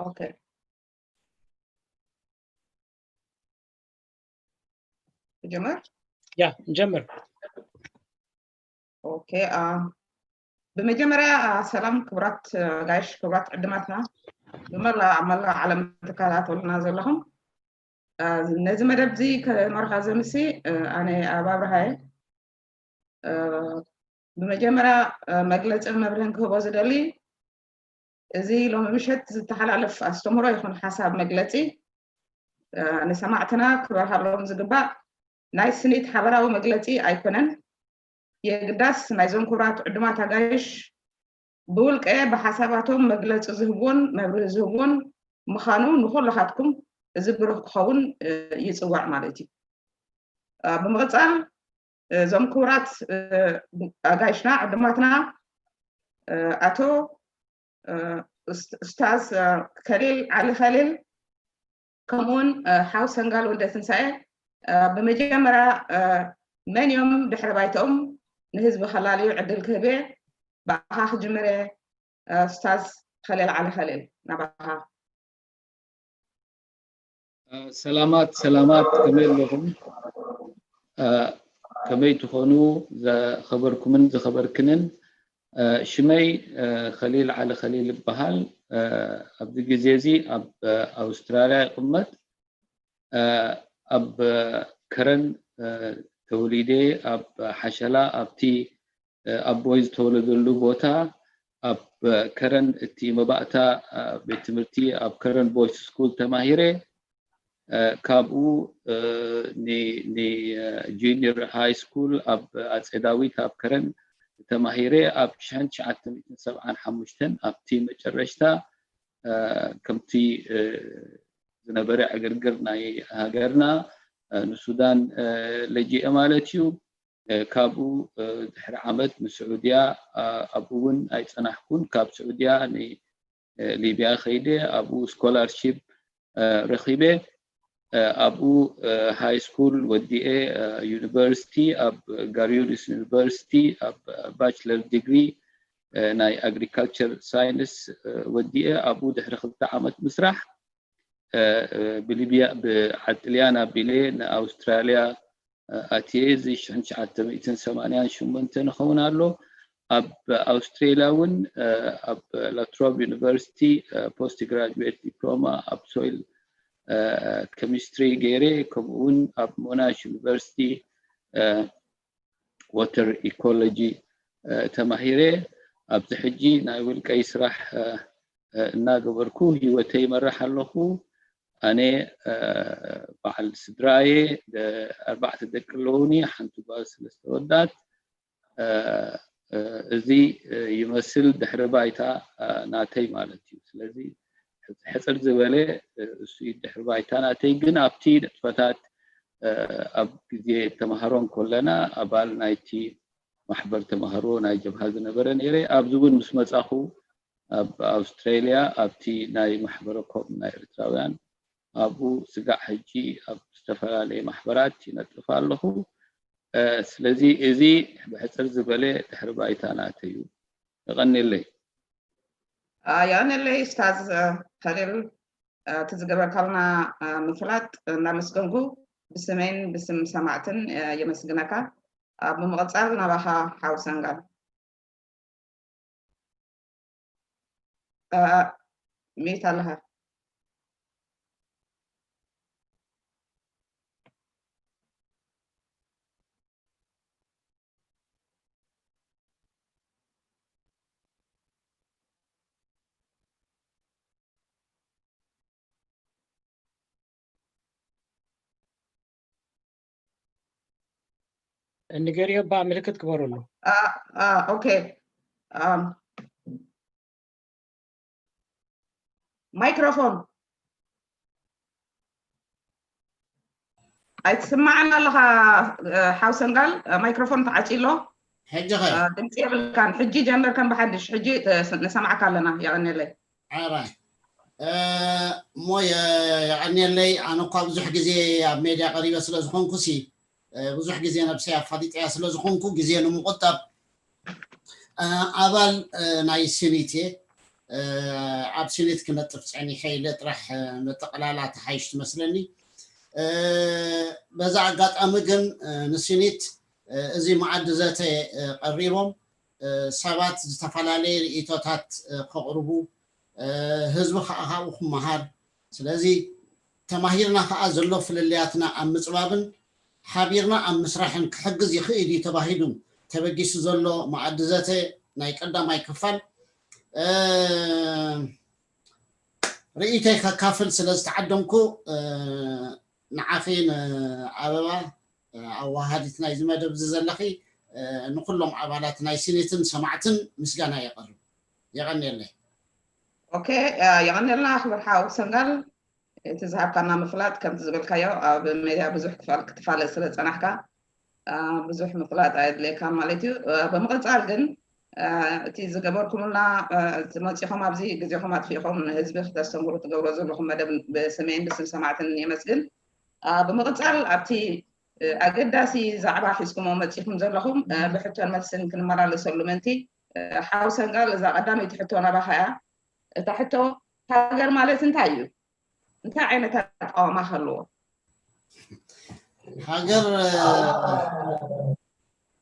ኦኬ፣ ጀመር። ያ፣ ንጀምር። ኦኬ፣ አ፣ ብመጀመርያ፣ አ፣ ሰላም ክቡራት፣ አ፣ ኣጋይሽ፣ ክቡራት ዕድማትና፣ ብመላእ ኣብ መላእ ዓለም ትከታተሉና ዘለኹም። አ፣ ነዚ መደብ እዚ ከመርኻ ዘምሲ፣ አ፣ ኣነ ኣብ ኣብርሃየ። አ፣ ብመጀመርያ፣ አ፣ መግለጽን መብርህን ክህቦ ዝደሊ፣ እዚ ሎሚ ምሸት ዝተሓላለፍ ኣስተምህሮ ይኹን ሓሳብ መግለጺ፣ አ፣ ንሰማዕትና ክበርሃሎም ዝግባእ ናይ ስኒት ሓበራዊ መግለጺ ኣይኮነን። የግዳስ ናይዞም ክቡራት ዕዱማት ኣጋይሽ ብውልቀ ብሓሳባቶም መግለጺ ዝህብዎን መብርሂ ዝህብዎን ምዃኑ ንኹልኻትኩም እዚ ብሩህ ክኸውን፣ እ፣ ይጽዋዕ ማለት እዩ። እ፣ ብምቕጻል፣ እ፣ እዞም ክቡራት፣ እ፣ ኣጋይሽና፣ ዕዱማትና፣ እ፣ ኣቶ፣ እ፣ ኡስ-፣ ኡስታዝ፣ እ፣ ከሊል ዓሊ ከሊል፣ ከምኡውን፣ እ፣ ሓው ሰንጋል ወልደ ትንሳኤ፣ እ፣ ብመጀመርያ፣ እ፣ መን እዮም ድሕሪ ባይተኦም ንህዝቢ ከላልዩ ዕድል ክህብ እየ። ብኣኻ ክጅምር እየ፣ እ፣ ኡስታዝ ከሊል ዓሊ ከሊል፣ ናባኻ። እ፣ ሰላማት፣ ሰላማት፣ ከመይ ኣለኹም? እ፣ ከመይ ትኾኑ? ዝኸበርኩምን ዝኸበርክንን፣ እ፣ ሽመይ፣ እ፣ ከሊል ዓሊ ከሊል ይበሃል። እ፣ ኣብዚ ግዜ እዚ ኣብ፣ እ፣ ኣውስትራልያ ይቕመጥ። እ፣ ኣብ፣ እ፣ ከረን፣ እ፣ ተወሊደ፣ ኣብ ሓሸላ፣ ኣብቲ፣ እ፣ ኣቦይ ዝተወለደሉ ቦታ፣ ኣብ፣ እ፣ ከረን እቲ መባእታ፣ እ፣ ቤት ትምህርቲ ኣብ ከረን ቦይስ ስኩል ተማሂረ። እ፣ ካብኡ፣ እ፣ ኒ-፣ ኒ-፣ እ፣ ጁኒየር ሃይ ስኩል ኣብ ኣጼ ዳዊት ኣብ ከረን ተማሂረ። ኣብ ሽሕን ትሽዓተ ሚእትን ሰብዓን ሓሙሽተን ኣብቲ መጨረሽታ፣ እ፣ ከምቲ፣ እ፣ ዝነበረ ዕግርግር ናይ ሃገርና፣ እ፣ ንሱዳን፣ እ፣ ለጂኤ ማለት እዩ። እ፣ ካብኡ፣ እ፣ ድሕሪ ዓመት ንስዑድያ፣ እ፣ ኣብኡ እውን ኣይጸናሕኩን። ካብ ስዑድያ ን-፣ እ፣ ሊብያ ከይደ፣ ኣብኡ ስኮላርሺፕ፣ እ፣ ረኺበ። እ፣ ኣብኡ፣ እ፣ ሃይ ስኩል ወዲኤ፣ እ፣ ዩኒቨርሲቲ፣ ኣብ ጋርዩኒስ ዩኒቨርሲቲ፣ ኣብ ባችለር ዲግሪ፣ እ፣ ናይ ኣግሪካልቸር ሳይንስ፣ እ፣ ወዲኤ። ኣብኡ ድሕሪ ክልተ ዓመት ምስራሕ፣ እ፣ እ፣ ብሊብያ፣ ብዓዲ ጥልያን ኣቢለ ንኣውስትራልያ፣ እ፣ ኣትየ። እዚ ሽሕን ትሽዓተ ሚእትን ሰማንያን ሸሞንተን ይኸውን ኣሎ። ኣብ ኣውስትራልያ እውን፣ እ፣ ኣብ ላትሮብ ዩኒቨርሲቲ፣ እ፣ ፖስት ግራጁዌት ዲፕሎማ ኣብ ሶይል፣ እ፣ ኬሚስትሪ ገይረ፣ ከምኡ እውን ኣብ ሞናሽ ዩኒቨርሲቲ፣ እ፣ ወተር ኢኮሎጂ፣ እ፣ ተማሂረ። ኣብዚ ሕጂ ናይ ውልቀይ ስራሕ፣ እ፣ እ፣ እናገበርኩ ህይወተይ ይመርሕ ኣለኹ። ኣነ፣ እ፣ በዓል ስድራየ፣ ደ-፣ ኣርባዕተ ደቂ ኣለዉኒ፣ ሓንቲ ጓል፣ ሰለስተ ወዳት። እ፣ እ፣ እዚ፣ እ፣ ይመስል ድሕሪ ባይታ፣ እ፣ ናተይ ማለት እዩ። ስለዚ ሕጽር ዝበለ፣ እ፣ እሱ እዩ ድሕሪ ባይታ ናተይ። ግን ኣብቲ ንጥፈታት፣ እ፣ ኣብ ግዜ ተማሃሮ እንከለና ኣባል ናይቲ ማሕበር ተማሃሮ ናይ ጀብሃ ዝነበረ ነይረ። ኣብዚ እውን ምስ መጻኹ ኣብ ኣውስትራልያ ኣብቲ ናይ ማሕበረ ኮም ናይ ኤርትራውያን ኣብኡ ስጋዕ ሕጂ ኣብ ዝተፈላለየ ማሕበራት ይነጥፍ ኣለኹ። እ፣ ስለዚ እዚ ብሕጽር ዝበለ ድሕሪ ባይታ ናተይ እዩ። የቐንየለይ። አ፣ የቐንየለይ ኡስታዝ፣ አ፣ ከሊል፣ አ፣ እቲ ዝገበርካልና፣ አ፣ ምፍላጥ እናመስገንኩ ብስመይን ብስም ሰማዕትን፣ አ፣ የመስግነካ። አ፣ ብምቕጻል ናባኻ ሓው ሰንጋል። አ፣ ሚዩት ኣለኻ። ንገሪዮ እባ ምልክት ግበረሉ። አ፣ አ፣ ኦኬ። አ፣ ማይክሮፎን ኣይትስማዕን ኣለኻ፣ እ፣ ሓው ሰንጋል፣ እ፣ ማይክሮፎን ተዓጺ ኣሎ። ሕጂ ኸ? እ፣ ድምፂ የብልካን። ሕጂ ጀምር ከም ብሓድሽ። ሕጂ፣ እ፣ ስ-፣ ንሰማዕካ ኣለና። የቐንየለይ። ሕራይ። እ፣ እሞ የ-፣ የቐንየለይ። ኣነ እኳ ብዙሕ ግዜ ኣብ ሜድያ ቀሪበ ስለ ዝኾንኩ ሲ፣ እ፣ ብዙሕ ግዜ ነብሰይ ኣፋሊጠያ ስለ ዝኾንኩ ግዜ ንምቑጣብ፣ እ፣ ኣባል፣ እ፣ ናይ ሲኒት እየ። ኣብ ሲኒት ክነጥፍ ፀኒሐ ኢለ ጥራሕ መጠቕላላ ተሓይሽ ትመስለኒ። በዛ ኣጋጣሚ ግን ንሲኒት እዚ መኣዲ ዘተ ቀሪቦም ሰባት ዝተፈላለየ ርእይቶታት ከቕርቡ፣ ህዝቢ ከዓ ካብኡ ክመሃር፣ ስለዚ ተማሂርና ከዓ ዘሎ ፍልልያትና ኣብ ምፅባብን ሓቢርና ኣብ ምስራሕን ክሕግዝ ይኽእል እዩ ተባሂሉ ተበጊሱ ዘሎ መኣዲ ዘተ ናይ ቀዳማይ ክፋል ርእይቶይ ከካፍል ስለ ዝተዓደምኩ ንዓኺ ንኣበባ ኣዋሃዲት ናይዚ መደብ እዚ ዘለኺ ንኩሎም ኣባላት ናይ ሲኔትን ሰማዕትን ምስጋና የቐርብ። የቐንየለይ። ኦኬ፣ የቐንየልና ክብር ሓው ሰንጋል። እቲ ዝሃብካና ምፍላጥ ከምቲ ዝበልካዮ ኣብ ሜድያ ብዙሕ ክትፋለጥ ስለ ዝፀናሕካ ብዙሕ ምፍላጥ ኣየድልየካን ማለት እዩ። ብምቕፃል ግን እቲ ዝገበርኩምልና መፂኹም ኣብዚ ግዜኹም ኣጥፊእኹም ንህዝቢ ክተስተምሩ ትገብሮ ዘለኹም መደብ ብስመይን ብስም ሰማዕትን የመስግን። ብምቕፃል ኣብቲ ኣገዳሲ ዛዕባ ሒዝኩሞ መፂኹም ዘለኹም ብሕቶን መልስን ክንመላለሰሉ ምእንቲ ሓው ሰንጋል እዛ ቀዳመይቲ ሕቶ ናባኻ እያ። እታ ሕቶ ሃገር ማለት እንታይ እዩ? እንታይ ዓይነት ኣቃውማ ከለዎ? ሃገር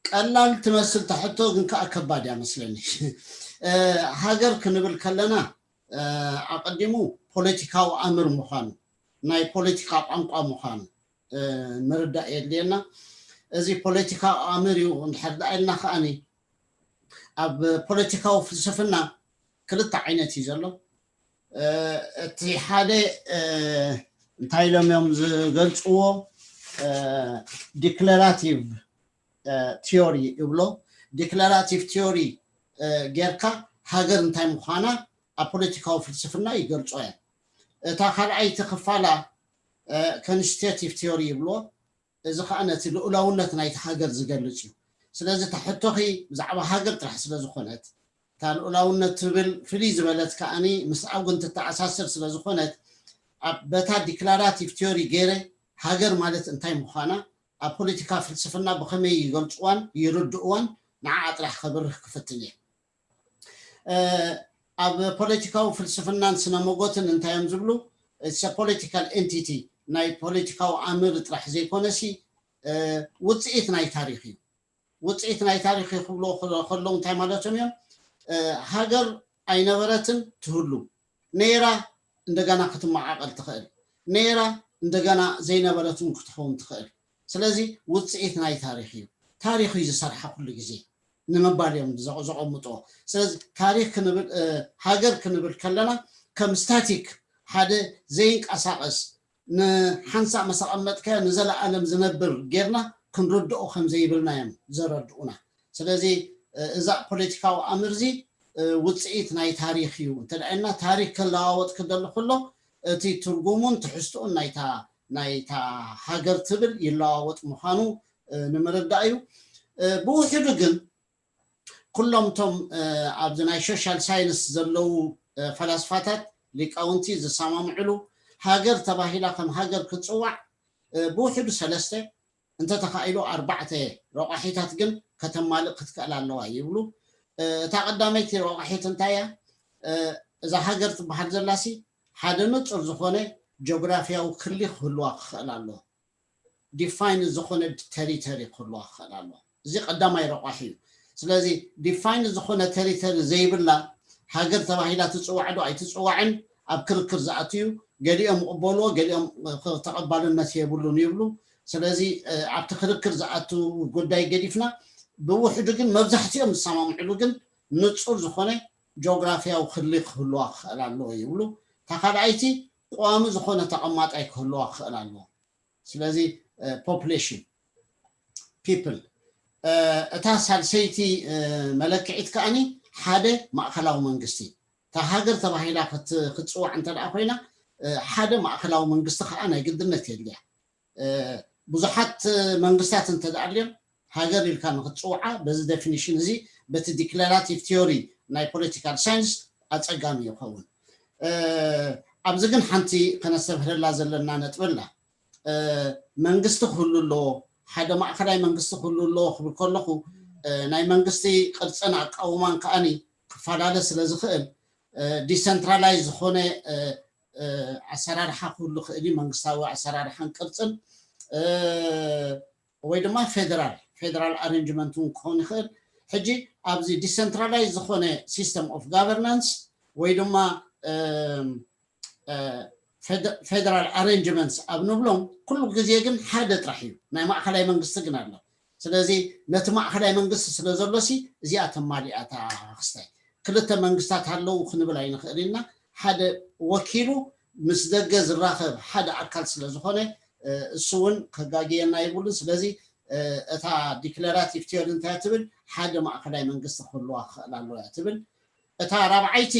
ቀላል ትመስል ተሕቶ ግን ከዓ ከባድ እያ መስለኒ። ሃገር ክንብል ከለና ኣቀዲሙ ፖለቲካዊ ኣምር ምዃኑ ናይ ፖለቲካ ቋንቋ ምዃኑ ምርዳእ የድልየና። እዚ ፖለቲካዊ ኣምር እዩ እንድሕር ደኣ ኢልና ከዓኒ ኣብ ፖለቲካዊ ፍልስፍና ክልተ ዓይነት እዩ ዘሎ። እቲ ሓደ እንታይ ኢሎም እዮም ዝገልፅዎ? ዲክለራቲቭ ቲዮሪ ይብሎ። ዲክለራቲቭ ቲዮሪ ጌርካ ሃገር እንታይ ምዃና ኣብ ፖለቲካዊ ፍልስፍና ይገልፆ እዮም። እታ ካልኣይቲ ክፋላ ኮንስቲቲቲቭ ቲዮሪ ይብልዎ። እዚ ከዓ ነቲ ልኡላውነት ናይቲ ሃገር ዝገልፅ እዩ። ስለዚ እታ ሕቶኺ ብዛዕባ ሃገር ጥራሕ ስለ ዝኾነት እታ ልኡላውነት ትብል ፍልይ ዝበለት ከዓኒ ምስ ኣጉን ትተኣሳሰር ስለ ዝኾነት ኣብ በታ ዲክላራቲቭ ቲዮሪ ገይረ ሃገር ማለት እንታይ ምዃና ኣብ ፖለቲካ ፍልስፍና ብኸመይ ይገልፅዋን ይርድእዋን ንዓኣ ጥራሕ ከብርህ ክፍትን እየ። ኣብ ፖለቲካዊ ፍልስፍናን ስነ መጎትን እንታይ እዮም ዝብሉ? ፖለቲካል ኤንቲቲ ናይ ፖለቲካዊ ኣምር ጥራሕ ዘይኮነሲ ውፅኢት ናይ ታሪክ እዩ። ውፅኢት ናይ ታሪክ ክብሎ ከለዉ እንታይ ማለቶም እዮም? ሃገር ኣይነበረትን ትህሉ ነይራ እንደገና ክትመዓቐል ትኽእል ነይራ እንደገና ዘይነበረት እውን ክትኸውን ትኽእል። ስለዚ ውፅኢት ናይ ታሪክ እዩ። ታሪክ እዩ ዝሰርሓ ኩሉ ግዜ ንምባል እዮም ዘቐምጥዎ። ስለዚ ታሪክ ክንብል ሃገር ክንብል ከለና ከም ስታቲክ ሓደ ዘይንቀሳቀስ ንሓንሳእ መሰቐመጥካዮ ንዘለኣለም ዝነብር ጌርና ክንርድኦ ከም ዘይብልና እዮም ዘረድኡና። ስለዚ እዛ ፖለቲካዊ ኣምር እዚ ውፅኢት ናይ ታሪክ እዩ እንተ ኢልና ታሪክ ክለዋወጥ ክደሊ ከሎ እቲ ትርጉሙን ትሕዝትኡን ናይታ ናይታ ሃገር ትብል ይለዋወጥ ምዃኑ ንምርዳእ እዩ። ብውሕዱ ግን ኩሎም እቶም ኣብዚ ናይ ሶሻል ሳይንስ ዘለዉ ፈላስፋታት ሊቃውንቲ ዝሰማምዕሉ ሃገር ተባሂላ ከም ሃገር ክትፅዋዕ ብውሕዱ ሰለስተ እንተተኻኢሉ ኣርባዕተ ረቋሒታት ግን ከተማልእ ክትክእል ኣለዋ ይብሉ። እታ ቀዳመይቲ ረቋሒት እንታይ እያ? እዛ ሃገር ትበሃል ዘላሲ ሓደ ንፁር ዝኾነ ጂኦግራፊያዊ ክሊ ክህልዋ ክኽእል ኣለዎ። ዲፋይን ዝኾነ ቴሪተሪ ክህልዋ ክኽእል ኣለዎ። እዚ ቀዳማይ ረቋሒ እዩ። ስለዚ ዲፋይን ዝኾነ ቴሪተሪ ዘይብላ ሃገር ተባሂላ ትፅዋዕ ዶ ኣይትፅዋዕን ኣብ ክርክር ዝኣቱ እዩ። ገሊኦም ይቕበልዎ፣ ገሊኦም ተቐባልነት የብሉን ይብሉ። ስለዚ ኣብቲ ክርክር ዝኣቱ ጉዳይ ገዲፍና ብውሕዱ ግን መብዛሕትኦም ዝሰማምዕሉ ግን ንፁር ዝኾነ ጂኦግራፊያዊ ክሊ ክህልዋ ክኽእል ኣለዎ ይብሉ። እታ ካልኣይቲ ቋሚ ዝኾነ ተቐማጣይ ክህልዋ ክኽእል ኣለዎ። ስለዚ ፖፕሌሽን ፒፕል እታ ሳልሰይቲ መለክዒት ከዓኒ ሓደ ማእኸላዊ መንግስቲ እታ ሃገር ተባሂላ ክትፅዋዕ እንተ ደኣ ኮይና ሓደ ማእኸላዊ መንግስቲ ከዓ ናይ ግድነት የድልያ። ብዙሓት መንግስታት እንተ ደኣ ኣልዮም ሃገር ኢልካ ንክትፅውዓ በዚ ዴፊኒሽን እዚ በቲ ዲክለራቲቭ ቲዮሪ ናይ ፖለቲካል ሳይንስ ኣፀጋሚ ይኸውን። ኣብዚ ግን ሓንቲ ከነስተብህለላ ዘለና ነጥቢ ኣላ። መንግስቲ ክህሉ ኣለዎ፣ ሓደ ማእኸላይ መንግስቲ ክህሉ ኣለዎ ክብል ከለኹ ናይ መንግስቲ ቅርፅን ኣቃውማን ከዓኒ ክፈላለ ስለ ዝኽእል ዲሰንትራላይዝ ዝኾነ ኣሰራርሓ ክህሉ ክእል እዩ። መንግስታዊ ኣሰራርሓን ቅርፅን ወይ ድማ ፌደራል ፌደራል ኣሬንጅመንት እውን ክኸውን ይኽእል። ሕጂ ኣብዚ ዲሰንትራላይዝ ዝኾነ ሲስተም ኦፍ ጋቨርናንስ ወይ ድማ ፌደራል ኣሬንጅመንትስ ኣብ ንብሎም ኩሉ ግዜ ግን ሓደ ጥራሕ እዩ። ናይ ማእኸላይ መንግስቲ ግን ኣሎ። ስለዚ ነቲ ማእኸላይ መንግስቲ ስለ ዘሎ ሲ እዚኣ ተማሊኣ እታ ክስታይ። ክልተ መንግስታት ኣለዉ ክንብል ኣይንኽእል ኢና። ሓደ ወኪሉ ምስ ደገ ዝራኸብ ሓደ ኣካል ስለ ዝኾነ እሱ እውን ከጋግየና የብሉን። ስለዚ እታ ዲክለራቲቭ ቲዮሪ እንታይ ትብል? ሓደ ማእኸላይ መንግስቲ ክህልዋ ክኽእል ኣለዎ እያ ትብል። እታ ራብዓይቲ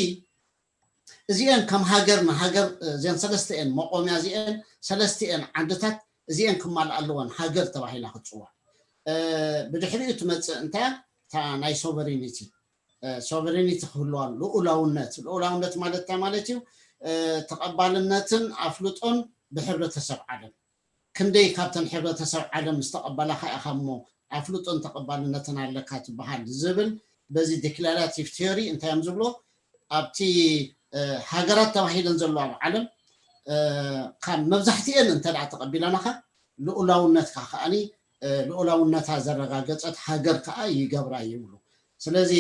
እዚአን ከም ሃገር ንሃገር እዚአን ሰለስተአን መቆሚያ እዚአን ሰለስተአን ዓንድታት እዚአን ክማልኣ ኣለወን ሃገር ተባሂላ ክትፅዋዕ። ብድሕሪኡ ትመፅእ እንታይ እታ ናይ ሶቨሪኒቲ ሶቨሪኒቲ ክህልዋ ልኡላውነት ልኡላውነት ማለት እንታይ ማለት እዩ? ተቐባልነትን ኣፍልጦን ብሕብረተሰብ ዓለም ክንደይ ካብተን ሕብረተሰብ ዓለም ዝተቐበላኻ ኢኻ እሞ ኣፍልጦን ተቐባልነትን ኣለካ ትበሃል ዝብል በዚ ዲክላራቲቭ ቲዮሪ እንታይ እዮም ዝብሎ ኣብቲ ሃገራት ተባሂለን ዘለዋ ኣብ ዓለም ካብ መብዛሕትኤን እንተ ደኣ ተቐቢለናኻ ልኡላውነትካ ከዓኒ ልኡላውነታ ዘረጋገጸት ሃገር ከዓ ይገብራ ይብሉ። ስለዚ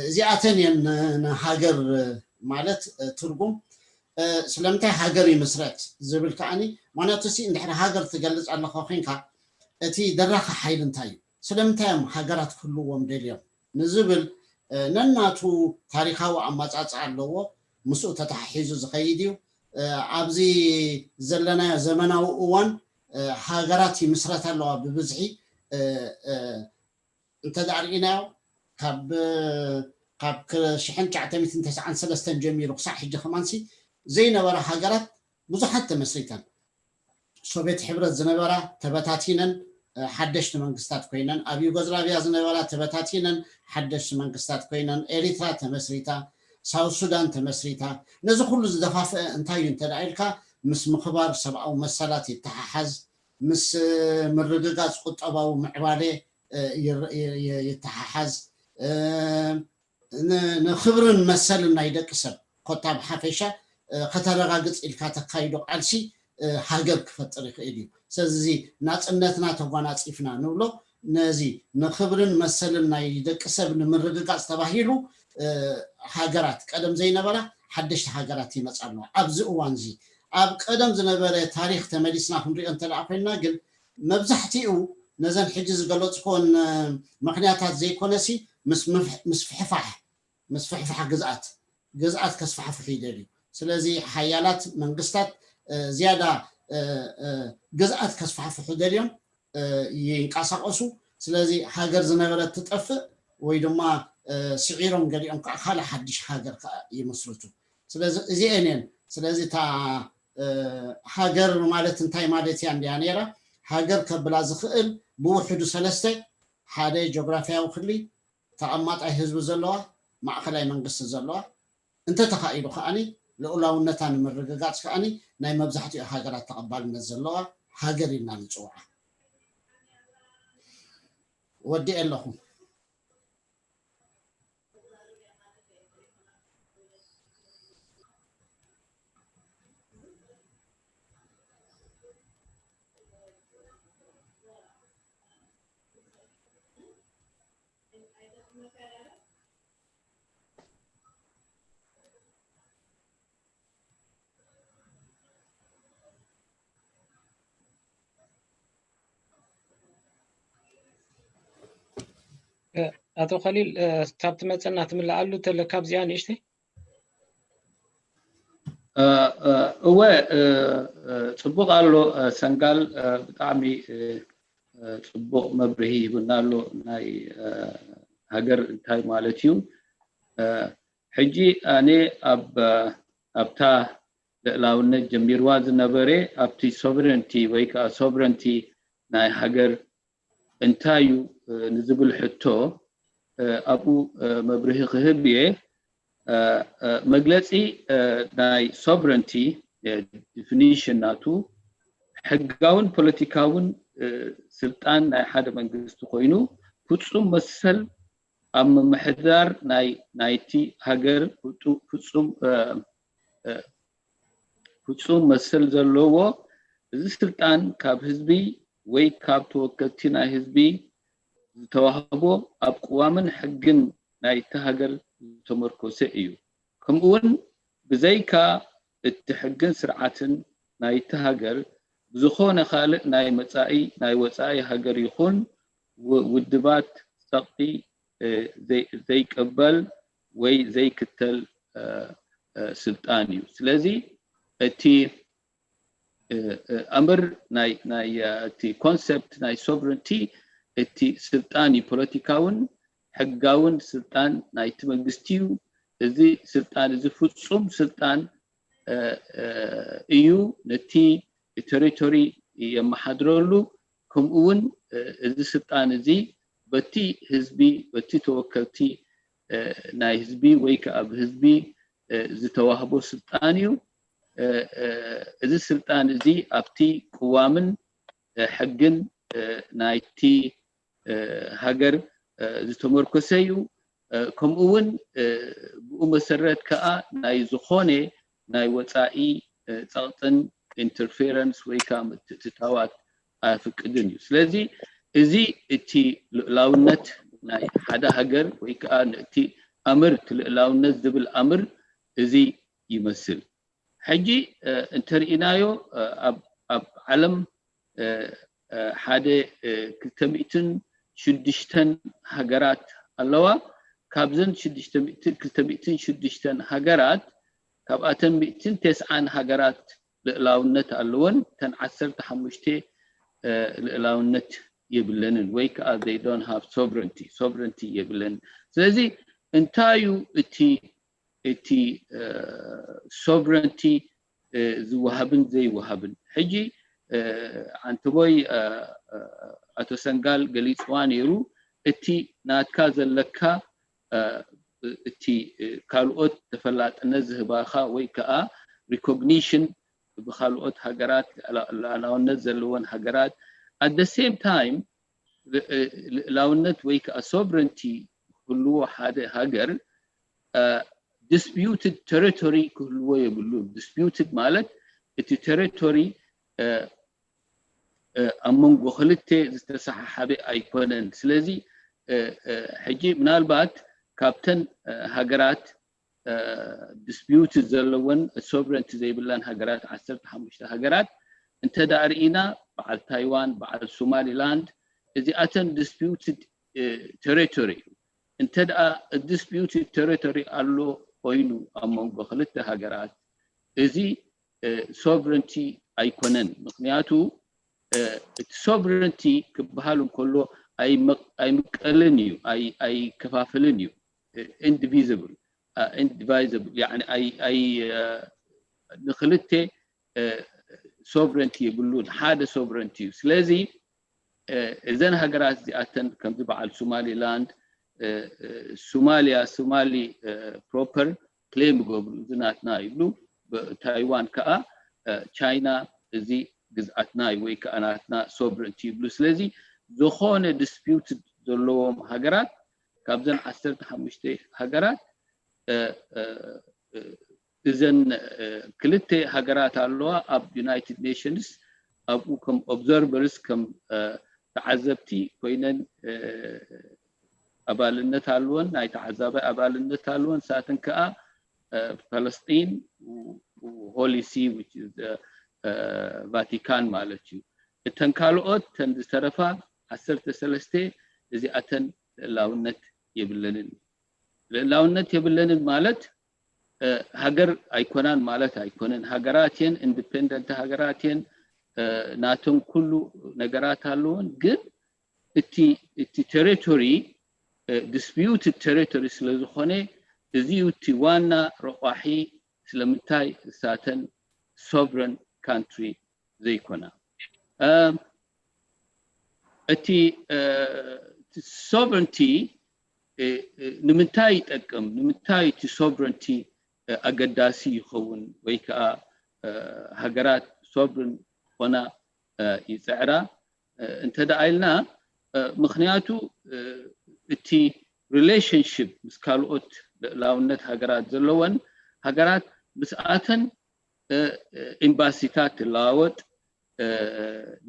እዚኣተን እየን ንሃገር ማለት ትርጉም ስለምንታይ ሃገር ይምስረት ዝብል ከዓኒ ማለቱ ሲ እንድሕሪ ሃገር ትገልፅ ኣለካ ኮይንካ እቲ ደራኺ ሓይሊ እንታይ እዩ? ስለምንታይ እዮም ሃገራት ክህልዎም ደልዮም ንዝብል ነናቱ ታሪካዊ ኣመፃፅኣ ኣለዎ። ምስኡ ተተሓሒዙ ዝኸይድ እዩ። ኣብዚ ዘለናዮ ዘመናዊ እዋን ሃገራት ይምስረት ኣለዋ ብብዝሒ እንተ ደኣ ርኢናዮ ካብ ካብ ሽሕን ትሽዓተ ሚእትን ተስዓን ሰለስተን ጀሚሩ ክሳዕ ሕጂ ከማንሲ ዘይነበራ ሃገራት ብዙሓት ተመስሪተን። ሶቬት ሕብረት ዝነበራ ተበታቲነን ሓደሽቲ መንግስታት ኮይነን፣ ኣብ ዩጎዝላቪያ ዝነበራ ተበታቲነን ሓደሽቲ መንግስታት ኮይነን፣ ኤሪትራ ተመስሪታ፣ ሳውት ሱዳን ተመስሪታ። ነዚ ኩሉ ዝደፋፍአ እንታይ እዩ እንተ ኢልካ ምስ ምኽባር ሰብኣዊ መሰላት ይተሓሓዝ፣ ምስ ምርግጋፅ ቁጠባዊ ምዕባለ ይተሓሓዝ። ንክብርን መሰልን ናይ ደቂ ሰብ ኮታ ብሓፈሻ ከተረጋግፅ ኢልካ ተካይዶ ቃልሲ ሃገር ክፈጥር ይኽእል እዩ። ስለዚ ናፅነትና ተጓናፂፍና ንብሎ ነዚ ንክብርን መሰልን ናይ ደቂ ሰብ ንምርግጋፅ ተባሂሉ ሃገራት ቀደም ዘይነበራ ሓደሽቲ ሃገራት ይመፃ ኣለዋ። ኣብዚ እዋን እዚ ኣብ ቀደም ዝነበረ ታሪክ ተመሊስና ክንሪኦ እንተ ኮይንና ግን መብዛሕትኡ ነዘን ሕጂ ዝገለፅኮን ምክንያታት ዘይኮነሲ ምስፍሕፋሕ ምስፍሕፋሕ ግዝኣት ግዝኣት ከስፋሕፍሑ ይደልዩ። ስለዚ ሓያላት መንግስታት ዝያዳ ግዝኣት ከስፋሕፍሑ ደልዮም ይንቀሳቀሱ። ስለዚ ሃገር ዝነበረት ትጠፍእ ወይ ድማ ስዒሮም ገሊኦም ከዓ ካልእ ሓድሽ ሃገር ከዓ ይመስርቱ። ስለዚ እዚአን እየን። ስለዚ እታ ሃገር ማለት እንታይ ማለት እያ እንድያ ነይራ? ሃገር ከብላ ዝኽእል ብውሕዱ ሰለስተ፣ ሓደ ጂኦግራፊያዊ ክሊ፣ ተቐማጣይ ህዝቢ ዘለዋ፣ ማእኸላይ መንግስቲ ዘለዋ፣ እንተተኻኢሉ ከዓኒ ልኡላውነታ ንምርግጋፅ ከዓኒ ናይ መብዛሕትኡ ሃገራት ተቐባልነት ዘለዋ ሃገር ኢልና ንፅውዓ። ወዲኤ ኣለኹ። ኣቶ ከሊል ካብ ትመፀና ትምልኣሉ ተለካ ኣብዚኣ ንእሽተይ እወ ፅቡቅ ኣሎ ሰንጋል ብጣዕሚ ፅቡቅ መብርሂ ይብና ኣሎ ናይ ሃገር እንታይ ማለት እዩ ሕጂ ኣነ ኣብ ኣብታ ልእላውነት ጀሚርዋ ዝነበረ ኣብቲ sovereignty ወይ ከዓ sovereignty ናይ ሃገር እንታይ እዩ ንዝብል ሕቶ ኣብኡ መብርሂ ክህብ እየ። መግለፂ ናይ sovereignty definition ናቱ ሕጋውን ፖለቲካውን ስልጣን ናይ ሓደ መንግስቲ ኮይኑ ፍፁም መሰል ኣብ ምምሕዳር ናይ ናይቲ ሃገር ፍጹም ፍጹም መሰል ዘለዎ፣ እዚ ስልጣን ካብ ህዝቢ ወይ ካብ ተወከልቲ ናይ ህዝቢ ዝተዋህቦ፣ ኣብ ቅዋምን ሕግን ናይቲ ሃገር ዝተመርኮሰ እዩ። ከምኡ እውን ብዘይካ እቲ ሕግን ስርዓትን ናይቲ ሃገር፣ ብዝኾነ ካልእ ናይ መጻኢ ናይ ወጻኢ ሃገር ይኹን ውድባት ጸቕጢ ዘይቀበል ወይ ዘይክተል ስልጣን እዩ። ስለዚ እቲ ኣምር ናይ እቲ ኮንሰፕት ናይ ሶቨረንቲ እቲ ስልጣን እዩ። ፖለቲካውን ሕጋውን ስልጣን ናይቲ መንግስቲ እዩ። እዚ ስልጣን እዚ ፍጹም ስልጣን እዩ። ነቲ ቴሪቶሪ የመሓድረሉ። ከምኡ እውን እዚ ስልጣን እዚ በቲ ህዝቢ በቲ ተወከልቲ ናይ ህዝቢ ወይ ከዓ ብህዝቢ ዝተዋህቦ ስልጣን እዩ። እዚ ስልጣን እዚ ኣብቲ ቅዋምን ሕግን ናይቲ ሃገር ዝተመርኮሰ እዩ። ከምኡ እውን ብኡ መሰረት ከዓ ናይ ዝኾነ ናይ ወፃኢ ፀቕጥን ኢንተርፌረንስ ወይ ከዓ ምትእትታዋት ኣያፍቅድን እዩ። ስለዚ እዚ እቲ ልእላውነት ናይ ሓደ ሃገር ወይ ከዓ እቲ ኣምር እቲ ልእላውነት ዝብል ኣምር እዚ ይመስል። ሕጂ እንተርኢናዮ ኣብ ዓለም ሓደ ክልተ ሚእትን ሽዱሽተን ሃገራት ኣለዋ። ካብዘን ክልተ ሚእትን ሽዱሽተን ሃገራት ካብኣተን ሚእትን ተስዓን ሃገራት ልእላውነት ኣለወን። እተን ዓሰርተ ሓሙሽተ ልእላውነት የብለንን ወይ ከዓ they don't have sovereignty sovereignty የብለንን። ስለዚ እንታይ እዩ እቲ እቲ ሶቨረንቲ ዝወሃብን ዘይወሃብን? ሕጂ ዓንተቦይ ኣቶ ሰንጋል ገሊፅዋ ነይሩ። እቲ ናትካ ዘለካ እቲ ካልኦት ተፈላጥነት ዝህባኻ ወይ ከዓ ሪኮግኒሽን ብካልኦት ሃገራት ልእላውነት ዘለወን ሃገራት at the same time ልእላውነት ወይ ከዓ ሶቨረንቲ ክህልዎ ሓደ ሃገር ዲስፒዩትድ ቴሪቶሪ ክህልዎ የብሉን። ዲስፒዩትድ ማለት እቲ ቴሪቶሪ ኣብ መንጎ ክልተ ዝተሰሓሓበ ኣይኮነን። ስለዚ ሕጂ ምናልባት ካብተን ሃገራት ዲስፒዩት ዘለወን ሶቨረንቲ ዘይብለን ሃገራት ዓሰርተ ሓሙሽተ ሃገራት እንተ ደኣ ርኢና በዓል ታይዋን በዓል ሶማሊላንድ እዚኣተን ዲስፒዩትድ ቴሪቶሪ እዩ። እንተ ደኣ ዲስፒዩትድ ቴሪቶሪ ኣሎ ኮይኑ ኣብ መንጎ ክልተ ሃገራት እዚ ሶቨረንቲ ኣይኮነን። ምክንያቱ እቲ ሶቨረንቲ ክበሃል እንከሎ ኣይምቀልን እዩ፣ ኣይከፋፍልን እዩ። ኢንዲቪዚብል ኢንዲቫይዘብል ንክልተ ሶቨረንቲ የብሉን፣ ሓደ ሶቨረንቲ እዩ። ስለዚ እዘን ሃገራት እዚኣተን ከምዚ በዓል ሶማሊላንድ ሶማሊያ ሶማሊ ፕሮፐር ክሌም ይገብሩ፣ እዚ ናትና ይብሉ። ታይዋን ከዓ ቻይና እዚ ግዝኣትና እዩ ወይ ከዓ ናትና ሶቨረንቲ ይብሉ። ስለዚ ዝኾነ ዲስፒዩት ዘለዎም ሃገራት ካብዘን ዓሰርተ ሓሙሽተ ሃገራት እዘን ክልተ ሃገራት ኣለዋ ኣብ ዩናይትድ ኔሽንስ ኣብኡ ከም ኦብዘርቨርስ ከም ተዓዘብቲ ኮይነን ኣባልነት ኣለወን፣ ናይ ተዓዛባይ ኣባልነት ኣለወን። ንሳተን ከዓ ፓለስጢን፣ ሆሊ ሲ፣ ቫቲካን ማለት እዩ። እተን ካልኦት ተን ዝተረፋ ዓሰርተ ሰለስተ እዚኣተን ልእላውነት የብለንን። ልእላውነት የብለንን ማለት ሃገር ኣይኮናን ማለት ኣይኮነን። ሃገራት የን፣ ኢንዲፔንደንት ሃገራት የን፣ ናተን ኩሉ ነገራት ኣለወን። ግን እቲ እቲ ቴሪቶሪ ዲስፒዩትድ ቴሪቶሪ ስለ ዝኾነ እዚ እዩ እቲ ዋና ረቋሒ ስለምንታይ እሳተን ሶቨረን ካንትሪ ዘይኮና። እቲ ሶቨረንቲ ንምንታይ ይጠቅም? ንምንታይ እቲ ሶቨረንቲ ኣገዳሲ ይኸውን? ወይ ከዓ ሃገራት ሶቨረን ኮና ይፅዕራ እንተ ደኣ ኢልና፣ ምክንያቱ እቲ relationship ምስ ካልኦት ልእላውነት ሃገራት ዘለወን ሃገራት ምስኣተን ኤምባሲታት ትለዋወጥ፣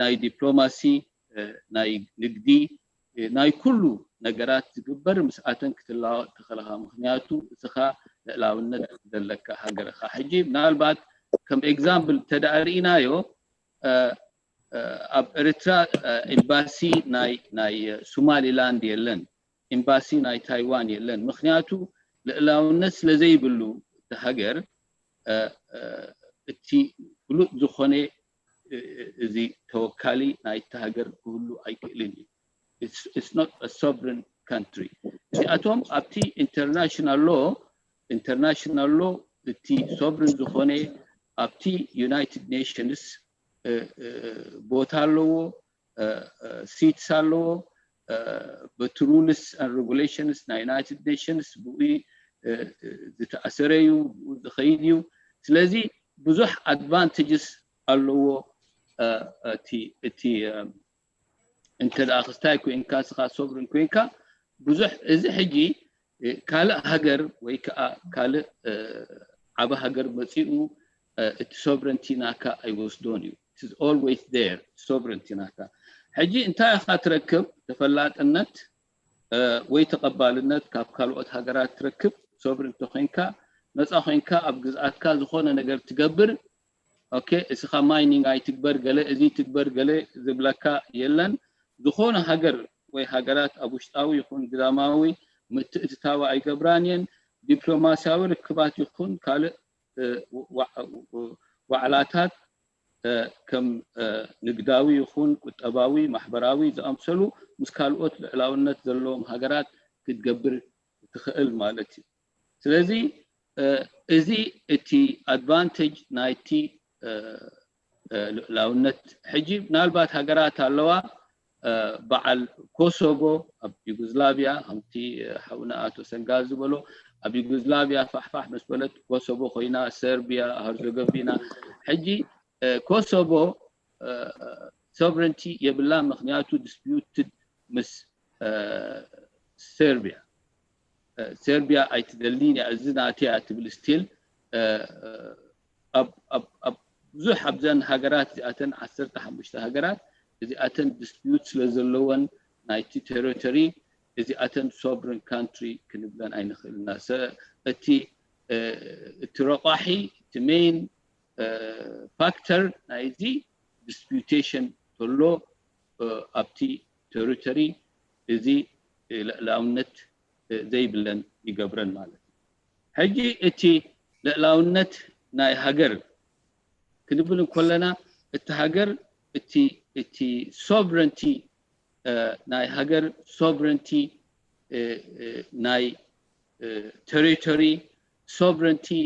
ናይ ዲፕሎማሲ፣ ናይ ንግዲ፣ ናይ ኩሉ ነገራት ዝግበር ምስኣተን ክትለዋወጥ ትኽእልኻ። ምክንያቱ እስኻ ልእላውነት ዘለካ ሃገርኻ። ሕጂ ምናልባት ከም ኤግዛምፕል ተዳእርኢናዮ ኣብ ኤርትራ ኤምባሲ ናይ ሶማሊላንድ የለን፣ ኤምባሲ ናይ ታይዋን የለን። ምክንያቱ ልእላውነት ስለዘይብሉ እቲ ሃገር እቲ ፍሉጥ ዝኾነ እዚ ተወካሊ ናይቲ ሃገር ክህሉ ኣይክእልን እዩ። It's not a sovereign country። እዚኣቶም ኣብቲ international law international law እቲ sovereign ዝኾነ ኣብቲ United Nations ቦታ ኣለዎ፣ seats ኣለዎ፣ በቲ rules and regulations ናይ United Nations ብኡ ዝተኣሰረ እዩ፣ ብኡ ዝኸይድ እዩ። ስለዚ ብዙሕ advantages ኣለዎ። እቲ እንተ ደኣ ክስታይ ኮይንካ ንስኻ sovereign ኮይንካ ብዙሕ እዚ ሕጂ ካልእ ሃገር ወይ ከዓ ካልእ ዓቢ ሃገር መጺኡ እቲ sovereignty ናካ ኣይወስዶን እዩ። It's always there, sovereignty ናካ። ሕጂ እንታይ ኢኻ ትረክብ? ተፈላጥነት ወይ ተቐባልነት ካብ ካልኦት ሃገራት ትረክብ። Sovereign ተኾይንካ፣ ነፃ ኮይንካ ኣብ ግዝኣትካ ዝኾነ ነገር ትገብር። ኦኬ፣ እስኻ mining ኣይትግበር፣ ገለ እዚ ትግበር፣ ገለ ዝብለካ የለን። ዝኾነ ሃገር ወይ ሃገራት ኣብ ውሽጣዊ ይኹን ግዳማዊ ምትእትታዊ ኣይገብራን እየን። ዲፕሎማሲያዊ ርክባት ይኹን ካልእ ዋዕላታት ከም ንግዳዊ ይኹን ቁጠባዊ፣ ማሕበራዊ ዝኣምሰሉ ምስ ካልኦት ልዕላውነት ዘለዎም ሃገራት ክትገብር ትኽእል ማለት እዩ። ስለዚ እዚ እቲ advantage ናይቲ ልዕላውነት። ሕጂ ምናልባት ሃገራት ኣለዋ፣ በዓል ኮሶቮ ኣብ ዩጎዝላቪያ፣ ከምቲ ሓውና ኣቶ ሰንጋ ዝበሎ፣ ኣብ ዩጎዝላቪያ ፋሕፋሕ ምስ በለት ኮሶቮ ኮይና፣ ሰርቢያ፣ ሀርዘጎቪና። ሕጂ ኮሶቮ sovereignty የብላ፣ ምክንያቱ disputed ምስ ሰርቢያ። ሰርቢያ ኣይትደልን እያ፣ እዚ ናተይ እያ ትብል። ስቲል ኣብ ብዙሕ ኣብዘን ሃገራት እዚኣተን ዓሰርተ ሓሙሽተ ሃገራት እዚኣተን dispute ስለ ዘለወን ናይቲ ቴሪቶሪ እዚኣተን sovereign country ክንብለን ኣይንኽእልና። እቲ እቲ ረቋሒ፣ እቲ main factor ናይዚ disputation ተሎ ኣብቲ ቴሪቶሪ እዚ ልዕላውነት ዘይብለን ይገብረን ማለት እዩ። ሕጂ እቲ ልዕላውነት ናይ ሃገር ክንብል እንከለና፣ እቲ ሃገር እቲ እቲ sovereignty ናይ ሃገር፣ sovereignty ናይ ቴሪቶሪ፣ sovereignty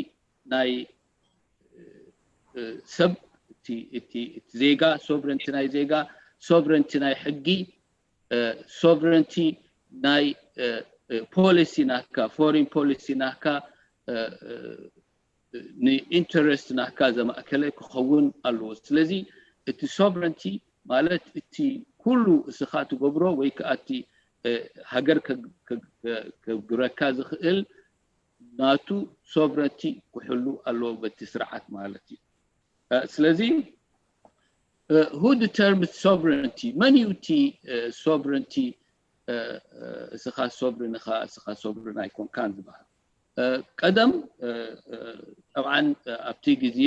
ናይ ሰብ፣ እቲ ዜጋ፣ sovereignty ናይ ዜጋ፣ sovereignty ናይ ሕጊ፣ sovereignty ናይ ፖሊሲ ናካ፣ foreign policy ናካ፣ ንኢንተረስት ናካ ዘማእከለ ክኸውን ኣለዎ። ስለዚ እቲ sovereignty ማለት እቲ ኩሉ እስኻ ትገብሮ ወይ ከዓ እቲ ሃገር ከግረካ ዝኽእል ናቱ sovereignty ክሕሉ ኣለዎ በቲ ስርዓት ማለት እዩ። ስለዚ who determines sovereignty? መን እዩ እቲ sovereignty? እስኻ sovereign ኢኻ፣ እስኻ sovereign ኣይኮንካን ዝበሃል። ቀደም ጠብዓን ኣብቲ ግዜ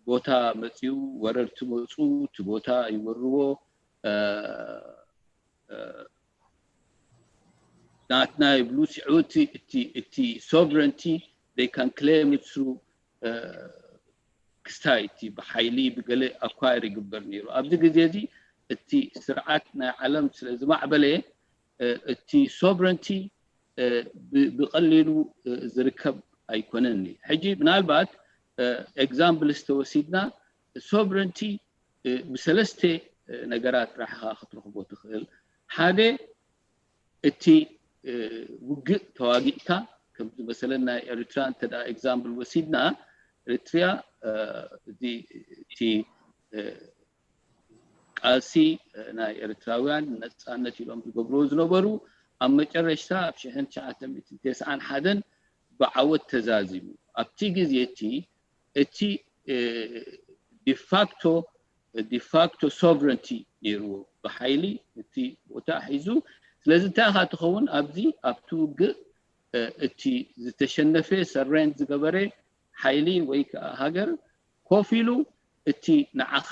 ቦታ መፅኡ፣ ወረርቲ መፁ፣ እቲ ቦታ ይወርዎ፣ ናትና ይብሉ። ሲዑ እቲ sovereignty they can claim it through ክስታይ እቲ ብሓይሊ ብገለ acquire ይግበር ነይሩ። ኣብዚ ግዜ እዚ እቲ ስርዓት ናይ ዓለም ስለ ዝማዕበለ እቲ sovereignty ብቐሊሉ ዝርከብ ኣይኮነን። ሕጂ ምናልባት example ዝተወሲድና sovereignty ብሰለስተ ነገራት ጥራሕ ኢኻ ክትረኽቦ ትኽእል። ሓደ እቲ ውግእ ተዋጊእካ፣ ከምዚ መሰለን ናይ ኤርትራ እንተ example ወሲድና፣ ኤርትራ እቲ ቃልሲ ናይ ኤርትራውያን ነፃነት ኢሎም ዝገብርዎ ዝነበሩ ኣብ መጨረሽታ ኣብ ሽሕን ትሽዓተ ሚእትን ተስዓን ሓደን ብዓወት ተዛዚሙ። ኣብቲ ግዜ እቲ እቲ ዲፋክቶ ዲፋክቶ ሶቨረንቲ ነይርዎ፣ ብሓይሊ እቲ ቦታ ሒዙ። ስለዚ እንታይ ኢኻ ትኸውን ኣብዚ ኣብቲ ውግእ እቲ ዝተሸነፈ ሰሬንድ ዝገበረ ሓይሊ ወይ ከዓ ሃገር ኮፍ ኢሉ እቲ ንዓኻ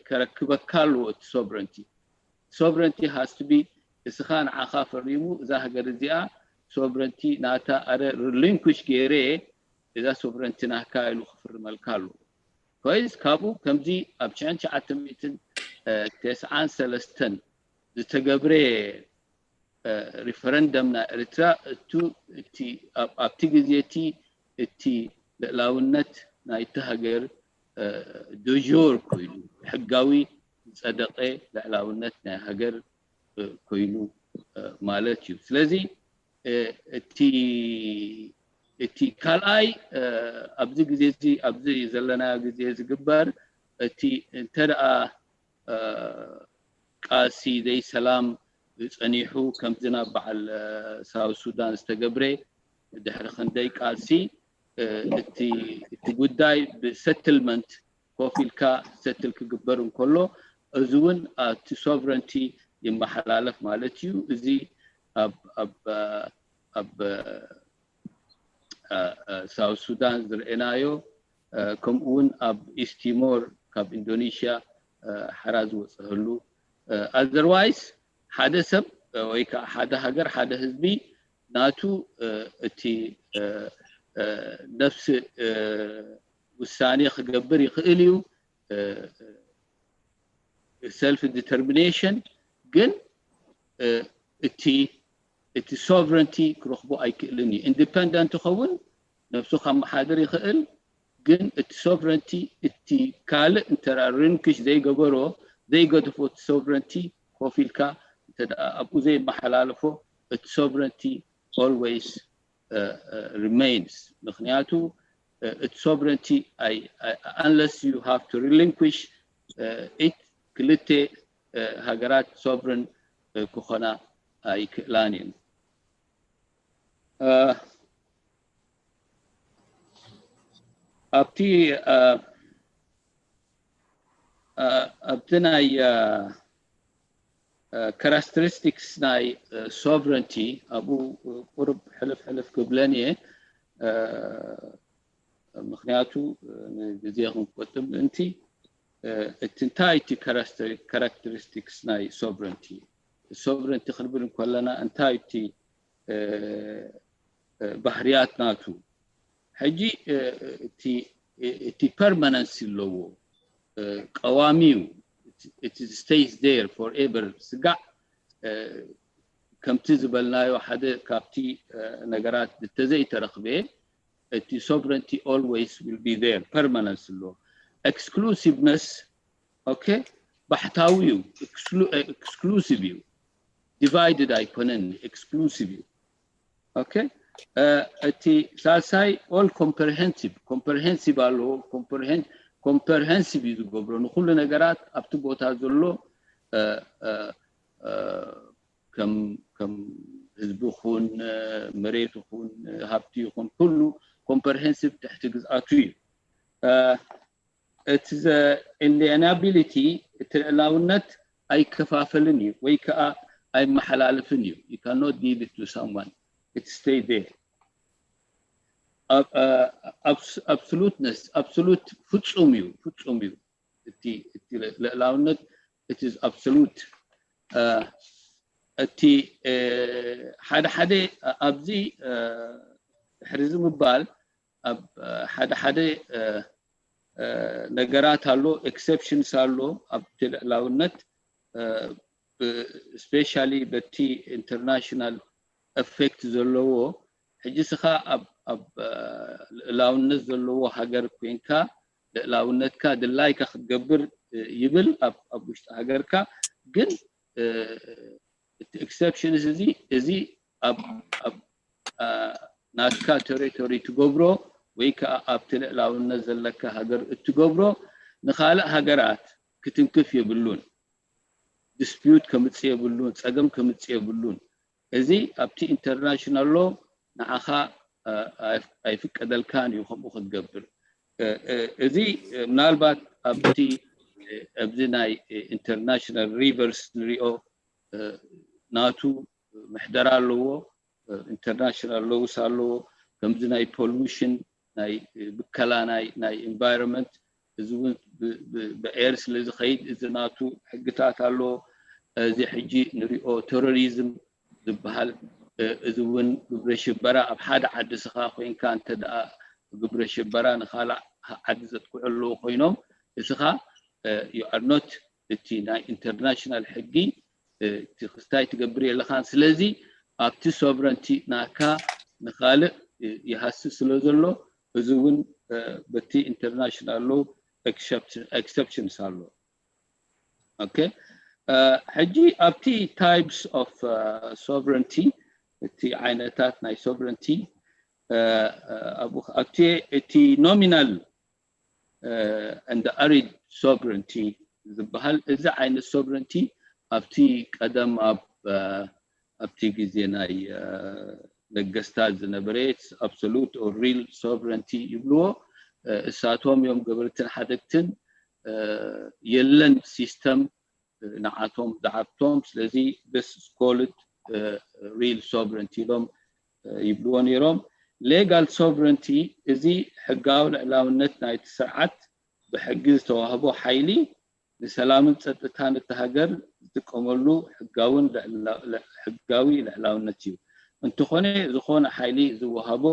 ከረክበካ ኣለዎ እቲ ሶቨረንቲ። Sovereignty has to be እስኻ ንዓኻ ፈሪሙ እዛ ሃገር እዚኣ ሶቨረንቲ ናታ ኣረ ሪሊንኩሽ ገይረ እዛ ሶቨረንቲ ናካ ኢሉ ክፍርመልካ ኣለዎ። ኮይስ ካብኡ ከምዚ ኣብ ሽሕን ትሽዓተ ሚእትን ተስዓን ሰለስተን ዝተገብረ ሪፈረንደም ናይ ኤርትራ እቱ እቲ ኣብቲ ግዜ እቲ እቲ ልዕላውነት ናይቲ ሃገር ዶጆር ኮይኑ ሕጋዊ ዝጸደቀ ልዕላውነት ናይ ሃገር ኮይኑ ማለት እዩ። ስለዚ እቲ እቲ ካልኣይ ኣብዚ ግዜ እዚ ኣብዚ ዘለናዮ ግዜ ዝግበር እቲ እንተ ደኣ ቃልሲ ዘይሰላም ጸኒሑ ከምዚ ናብ በዓል ሳውት ሱዳን ዝተገብረ ድሕሪ ክንደይ ቃልሲ እቲ ጉዳይ ብሰትልመንት ኮፍ ኢልካ ሰትል ክግበር እንከሎ እዚ እውን ኣብቲ ሶቨረንቲ ይመሓላለፍ ማለት እዩ። እዚ ኣብ ሳውት ሱዳን ዝረአናዮ ከምኡ እውን ኣብ ኢስት ቲሞር ካብ ኢንዶኔሽያ ሓራ ዝወፀህሉ otherwise ሓደ ሰብ ወይ ከዓ ሓደ ሃገር ሓደ ህዝቢ ናቱ እቲ ነፍሲ ውሳኔ ክገብር ይኽእል እዩ። Self determination ግን እቲ እቲ ሶቨረንቲ ክረኽቦ ኣይክእልን እዩ። ኢንዲፐንደንት ይኸውን ነብሱ ከመሓድር ይኽእል ግን እቲ ሶቨረንቲ እቲ ካልእ እንተ ሪንኩሽ ዘይገበሮ ዘይገድፎ እቲ ሶቨረንቲ ኮፍ ኢልካ እንተ ኣብኡ ዘይመሓላለፎ እቲ ሶቨረንቲ always remains ምክንያቱ እቲ sovereignty unless you have to relinquish it ክልተ ሃገራት sovereign ክኾና ኣይክእላን እየን። ኣብቲ ኣብቲ ናይ characteristics ናይ sovereignty ኣብኡ ቁርብ ሕልፍ ሕልፍ ክብለን እየ ምክንያቱ ንግዜ ክንቆጥብ ምእንቲ እቲ እንታይ እቲ characteristics ናይ sovereignty sovereignty ክንብል እንከለና እንታይ እቲ ባህርያት ናቱ ሕጂ እቲ permanency ኣለዎ ቀዋሚ እዩ። It stays there forever። ስጋዕ ከምቲ ዝበልናዮ ሓደ ካብቲ ነገራት ዝተዘይተረኽበ እቲ sovereignty always will be there permanence ኣሎ። Exclusiveness okay ባሕታዊ እዩ፣ exclusive እዩ፣ divided ኣይኮነን፣ exclusive እዩ። okay እቲ ሳልሳይ all comprehensive comprehensive ኣለዎ። Comprehensive እዩ ዝገብሮ ንኩሉ ነገራት ኣብቲ ቦታ ዘሎ ከም ከም ህዝቢ ኹን መሬት ኹን ሃብቲ ይኹን ኩሉ comprehensive ትሕቲ ግዝኣቱ እዩ። እቲ inalienability እቲ ልዕላውነት ኣይከፋፈልን እዩ ወይ ከዓ ኣይመሓላልፍን እዩ። You cannot give it to someone, it stay there። Absoluteness absolute ፍጹም እዩ ፍጹም እዩ። እቲ ልዕላውነት it is absolute። እቲ ሓደ ሓደ ኣብዚ ድሕሪ እዚ ምባል ኣብ ሓደ ሓደ ነገራት ኣሎ፣ exceptions ኣሎ ኣብቲ ልዕላውነት specially በቲ international effect ዘለዎ። ሕጂ ስኻ ኣብ ልዕላውነት ዘለዎ ሃገር ኮይንካ ልዕላውነትካ ድላይካ ክትገብር ይብል ኣብ ውሽጢ ሃገርካ ግን እቲ exceptions እዚ እዚ ኣብ ናትካ territory ትገብሮ ወይ ከዓ ኣብቲ ልዕላውነት ዘለካ ሃገር እትገብሮ ንኻልእ ሃገራት ክትንክፍ የብሉን። Dispute ከምፅእ የብሉን፣ ፀገም ከምፅእ የብሉን። እዚ ኣብቲ international law ንዓኻ ኣይፍቀደልካን እዩ ከምኡ ክትገብር። እዚ ምናልባት ኣብቲ ኣብዚ ናይ international rivers ንሪኦ ናቱ ምሕደራ ኣለዎ፣ international laws ኣለዎ። ከምዚ ናይ pollution፣ ናይ ብከላ ናይ ናይ environment፣ እዚ እውን ብ air ስለ ዝኸይድ እዚ ናቱ ሕግታት ኣለዎ። እዚ ሕጂ ንሪኦ terrorism ዝበሃል፣ እዚ እውን ግብረ ሽበራ፣ ኣብ ሓደ ዓዲ እስኻ ኮይንካ እንተ ደኣ ግብረ ሽበራ ንኻልእ ዓዲ ዘጥቅዑ ኣለዉ ኮይኖም፣ እስኻ you are not፣ እቲ ናይ international ሕጊ እቲ ክስታይ ትገብር የለኻን። ስለዚ ኣብቲ sovereignty ናካ ንኻልእ ይሃሲ ስለ ዘሎ፣ እዚ እውን በቲ international law exceptions ኣሎ። Okay። ሕጂ ኣብቲ types of sovereignty፣ እቲ ዓይነታት ናይ sovereignty፣ ኣብቲ እቲ nominal and arid sovereignty ዝበሃል፣ እዚ ዓይነት sovereignty ኣብቲ ቀደም ኣብ ኣብቲ ግዜ ናይ ነገስታት ዝነበረ absolute or real sovereignty ይብልዎ። እሳቶም እዮም ገበርትን ሓደግትን፣ የለን system ንዓቶም ዝዓብቶም። ስለዚ this is called real sovereignty ኢሎም ይብልዎ ነይሮም። Legal sovereignty፣ እዚ ሕጋዊ ልዕላውነት ናይቲ ስርዓት ብሕጊ ዝተዋህቦ ሓይሊ ንሰላምን ጸጥታን እታ ሃገር ዝጥቀመሉ ሕጋውን ሕጋዊ ልዕላውነት እዩ። እንተኾነ ዝኾነ ሓይሊ ዝወሃቦ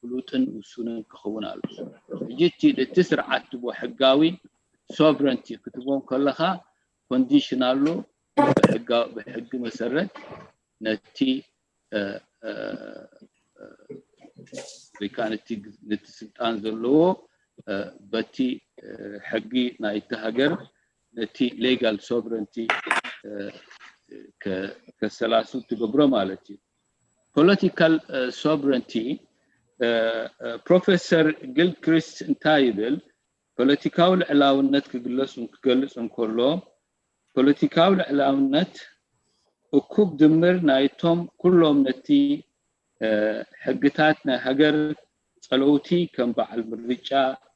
ፍሉጥን ውሱንን ክኸውን ኣሎ። ሕጂ እቲ ስርዓት ትቦ ሕጋዊ sovereignty ክትቦም ከለኻ condition ኣሎ። ብሕጊ መሰረት ነቲ ወይ ከዓ ነቲ ስልጣን ዘለዎ በቲ ሕጊ ናይቲ ሃገር ነቲ legal sovereignty ከሰላስል ትገብሮ ማለት እዩ። Political sovereignty፣ ፕሮፌሰር ጊልክሪስት እንታይ ይብል? ፖለቲካዊ ልዕላውነት ክግለጽ ክገልጽ እንከሎ፣ ፖለቲካዊ ልዕላውነት እኩብ ድምር ናይቶም ኩሎም ነቲ ሕግታት ናይ ሃገር ጸለውቲ ከም በዓል ምርጫ፣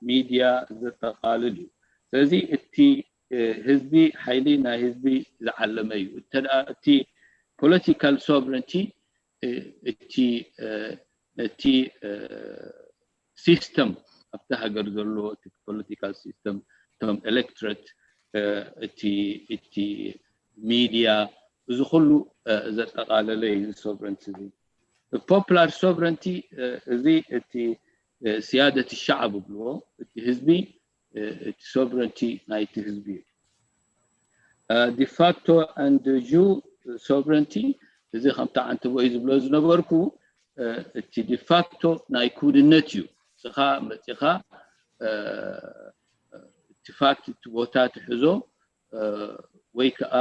ሚድያ ዘጠቓልል እዩ። ስለዚ እቲ ህዝቢ ሓይሊ ናይ ህዝቢ ዝዓለመ እዩ። እቲ political sovereignty እቲ ነቲ system ኣብቲ ሃገር ዘሎ እቲ political system፣ እቶም electorate፣ እቲ እቲ ሚድያ፣ እዚ ኩሉ ዘጠቓለለ እዩ sovereignty እዚ። Popular sovereignty እዚ እቲ ስያደት ሸዓብ ብልዎ፣ እቲ ህዝቢ እቲ sovereignty ናይቲ ህዝቢ እዩ። De facto and de jure sovereignty፣ እዚ ከምቲ ዓንተቦይ ዝብሎ ዝነበርኩ እቲ de facto ናይ ክውንነት እዩ። ንስኻ መፂኻ እቲ fact እቲ ቦታ ትሕዞ ወይ ከዓ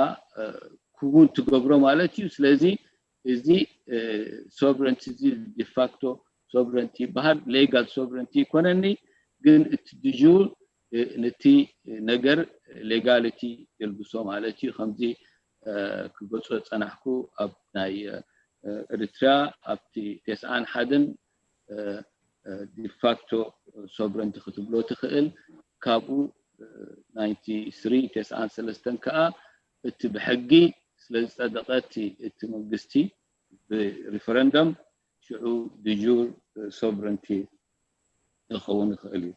ክውን ትገብሮ ማለት እዩ። ስለዚ እዚ sovereignty እዚ de facto sovereignty ይበሃል። Legal sovereignty ይኮነኒ፣ ግን እቲ de jure ነቲ ነገር legality የልብሶ ማለት እዩ። ከምዚ ክገልጾ ዝጸናሕኩ ኣብ ናይ ኤርትራ ኣብቲ ተስዓን ሓደን de facto sovereignty ክትብሎ ትኽእል። ካብኡ ninety three፣ ተስዓን ሰለስተን ከኣ እቲ ብሕጊ ስለ ዝጸደቐ እቲ መንግስቲ ብሪፈረንደም ሽዑ de jure sovereignty ክኸውን ይኽእል እዩ።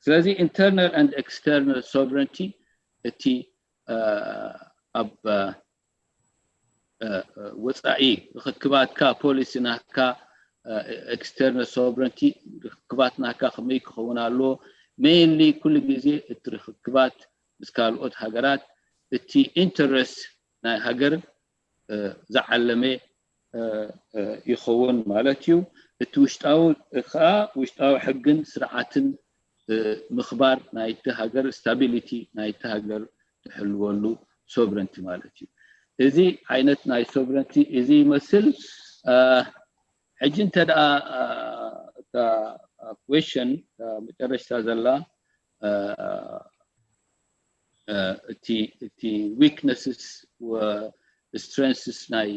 ስለዚ internal and external sovereignty እቲ ኣብ ወፃኢ ርክክባትካ፣ ፖሊሲ ናትካ፣ external sovereignty ርክክባት ናትካ ከመይ ክኸውን ኣለዎ? Mainly ኩሉ ግዜ እቲ ርክክባት ምስ ካልኦት ሃገራት እቲ interest ናይ ሃገር ዝዓለመ ይኸውን ማለት እዩ። እቲ ውሽጣዊ ከዓ ውሽጣዊ ሕግን ስርዓትን ምኽባር ናይቲ ሃገር፣ stability ናይቲ ሃገር ትሕልወሉ sovereignty ማለት እዩ። እዚ ዓይነት ናይ sovereignty እዚ ይመስል። ሕጂ እንተ ደኣ እታ question መጨረሽታ ዘላ እቲ weaknesses strengths ናይ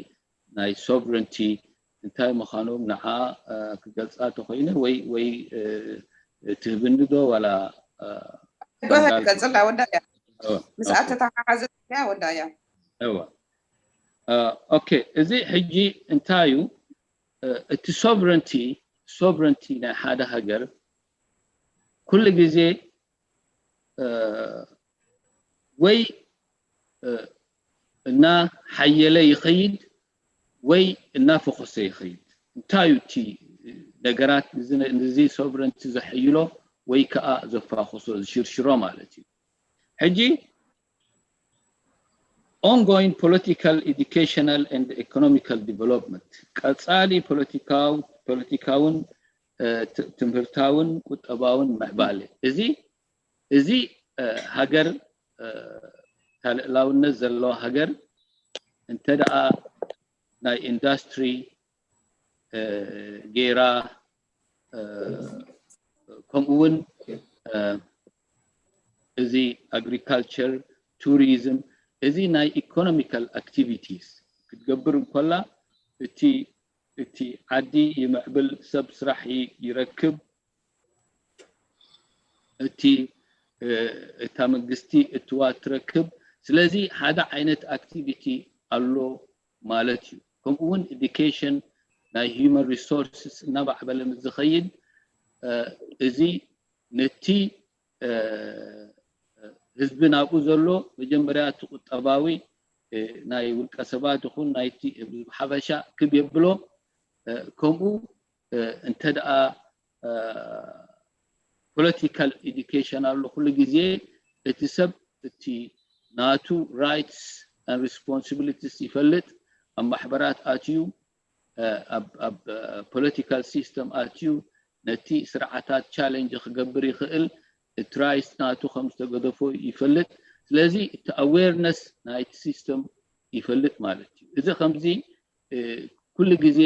ናይ sovereignty እንታይ ምዃኖም ንዓ ክገልፃ ተኮይነ ወይ ወይ ትህብኒ ዶ ዋላ ቀፅላ ወዳ እያ ምስ ኣተተሓሓዘ እያ ወዳ እያ እዋ okay እዚ ሕጂ እንታይ እዩ እቲ sovereignty sovereignty ናይ ሓደ ሃገር ኩሉ ግዜ ወይ እና ሓየለ ይኸይድ ወይ እና ፈኾሰ ይኸይድ እንታይ እዩ እቲ ነገራት ንዚ sovereignty ዘሐይሎ ወይ ከዓ ዘፋኾሶ ዝሽርሽሮ ማለት እዩ ሕጂ ongoing political educational and economical development ቀፃሊ ፖለቲካውን ትምህርታውን ቁጠባውን ምዕባለ እዚ እዚ ሃገር ታልእላውነት ዘለዋ ሃገር እንተ ደኣ ናይ ኢንዳስትሪ ገይራ ከምኡ እውን እዚ agriculture tourism እዚ ናይ economical activities ክትገብር እንኮላ እቲ እቲ ዓዲ ይምዕብል ሰብ ስራሕ ይረክብ እቲ እታ መንግስቲ እትዋ ትረክብ ስለዚ ሓደ ዓይነት activity ኣሎ ማለት እዩ ከምኡ እውን education ናይ human resources እናማዕበለ ምስ ዝኸይድ እዚ ነቲ ህዝቢ ናብኡ ዘሎ መጀመርያ እቲ ቁጠባዊ ናይ ውልቀ ሰባት ይኹን ናይቲ ህዝቢ ሓበሻ ክብ የብሎ ከምኡ እንተ ደኣ political education ኣሎ ኩሉ ግዜ እቲ ሰብ እቲ ናቱ rights and responsibilities ይፈልጥ ኣብ ማሕበራት ኣትዩ ኣብ political system ኣትዩ ነቲ ስርዓታት challenge ክገብር ይኽእል እቲ rights ናቱ ከም ዝተገደፎ ይፈልጥ ስለዚ እቲ awareness ናይቲ system ይፈልጥ ማለት እዩ እዚ ከምዚ ኩሉ ግዜ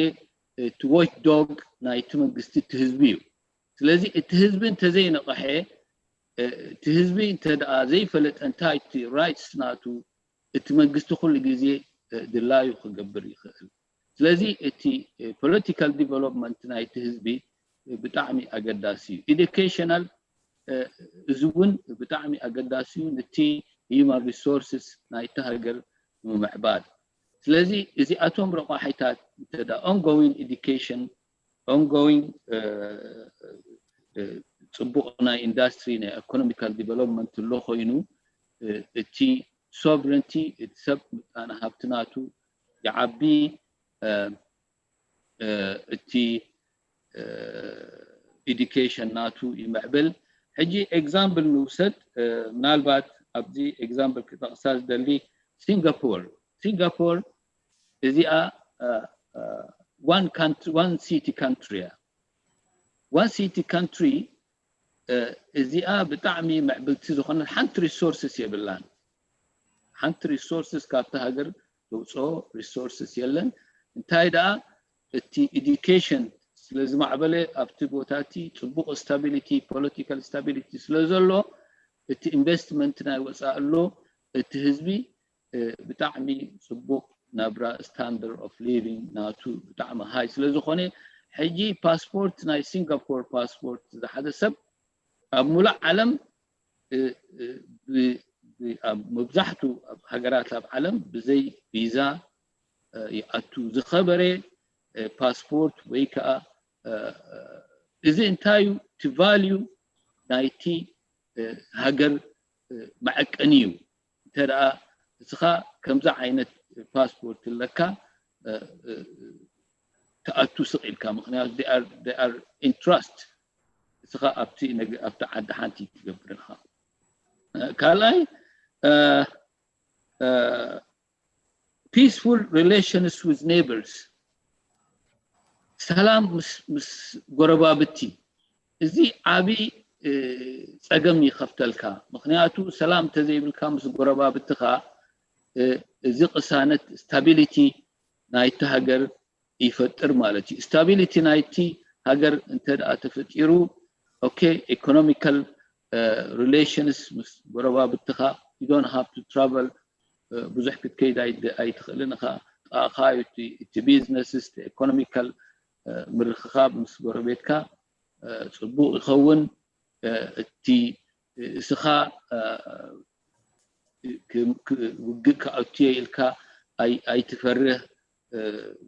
እቲ watch dog ናይቲ መንግስቲ እቲ ህዝቢ እዩ ስለዚ እቲ ህዝቢ እንተዘይነቐሐ እቲ ህዝቢ እንተ ደኣ ዘይፈለጠ እንታይ እቲ rights ናቱ እቲ መንግስቲ ኩሉ ግዜ ድላዩ ክገብር ይኽእል ስለዚ እቲ political development ናይቲ ህዝቢ ብጣዕሚ ኣገዳሲ እዩ educational እዚ እውን ብጣዕሚ ኣገዳሲ እዩ ነቲ human resources ናይቲ ሃገር ንምምዕባል ስለዚ እዚኣቶም ረቋሒታት እንተ ongoing education ongoing ፅቡቕ ናይ ኢንዳስትሪ ናይ economical development ኣሎ ኮይኑ እቲ sovereignty እቲ ሰብ ምጣነ ሃብቲ ናቱ ይዓቢ እቲ education ናቱ ይምዕብል ሕጂ example ንውሰድ ምናልባት ኣብዚ example ክጠቕሳ ዝደሊ ሲንጋፖር ሲንጋፖር እዚኣ one country one city country እያ one city country እዚኣ ብጣዕሚ ምዕብልቲ ዝኾነት ሓንቲ resources የብላን ሓንቲ resources ካብቲ ሃገር ዘውፅኦ resources የለን እንታይ ደኣ እቲ education ስለ ዝማዕበለ ኣብቲ ቦታ እቲ ፅቡቕ stability political stability ስለ ዘሎ እቲ investment ናይ ወፃእ ኣሎ እቲ ህዝቢ ብጣዕሚ ፅቡቕ ናብራ standard of living ናቱ ብጣዕሚ high ስለ ዝኾነ ሕጂ passport ናይ ሲንጋፖር passport ዝሓዘ ሰብ ኣብ ሙሉእ ዓለም መብዛሕቱ ኣብ ሃገራት ኣብ ዓለም ብዘይ ቪዛ ይኣቱ ዝኸበረ passport ወይ ከዓ እዚ እንታይ እዩ እቲ value ናይቲ ሃገር መዐቀኒ እዩ እንተ ደኣ እስኻ ከምዚ ዓይነት passport ኣለካ ትኣቱ ስቕ ኢልካ ምክንያቱ they are in trust እስኻ ኣብቲ ኣብቲ ዓዲ ሓንቲ ትገብር ኢኻ ካልኣይ peaceful relations with neighbors ሰላም ምስ ጎረባብቲ እዚ ዓብይ ፀገም ይኸፍተልካ ምክንያቱ ሰላም እንተዘይብልካ ምስ ጎረባብትኻ እዚ ቅሳነት stability ናይቲ ሃገር ይፈጥር ማለት እዩ stability ናይቲ ሃገር እንተ ደኣ ተፈጢሩ okay economical relations ምስ ጎረባብትኻ you don't have to travel ብዙሕ ክትከይድ ኣይትኽእልን ኢኻ ኣኻዩ እቲ ቢዝነስስ ኢኮኖሚካል ምርኽኻብ ምስ ጎረቤትካ ጽቡቕ ይኸውን። እቲ እስኻ ውግእ ክኣቱ ኢልካ ኣይትፈርህ።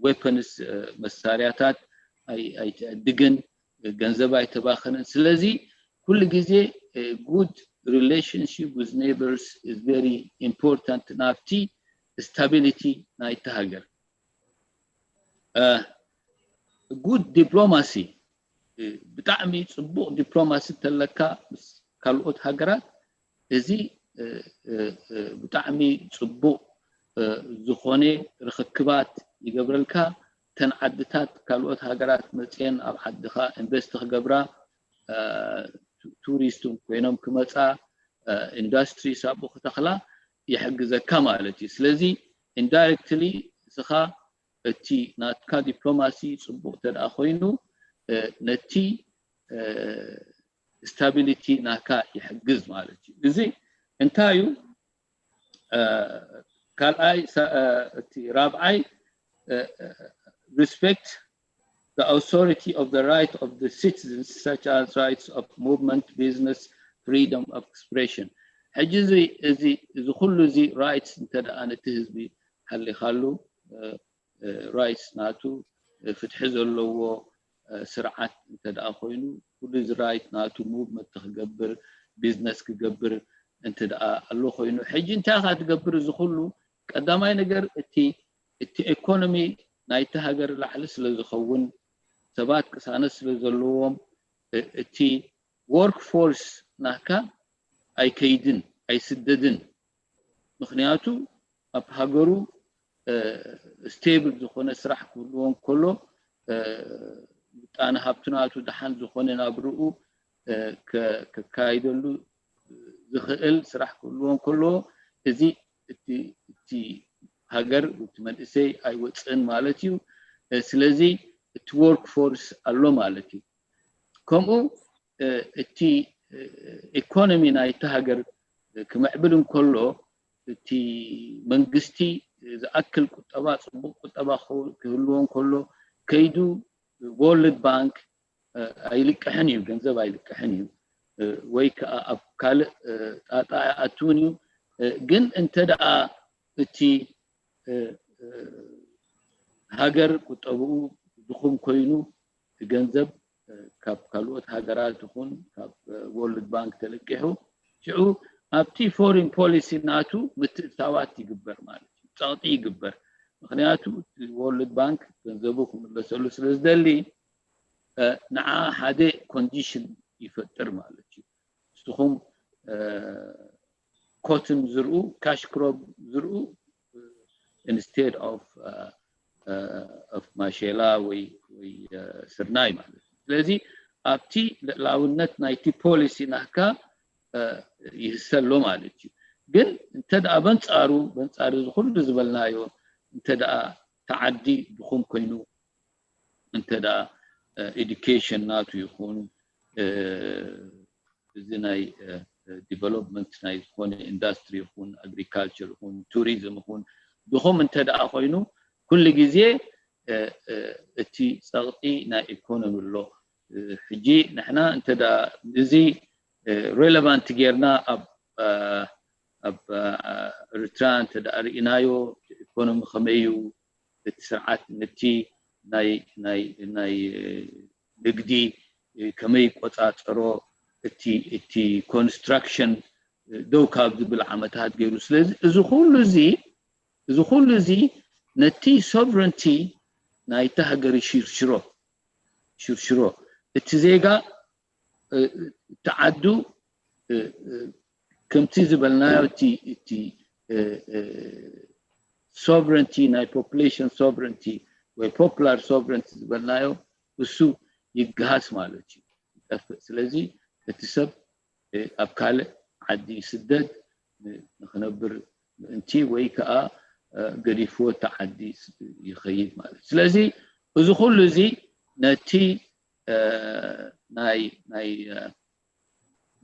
ዌፐንስ መሳርያታት ኣይትዕድግን፣ ገንዘብ ኣይተባኽንን። ስለዚ ኩሉ ግዜ good relationship with neighbors is very important ናብቲ ስታቢሊቲ ናይቲ ሃገር። ጉድ ዲፕሎማሲ፣ ብጣዕሚ ፅቡቕ ዲፕሎማሲ እንተለካ ምስ ካልኦት ሃገራት፣ እዚ ብጣዕሚ ፅቡቕ ዝኾነ ርኽክባት ይገብረልካ። ተን ዓድታት ካልኦት ሃገራት መፅየን ኣብ ዓድኻ ኢንቨስት ክገብራ፣ ቱሪስት ኮይኖም ክመፃ፣ ኢንዱስትሪስ ኣብኡ ክተኽላ ይሕግዘካ ማለት እዩ። ስለዚ ኢንዳይረክትሊ እስኻ እቲ ናትካ ዲፕሎማሲ ፅቡቕ ተደኣ ኮይኑ ነቲ ስታቢሊቲ ናካ ይሕግዝ ማለት እዩ። እዚ እንታይ እዩ? ካልኣይ እቲ ራብዓይ respect the authority of the right of the citizens such as rights of movement, business, freedom of expression። ሕጂ እዚ እዚ እዚ ኩሉ እዚ ራይትስ እንተ ደኣ ነቲ ህዝቢ ሓሊኻሉ ራይትስ ናቱ ፍትሒ ዘለዎ ስርዓት እንተ ደኣ ኮይኑ ኩሉ እዚ ራይት ናቱ ሙቭመንት ክገብር ቢዝነስ ክገብር እንተ ደኣ ኣሎ ኮይኑ ሕጂ እንታይ ኢኻ ትገብር? እዚ ኩሉ ቀዳማይ ነገር እቲ እቲ ኢኮኖሚ ናይቲ ሃገር ላዕሊ ስለ ዝኸውን ሰባት ቅሳነት ስለ ዘለዎም እቲ ወርክ ፎርስ ናካ ኣይከይድን ኣይስደድን። ምኽንያቱ ኣብ ሃገሩ ስቴብል ዝኾነ ስራሕ ክህልዎ እንከሎ ምጣነ ሃብቲ ናቱ ደሓን ዝኾነ ናብርኡ ከካይደሉ ዝኽእል ስራሕ ክህልዎ እንከሎ እዚ እቲ ሃገር እቲ መንእሰይ ኣይወፅእን ማለት እዩ። ስለዚ እቲ ወርክ ፎርስ ኣሎ ማለት እዩ። ከምኡ እቲ ኢኮኖሚ ናይቲ ሃገር ክምዕብል እንከሎ እቲ መንግስቲ ዝኣክል ቁጠባ ፅቡቅ ቁጠባ ክህልዎ እንከሎ ከይዱ ወርልድ ባንክ ኣይልቅሕን እዩ፣ ገንዘብ ኣይልቅሕን እዩ ወይ ከዓ ኣብ ካልእ ጣጣ ኣይኣትውን እዩ። ግን እንተ ደኣ እቲ ሃገር ቁጠብኡ ድኹም ኮይኑ እቲ ገንዘብ ካብ ካልኦት ሃገራት ይኹን ካብ ወርልድ ባንክ ተለቂሑ ሽዑ ኣብቲ ፎሪን ፖሊሲ ናቱ ምትእትታዋት ይግበር ማለት እዩ፣ ፀቕጢ ይግበር። ምክንያቱ ወርልድ ባንክ ገንዘቡ ክምለሰሉ ስለ ዝደሊ ንዓ ሓደ ኮንዲሽን ይፈጥር ማለት እዩ። ንስኹም ኮትን ዝርኡ ካሽ ክሮፕ ዝርኡ ኢንስቴድ ኦፍ ማሼላ ወይ ስርናይ ማለት እዩ። ስለዚ ኣብቲ ልዕላውነት ናይቲ ፖሊሲ ናካ ይህሰሎ ማለት እዩ። ግን እንተ ደኣ በንጻሩ በንጻር እዚ ኩሉ ዝበልናዮ እንተ ደኣ ተዓዲ ድኹም ኮይኑ እንተ ደኣ ኤዱኬሽን ናቱ ይኹን እዚ ናይ ዲቨሎፕመንት ናይ ዝኾነ ኢንዳስትሪ ይኹን ኣግሪካልቸር ይኹን ቱሪዝም ይኹን ድኹም እንተ ደኣ ኮይኑ ኩሉ ግዜ እቲ ፀቕጢ ናይ ኢኮኖሚ ኣሎ። ሕጂ ንሕና እንተ እዚ ሬሌቫንት ጌርና ኣብ ኣብ ኤርትራ እንተ ርኢናዮ ኢኮኖሚ ከመይ እዩ እቲ ስርዓት ነቲ ናይ ናይ ናይ ንግዲ ከመይ ይቆፃፀሮ እቲ እቲ ኮንስትራክሽን ደው ካብ ዝብል ዓመታት ገይሩ። ስለዚ እዚ ኩሉ እዚ እዚ ኩሉ እዚ ነቲ ሶቨረንቲ ናይቲ ሃገር ይሽርሽሮ ሽርሽሮ እቲ ዜጋ እቲ ዓዱ ከምቲ ዝበልናዮ እቲ እቲ ሶቨረንቲ ናይ ፖፑሌሽን ሶቨረንቲ ወይ ፖፑላር ሶቨረንቲ ዝበልናዮ እሱ ይገሃስ ማለት እዩ፣ ይጠፍእ። ስለዚ እቲ ሰብ ኣብ ካልእ ዓዲ ይስደድ ንክነብር ምእንቲ ወይ ከዓ ገዲፍዎ እቲ ዓዲ ይኸይድ ማለት እዩ። ስለዚ እዚ ኩሉ እዚ ነቲ ናይ ናይ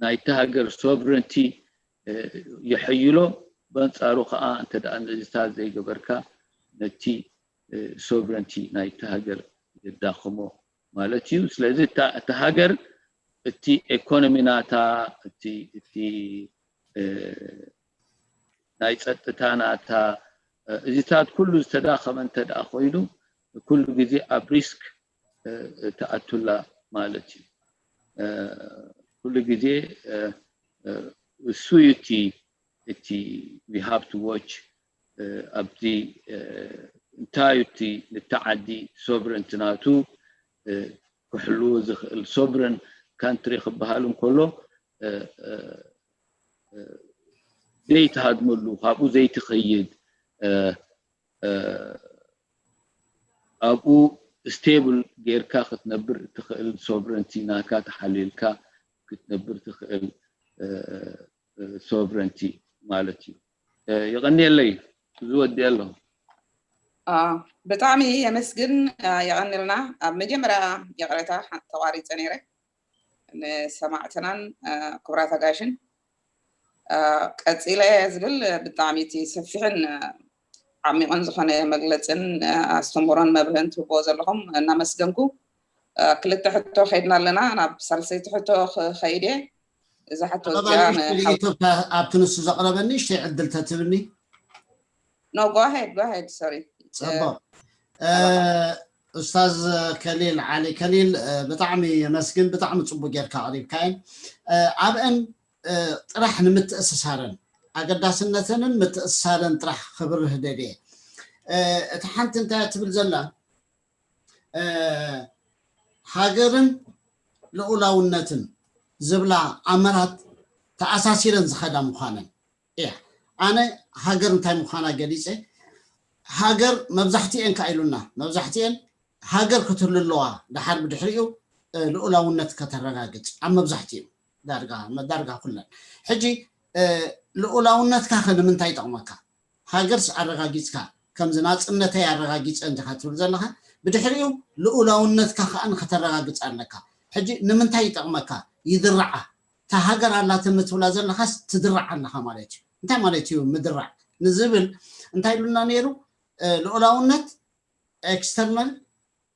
ናይቲ ሃገር ሶቨረንቲ የሐይሎ። በንፃሩ ከዓ እንተ ደኣ ነዚታት ዘይገበርካ ነቲ sovereignty ናይቲ ሃገር የዳኽሞ ማለት እዩ። ስለዚ እታ ሃገር እቲ economy ናታ፣ እቲ ናይ ፀጥታ ናታ፣ እዚታት ኩሉ ዝተዳኸመ እንተ ደኣ ኮይኑ ኩሉ ግዜ ኣብ risk ትኣቱላ ማለት እዩ። ኩሉ ግዜ እሱ እዩ እቲ እቲ we have to watch። ኣብዚ እንታይ እቲ ንተዓዲ sovereignty ናቱ ክሕልዎ ዝኽእል sovereign country ክበሃል እንከሎ ዘይትሃድመሉ፣ ካብኡ ዘይትኸይድ፣ ኣብኡ stable ጌርካ ክትነብር እትኽእል sovereignty ናትካ ተሓልልካ ክትነብር ትኽእል sovereignty ማለት እዩ። የቐንየለይ፣ ዝወዲ ኣለኹ። ብጣዕሚ የመስግን። የቐንልና። ኣብ መጀመርያ ይቕሬታ፣ ተቋሪፀ ነይረ። ንሰማዕትናን ክቡራት ኣጋይሽን ቀፂለ ዝብል ብጣዕሚ እቲ ሰፊሕን ዓሚቕን ዝኾነ መግለፅን ኣስተምህሮን መብርህን ትህብዎ ዘለኹም እናመስገንኩ፣ ክልተ ሕቶ ከይድና ኣለና። ናብ ሳልሰይቲ ሕቶ ክኸይድ እየ። እዛ ሕቶ እዚኣ ኣብቲ ንሱ ዘቕረበ ንእሽተይ ዕድል ተትብኒ። No, go ahead, go ahead, sorry. ፅቡቕ። ኡስታዝ ከሊል ዓሊ ከሊል፣ ብጣዕሚ የመስግን። ብጣዕሚ ፅቡቅ ጌርካ ኣቕሪብካየን። ኣብአን ጥራሕ ንምትእስሳረን ኣገዳስነተንን ምትእስሳረን ጥራሕ ክብርህ ደልየ። እቲ ሓንቲ እንታይ ትብል ዘላ፣ ሃገርን ልኡላውነትን ዝብላ ኣመራት ተኣሳሲረን ዝኸዳ ምዃነን እያ። ኣነ ሃገር እንታይ ምዃና ገሊፀ። ሃገር መብዛሕትኤን ከኣ ኢሉና፣ መብዛሕትኤን ሃገር ክትህሉ ኣለዋ፣ ደሓር ብድሕሪኡ ልኡላውነት ከተረጋግፅ ኣብ መብዛሕትኡ ዳርጋ ኩለን። ሕጂ ልኡላውነትካ ከ ንምንታይ ይጠቕመካ? ሃገርስ ኣረጋጊፅካ፣ ከምዚ ናፅነተይ ኣረጋጊፀ እንዲኻ ትብል ዘለኻ፣ ብድሕሪኡ ልኡላውነትካ ከኣ ንኸተረጋግፅ ኣለካ። ሕጂ ንምንታይ ይጠቕመካ? ይድርዓ። እታ ሃገር ኣላትኒ ትብላ ዘለኻስ ትድርዓ ኣለኻ ማለት እዩ። እንታይ ማለት እዩ ምድራዕ ንዝብል? እንታይ ኢሉና ነይሩ? ልኡላውነት external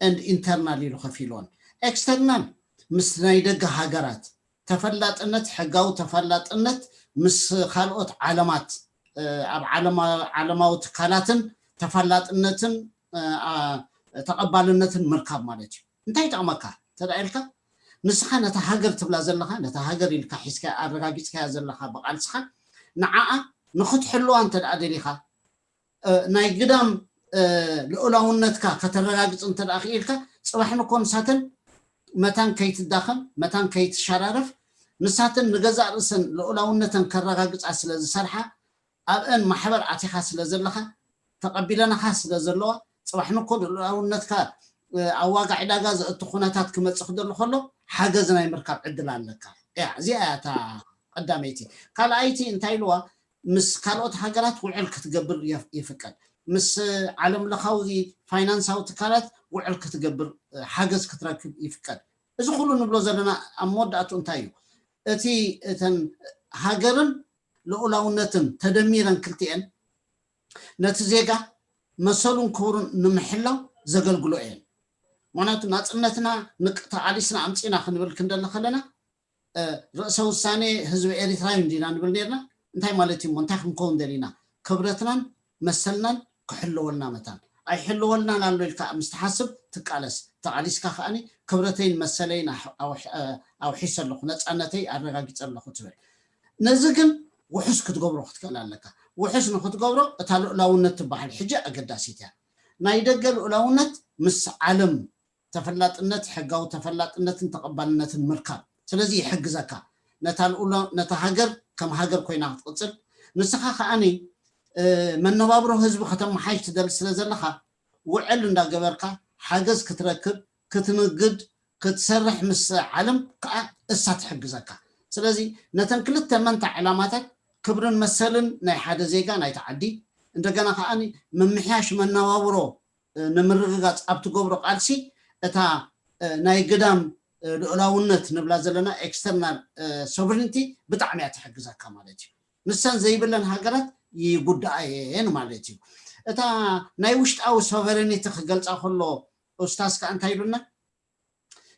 and internal ኢሉ ከፊልዎን። External ምስ ናይ ደገ ሃገራት ተፈላጥነት፣ ሕጋዊ ተፈላጥነት ምስ ካልኦት ዓለማት፣ ኣብ ዓለማዊ ትካላትን ተፈላጥነትን ተቐባልነትን ምርካብ ማለት እዩ። እንታይ ይጠቕመካ እንተ ኢልካ፣ ንስኻ ነታ ሃገር ትብላ ዘለኻ፣ ነታ ሃገር ኢልካ ሒዝካ ኣረጋጊፅካያ ዘለኻ ብቃልስኻ፣ ንዓኣ ንክትሕልዋ እንተ ደኣ ደሊኻ፣ ናይ ግዳም ልኡላውነትካ ከተረጋግፅ እንተ ደኣ ክኢልካ፣ ፅባሕ ንኮ ንሳተን መታን ከይትዳኸም፣ መታን ከይትሸራረፍ፣ ንሳተን ንገዛእ ርእሰን ልኡላውነተን ከረጋግፃ ስለ ዝሰርሓ፣ ኣብአን ማሕበር ኣቲኻ ስለ ዘለኻ፣ ተቐቢለናኻ ስለ ዘለዋ፣ ፅባሕ ንኮ ልኡላውነትካ ኣብ ዋጋ ዕዳጋ ዘእቱ ኩነታት ክመፅእ ክደሉ ከሎ፣ ሓገዝ ናይ ምርካብ ዕድል ኣለካ። እያ፣ እዚኣ እያ እታ ቀዳመይቲ። ካልኣይቲ እንታይ ኢልዋ? ምስ ካልኦት ሃገራት ውዕል ክትገብር ይፍቀድ። ምስ ዓለም ለኻዊ ፋይናንሳዊ ትካላት ውዕል ክትገብር፣ ሓገዝ ክትረክብ ይፍቀድ። እዚ ኩሉ ንብሎ ዘለና ኣብ መወዳእቱ እንታይ እዩ? እቲ እተን ሃገርን ልኡላውነትን ተደሚረን ክልቲኤን ነቲ ዜጋ መሰሉን ክብሩን ንምሕላው ዘገልግሎ እየን። ምክንያቱ ናፅነትና ተቓሊስና ኣምፂና ክንብል ክንደሊ ከለና ርእሰ ውሳኔ ህዝቢ ኤሪትራ እዩ እንዲና ንብል ነርና። እንታይ ማለት እዩ? እንታይ ክንከውን ደሊና? ክብረትናን መሰልናን ክሕልወልና መታን ኣይሕልወልናን ኣሎ ኢልካ ምስ ትሓስብ ትቃለስ። ተቓሊስካ ከኣኒ ክብረተይን መሰለይን ኣውሒሰ ኣለኹ፣ ነፃነተይ ኣረጋጊፀ ኣለኹ ትብል። ነዚ ግን ውሑስ ክትገብሮ ክትክእል ኣለካ። ውሑስ ንክትገብሮ እታ ልኡላውነት ትበሃል ሕጂ ኣገዳሲት እያ። ናይ ደገ ልኡላውነት ምስ ዓለም ተፈላጥነት፣ ሕጋዊ ተፈላጥነትን ተቐባልነትን ምርካብ። ስለዚ ይሕግዘካ ነታ ሃገር ከም ሃገር ኮይና ክትቕፅል። ንስኻ ከኣኒ መነባብሮ ህዝቢ ከተመሓይሽ ትደሊ ስለ ዘለኻ ውዕል እንዳገበርካ ሓገዝ ክትረክብ፣ ክትንግድ፣ ክትሰርሕ ምስ ዓለም ከዓ እሳ ትሕግዘካ። ስለዚ ነተን ክልተ መንታ ዕላማታት ክብርን መሰልን ናይ ሓደ ዜጋ ናይቲ ዓዲ፣ እንደገና ከዓ ምምሕያሽ መነባብሮ ንምርግጋፅ ኣብ ትገብሮ ቃልሲ እታ ናይ ግዳም ልኡላውነት ንብላ ዘለና external sovereignty ብጣዕሚ እያ ትሕግዘካ ማለት እዩ። ንሰን ዘይብለን ሃገራት ይጉዳኣ እየን ማለት እዩ። እታ ናይ ውሽጣዊ ሶቨረኒቲ ክገልፃ ከሎ ኡስታዝ ከኣ እንታይ ኢሉና?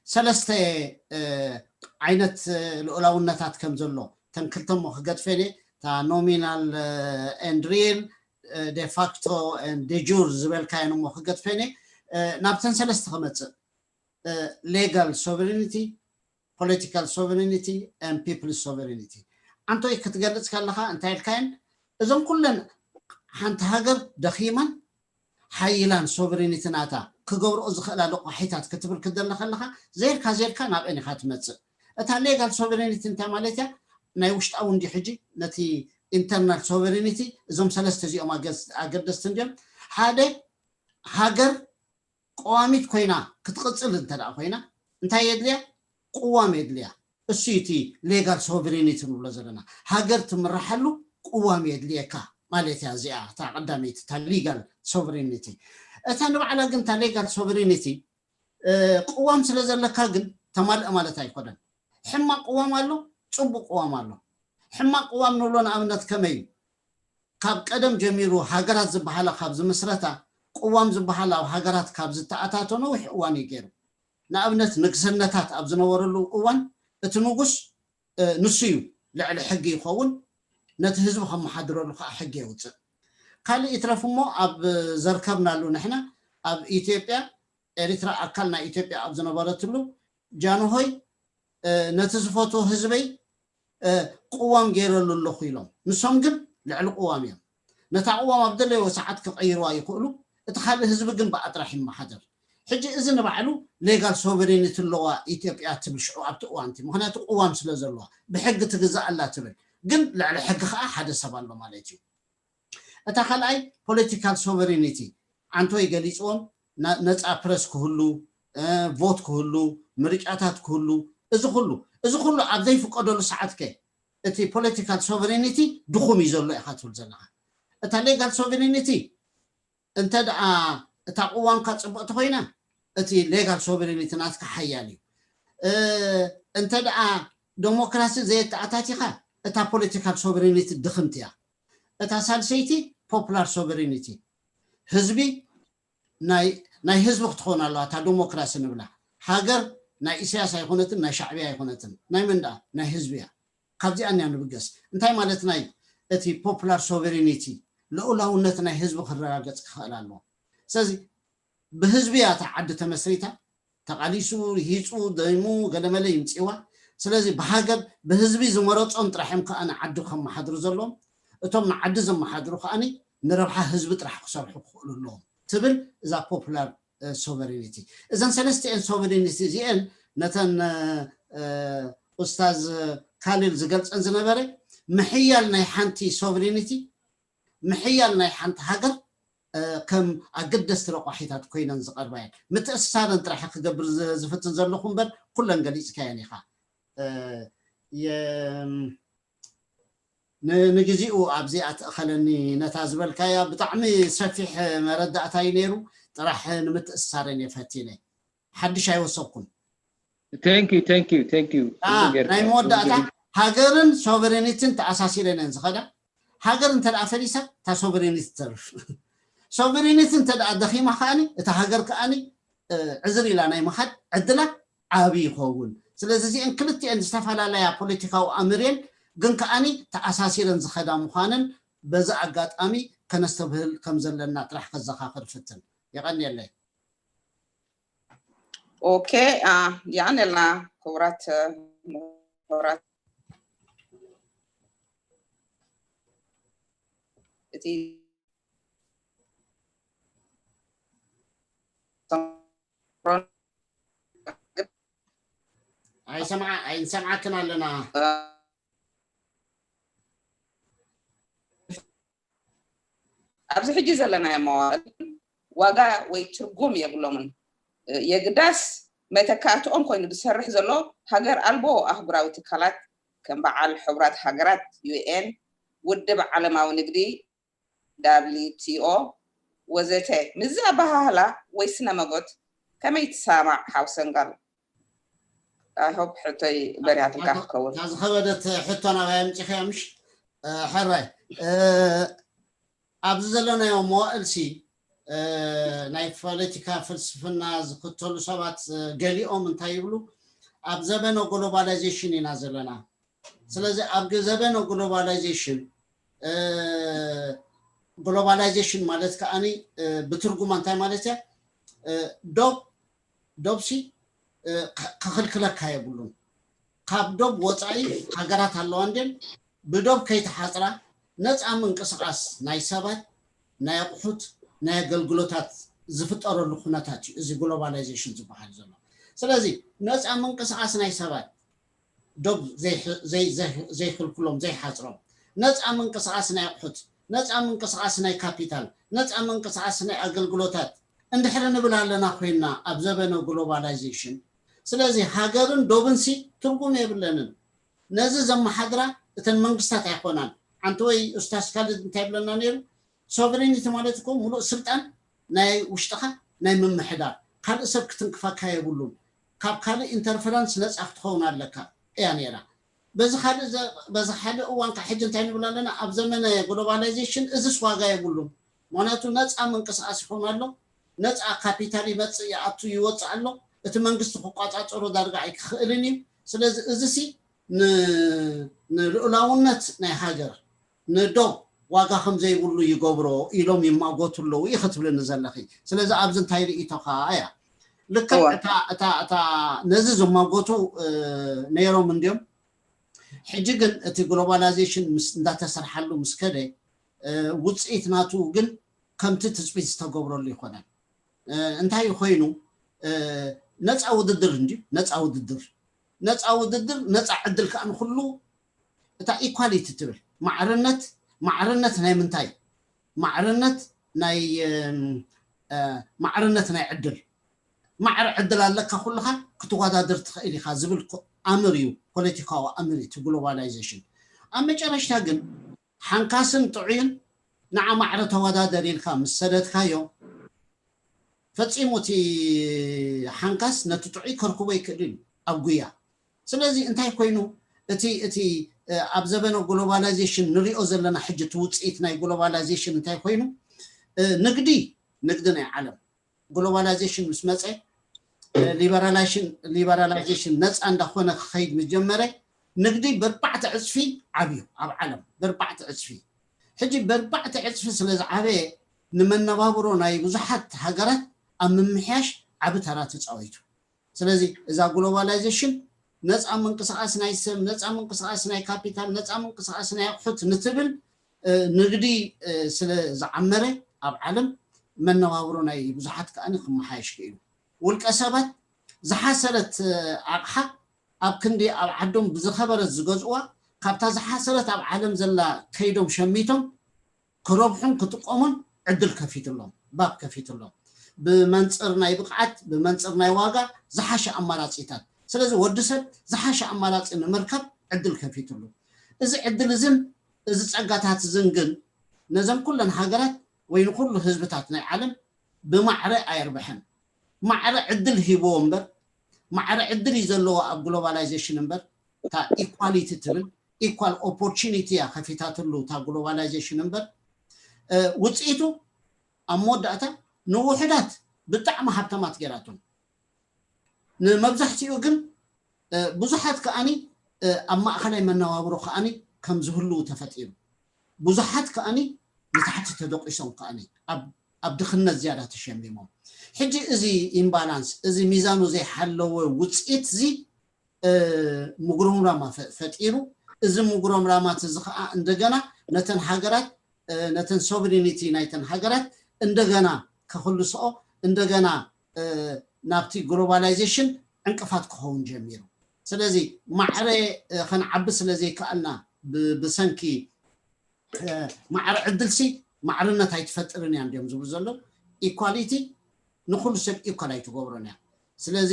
ሰለስተ ዓይነት ልኡላውነታት ከም ዘሎ፣ ተን ክልተ እሞ ክገድፈን እየ። እታ ኖሚናል ኤንድ ሪል፣ ዴፋክቶ ኤንድ ዴጁር ዝበልካየን እሞ ክገድፈን እየ። ናብተን ሰለስተ ክመፅእ፣ ሌጋል ሶቨሪኒቲ፣ ፖለቲካል ሶቨሪኒቲ፣ ፒፕል ሶቨሪኒቲ። ኣንቶይ ክትገልፅ ከለካ እንታይ ኢልካየን? እዞም ኩለን ሓንቲ ሃገር ደኺማን ሓይላን ሶቨሪኒቲ ናታ ክገብርኦ ዝኽእላ ልቋሒታት ክትብል ክደለ ከለካ፣ ዜርካ ዜርካ ናብአን ኢካ ትመፅእ። እታ ሌጋል ሶቨሪኒቲ እንታይ ማለት እያ? ናይ ውሽጣዊ እንዲ ሕጂ ነቲ ኢንተርናል ሶቨሪኒቲ፣ እዞም ሰለስተ እዚኦም ኣገስ- ኣገደስቲ እንዲዮም። ሓደ ሃገር ቀዋሚት ኮይና ክትቕፅል እንተ ደኣ ኮይና እንታይ የድልያ? ቅዋም የድልያ። እሱ እዩ እቲ ሌጋል ሶቨሪኒቲ ንብሎ ዘለና። ሃገር ትምረሓሉ ቅዋም የድልየካ ማለት እያ። እዚኣ እታ ቀዳመይቲ እታ ሊጋል ሶቨሪኒቲ። እታ ንባዕላ ግን እታ ሌጋል ሶቨሪኒቲ ቅዋም ስለ ዘለካ ግን ተማልእ ማለት ኣይኮነን። ሕማቅ ቅዋም ኣሎ፣ ፅቡቅ ቅዋም ኣሎ። ሕማቅ ቅዋም ንብሎ ንኣብነት ከመይ እዩ? ካብ ቀደም ጀሚሩ ሃገራት ዝበሃላ ካብ ዝምስረታ፣ ቅዋም ዝበሃል ኣብ ሃገራት ካብ ዝተኣታቶ ነዊሕ እዋን እዩ ገይሩ። ንኣብነት ንግስነታት ኣብ ዝነበረሉ እዋን እቲ ንጉስ ንሱ እዩ ልዕሊ ሕጊ ይኸውን፣ ነቲ ህዝቢ ከመሓድረሉ ከዓ ሕጊ የውፅእ። ካልእ ይትረፍ እሞ ኣብ ዘርከብናሉ ንሕና ኣብ ኢትዮጵያ ኤሪትራ ኣካል ናይ ኢትዮጵያ ኣብ ዝነበረትሉ ጃንሆይ ነቲ ዝፈትዎ ህዝበይ ቅዋም ገይረሉ ኣለኹ ኢሎም። ንሶም ግን ልዕሊ ቅዋም እዮም። ነታ ቅዋም ኣብ ደለይዎ ሰዓት ክቐይርዋ ይኽእሉ። እቲ ካልእ ህዝቢ ግን ብኣ ጥራሕ ይመሓደር። ሕጂ እዚ ንባዕሉ ሌጋል ሶቨሪኒቲ ኣለዋ ኢትዮጵያ ትብል ሽዑ ኣብቲ እዋንቲ፣ ምክንያቱ ቅዋም ስለ ዘለዋ ብሕጊ ትግዛእ ኣላ ትብል። ግን ልዕሊ ሕጊ ከዓ ሓደ ሰብ ኣሎ ማለት እዩ። እታ ካልኣይ ፖለቲካል ሶቨሪኒቲ፣ ዓንቶይ ገሊፅዎም፣ ነፃ ፕረስ ክህሉ፣ ቮት ክህሉ፣ ምርጫታት ክህሉ፣ እዚ ኩሉ እዚ ኩሉ ኣብ ዘይፍቀደሉ ሰዓት ከ እቲ ፖለቲካል ሶቨሪኒቲ ድኹም እዩ ዘሎ ኢካ ትብል ዘለካ። እታ ሌጋል ሶቨሪኒቲ እንተ ደኣ እታ ቅዋምካ ፅብቕቲ ኮይና እቲ ሌጋል ሶቨሪኒቲ ናትካ ሓያል እዩ። እንተ ደኣ ዴሞክራሲ ዘየተኣታቲካ እታ ፖለቲካል ሶቨሪኒቲ ድኽምቲ እያ። እታ ሳልሰይቲ ፖፑላር ሶቨሪኒቲ፣ ህዝቢ ናይ ህዝቢ ክትኾን ኣለዋ እታ ዴሞክራሲ ንብላ። ሃገር ናይ ኢሳያስ ኣይኮነትን፣ ናይ ሻዕብያ ኣይኮነትን። ናይ መን ደኣ? ናይ ህዝቢ እያ። ካብዚኣን እያ ንብገስ። እንታይ ማለት ናይ እቲ ፖፑላር ሶቨሪኒቲ? ልኡላውነት ናይ ህዝቢ ክረጋገፅ ክኽእል ኣለዎ። ስለዚ ብህዝቢ እያ እታ ዓዲ ተመስሪታ፣ ተቓሊሱ፣ ሂፁ፣ ደይሙ፣ ገለመለ ይምፅዋ። ስለዚ ብሃገር ብህዝቢ ዝመረፆም ጥራሕ እዮም ከዓ ንዓዲ ከመሓድሩ ዘለዎም። እቶም ንዓዲ ዘመሓድሩ ከዓ ንረብሓ ህዝቢ ጥራሕ ክሰርሑ ክኽእሉ ኣለዎም ትብል እዛ ፖፑላር ሶቨሪኒቲ። እዘን ሰለስቲኤን ሶቨሪኒቲ እዚኤን ነተን ኡስታዝ ካሊል ዝገልፀን ዝነበረ ምሕያል ናይ ሓንቲ ሶቨሪኒቲ፣ ምሕያል ናይ ሓንቲ ሃገር ከም ኣገደስቲ ረቋሒታት ኮይነን ዝቐርባ እየን። ምትእስሳረን ጥራሕ ክገብር ዝፍትን ዘለኹ እምበር ኩለን ገሊፅካየን ኢኻ። ንግዜኡ ኣብዚኣ ትእኸለኒ ነታ ዝበልካያ ብጣዕሚ ሰፊሕ መረዳእታ እዩ ነይሩ። ጥራሕ ንምትእስሳረን እየ ፈቲነ። ሓድሽ ኣይወሰኩን። ናይ መወዳእታ ሃገርን ሶቨሬኒትን ተኣሳሲረን እየን ዝኸዳ። ሃገር እንተ ደኣ ፈሊሳ እታ ሶቨሬኒቲ ተርፍ። ሶቨሬኒቲ እንተ ደኣ ደኺማ ከኣኒ እታ ሃገር ከኣኒ ዕዝር ኢላ ናይ ምኻድ ዕድላ ዓቢ ይኸውን። ስለዚ እዚአን ክልቲአን ዝተፈላለያ ፖለቲካዊ ኣምር እየን፣ ግን ከኣኒ ተኣሳሲረን ዝኸዳ ምዃነን በዚ ኣጋጣሚ ከነስተብህል ከም ዘለና ጥራሕ ከዘኻኽር ፍትን። የቐንየለይ። ኦኬ፣ ያንላ ክቡራት ምሁራት፣ እቲ ኣይሰምዓ ኣይንሰምዓክን ኣለና። ኣብዚ ሕጂ ዘለናዮ መዋእል ዋጋ ወይ ትርጉም የብሎምን። የግዳስ መተካእትኦም ኮይኑ ዝሰርሕ ዘሎ ሃገር ኣልቦ ኣህጉራዊ ትካላት ከም በዓል ሕቡራት ሃገራት፣ ዩ ኤን፣ ውድብ ዓለማዊ ንግዲ፣ ዳብሊው ቲ ኦ፣ ወዘተ። ምስዚ ኣበሃህላ ወይ ስነ መጎት ከመይ ትሰማማዕ ሓው ሰንጋል? I hope ሕቶይ በሪሃትልካ ክትከውን። እታ ዝኸበደት ሕቶ ናባይ ኣምፂኽያ ምሽ? ሕራይ። ኣብዚ ዘለናዮ መዋእል ሲ ናይ ፖለቲካ ፍልስፍና ዝክተሉ ሰባት ገሊኦም እንታይ ይብሉ? ኣብ ዘበነ ግሎባላይዜሽን ኢና ዘለና። ስለዚ ኣብ ዘበነ ግሎባላይዜሽን ግሎባላይዜሽን ማለት ከዓኒ ብትርጉማ እንታይ ማለት እያ? ዶብ ዶብሲ ክኽልክለካ የብሉን። ካብ ዶብ ወፃኢ ሃገራት ኣለዋ እንድን ብዶብ ከይተሓፅራ ነፃ ምንቅስቃስ ናይ ሰባት፣ ናይ ኣቑሑት፣ ናይ ኣገልግሎታት ዝፍጠረሉ ኩነታት እዩ እዚ ግሎባላይዜሽን ዝበሃል ዘሎ። ስለዚ ነፃ ምንቅስቃስ ናይ ሰባት ዶብ ዘይክልክሎም ዘይሓፅሮም፣ ነፃ ምንቅስቃስ ናይ ኣቑሑት፣ ነፃ ምንቅስቃስ ናይ ካፒታል፣ ነፃ ምንቅስቃስ ናይ ኣገልግሎታት እንድሕር ንብል ኣለና ኮይንና ኣብ ዘበነ ግሎባላይዜሽን፣ ስለዚ ሃገርን ዶብንሲ ትርጉም የብለንን። ነዚ ዘመሓድራ እተን መንግስታት ኣይኮናን። ሓንቲ ወይ ኡስታዝ ካልድ እንታይ ይብለና ነይሩ? ሶቨሬኒቲ ማለት እኮ ሙሉእ ስልጣን ናይ ውሽጥኻ ናይ ምምሕዳር፣ ካልእ ሰብ ክትንክፈካ የብሉን። ካብ ካልእ ኢንተርፈረንስ ነፃ ክትኸውን ኣለካ እያ ነይራ። በዚ ካልእ እዋን ካብ ሕጂ እንታይ ንብል ኣለና? ኣብ ዘመነ ግሎባላይዜሽን እዚስ ዋጋ የብሉን። ምክንያቱ ነፃ ምንቅስቃስ ይኸውን ኣሎ። ነፃ ካፒታል ይመፅእ ይኣቱ ይወፅእ ኣሎ። እቲ መንግስቲ ክቋፃፀሮ ዳርጋ ኣይክኽእልን እዩ። ስለዚ እዚሲ ንልኡላውነት ናይ ሃገር ንዶብ ዋጋ ከም ዘይብሉ ይገብሮ ኢሎም ይማጎቱ ኣለዉ እዩ ክትብልኒ ዘለኺ። ስለዚ ኣብዚ እንታይ ርእይቶኻ እያ? ልክዕ እታ እታ እታ ነዚ ዝማጎቱ ነይሮም እንድዮም። ሕጂ ግን እቲ ግሎባላይዜሽን ምስ እንዳተሰርሓሉ ምስ ከደ ውፅኢት ናቱ ግን ከምቲ ትፅቢት ዝተገብረሉ ይኮነን። እንታይ ኮይኑ ነፃ ውድድር እንድዩ፣ ነፃ ውድድር ነፃ ውድድር ነፃ ዕድል ከዓ ንኩሉ እታ ኢኳሊቲ ትብል ማዕርነት ማዕርነት ናይ ምንታይ ማዕርነት ናይ ማዕርነት ናይ ዕድል ማዕረ ዕድል ኣለካ ኩልካ ክትወዳደር ትኽእል ኢካ ዝብል ኣምር እዩ። ፖለቲካዊ ኣምር እዩ እቲ ግሎባላይዜሽን። ኣብ መጨረሽታ ግን ሓንካስን ጥዑይን ንዓ ማዕረ ተወዳደር ኢልካ ምስ ሰደድካዮ ፈፂሙ እቲ ሓንካስ ነቲ ጥዑይ ከርክቦ ይክእል እዩ ኣብ ጉያ። ስለዚ እንታይ ኮይኑ እቲ እቲ ኣብ ዘበነ ግሎባላይዜሽን ንሪኦ ዘለና ሕጂ እቲ ውፅኢት ናይ ግሎባላይዜሽን እንታይ ኮይኑ ንግዲ ንግዲ ናይ ዓለም ግሎባላይዜሽን ምስ መፀ ሊበራላይዜሽን ሊበራላይዜሽን ነፃ እንዳኮነ ክኸይድ ምስ ጀመረ ንግዲ በርባዕተ ዕፅፊ ዓብዩ ኣብ ዓለም በርባዕተ ዕፅፊ። ሕጂ በርባዕተ ዕፅፊ ስለ ዝዓበየ ንመነባብሮ ናይ ብዙሓት ሃገራት ኣብ ምምሕያሽ ዓቢ ተራ ተፃዊቱ። ስለዚ እዛ ግሎባላይዜሽን ነፃ ምንቅስቃስ ናይ ሰብ፣ ነፃ ምንቅስቃስ ናይ ካፒታል፣ ነፃ ምንቅስቃስ ናይ ኣቑሑት ንትብል ንግዲ ስለ ዝዓመረ ኣብ ዓለም መነባብሮ ናይ ብዙሓት ከኣ ክመሓየሽ ክኢሉ። ውልቀ ሰባት ዝሓሰረት ኣቕሓ ኣብ ክንዲ ኣብ ዓዶም ብዝኸበረት ዝገዝእዋ ካብታ ዝሓሰረት ኣብ ዓለም ዘላ ከይዶም ሸሚቶም ክረብሑን ክጥቀሙን ዕድል ከፊትሎም ባብ ከፊትሎም ብመንፅር ናይ ብቕዓት ብመንፅር ናይ ዋጋ ዝሓሸ ኣማራፂታት። ስለዚ ወዲ ሰብ ዝሓሸ ኣማራፂ ንምርካብ ዕድል ከፊትሉ። እዚ ዕድል እዝን እዚ ፀጋታት እዝን ግን ነዘን ኩለን ሃገራት ወይ ንኩሉ ህዝብታት ናይ ዓለም ብማዕረ ኣየርብሐን። ማዕረ ዕድል ሂብዎ እምበር ማዕረ ዕድል እዩ ዘለዎ ኣብ ግሎባላይዜሽን እምበር እታ ኢኳሊቲ ትብል ኢኳል ኦፖርቹኒቲ እያ ከፊታትሉ እታ ግሎባላይዜሽን እምበር ውፅኢቱ ኣብ መወዳእታ ንውሕዳት ብጣዕሚ ሃብታማት ገይራቶም ንመብዛሕትኡ ግን ብዙሓት ከዓኒ ኣብ ማእኸላይ መነባብሮ ከዓኒ ከም ዝህልው ተፈጢሩ ብዙሓት ከዓኒ ንታሕቲ ተደቂሶም ከዓኒ ኣብ ድኽነት ዝያዳ ተሸሚሞም ሕጂ እዚ ኢምባላንስ እዚ ሚዛኑ ዘይሓለወ ውፅኢት እዚ ምጉርምራማ ፈጢሩ እዚ ምጉረምራማት እዚ ከዓ እንደገና ነተን ሃገራት ነተን ሶቨሪኒቲ ናይተን ሃገራት እንደገና ከክልስኦ እንደገና ናብቲ ግሎባላይዜሽን ዕንቅፋት ክኸውን ጀሚሩ። ስለዚ ማዕረ ከንዓቢ ስለዘይከኣልና ብሰንኪ ማዕረ ዕድልሲ ማዕርነት ኣይትፈጥርን እያ እንዲዮም ዝብሉ ዘለዉ። ኢኳሊቲ ንኩሉ ሰብ ኢኳል ኣይትገብሮን እያ። ስለዚ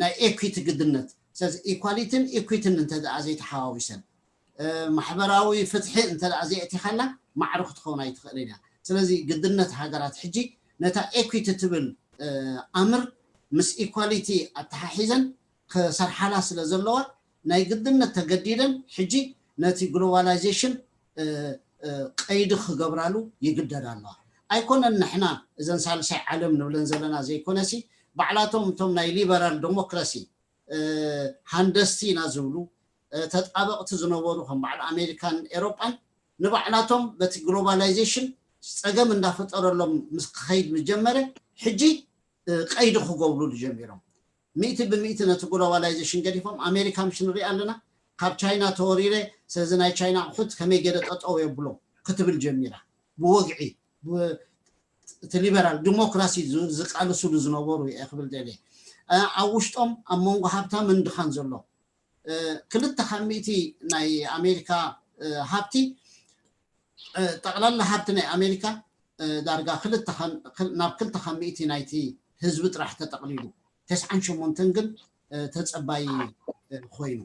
ናይ ኤኩዊቲ ግድነት ስለዚ ኢኳሊቲን ኢኩዊቲን እንተ ደኣ ዘይተሓዋዊሰን ማሕበራዊ ፍትሒ እንተ ደኣ ዘየእቲኻላ ማዕረ ክትኸውን ኣይትኽእልን እያ። ስለዚ ግድነት ሃገራት ሕጂ ነታ ኤኩዊቲ ትብል ኣምር ምስ ኢኳሊቲ ኣተሓሒዘን ክሰርሓላ ስለ ዘለዋ ናይ ግድነት ተገዲደን ሕጂ ነቲ ግሎባላይዜሽን ቀይዲ ክገብራሉ ይግደድ ኣለዋ። ኣይኮነን ንሕና እዘን ሳልሳይ ዓለም ንብለን ዘለና ዘይኮነሲ፣ ባዕላቶም እቶም ናይ ሊበራል ዴሞክራሲ ሃንደስቲ ኢና ዝብሉ ተጣበቕቲ ዝነበሩ ከም በዓል ኣሜሪካን ኤሮጳን ንባዕላቶም በቲ ግሎባላይዜሽን ጸገም እንዳፈጠረሎም ምስ ክኸይድ ምስ ጀመረ፣ ሕጂ ቀይዲ ክገብሩሉ ጀሚሮም። ሚእቲ ብሚእቲ ነቲ ግሎባላይዜሽን ገዲፎም፣ ኣሜሪካ ምሽ ንሪኣ ኣለና፣ ካብ ቻይና ተወሪረ፣ ስለዚ ናይ ቻይና ኣቑሑት ከመይ ገይረ ጠጠው የብሎ ክትብል ጀሚራ። ብወግዒ እቲ ሊበራል ዲሞክራሲ ዝቃልስሉ ዝነበሩ እየ ክብል ደልየ። ኣብ ውሽጦም ኣብ መንጎ ሃብታምን ድኻን ዘሎ ክልተ ካብ ሚእቲ ናይ ኣሜሪካ ሃብቲ፣ ጠቕላላ ሃብቲ ናይ ኣሜሪካ ዳርጋ ናብ ክልተ ካብ ሚእቲ ናይቲ ህዝቢ ጥራሕ ተጠቕሊሉ፣ ተስዓን ሸሞንተን ግን ተፀባይ ኮይኑ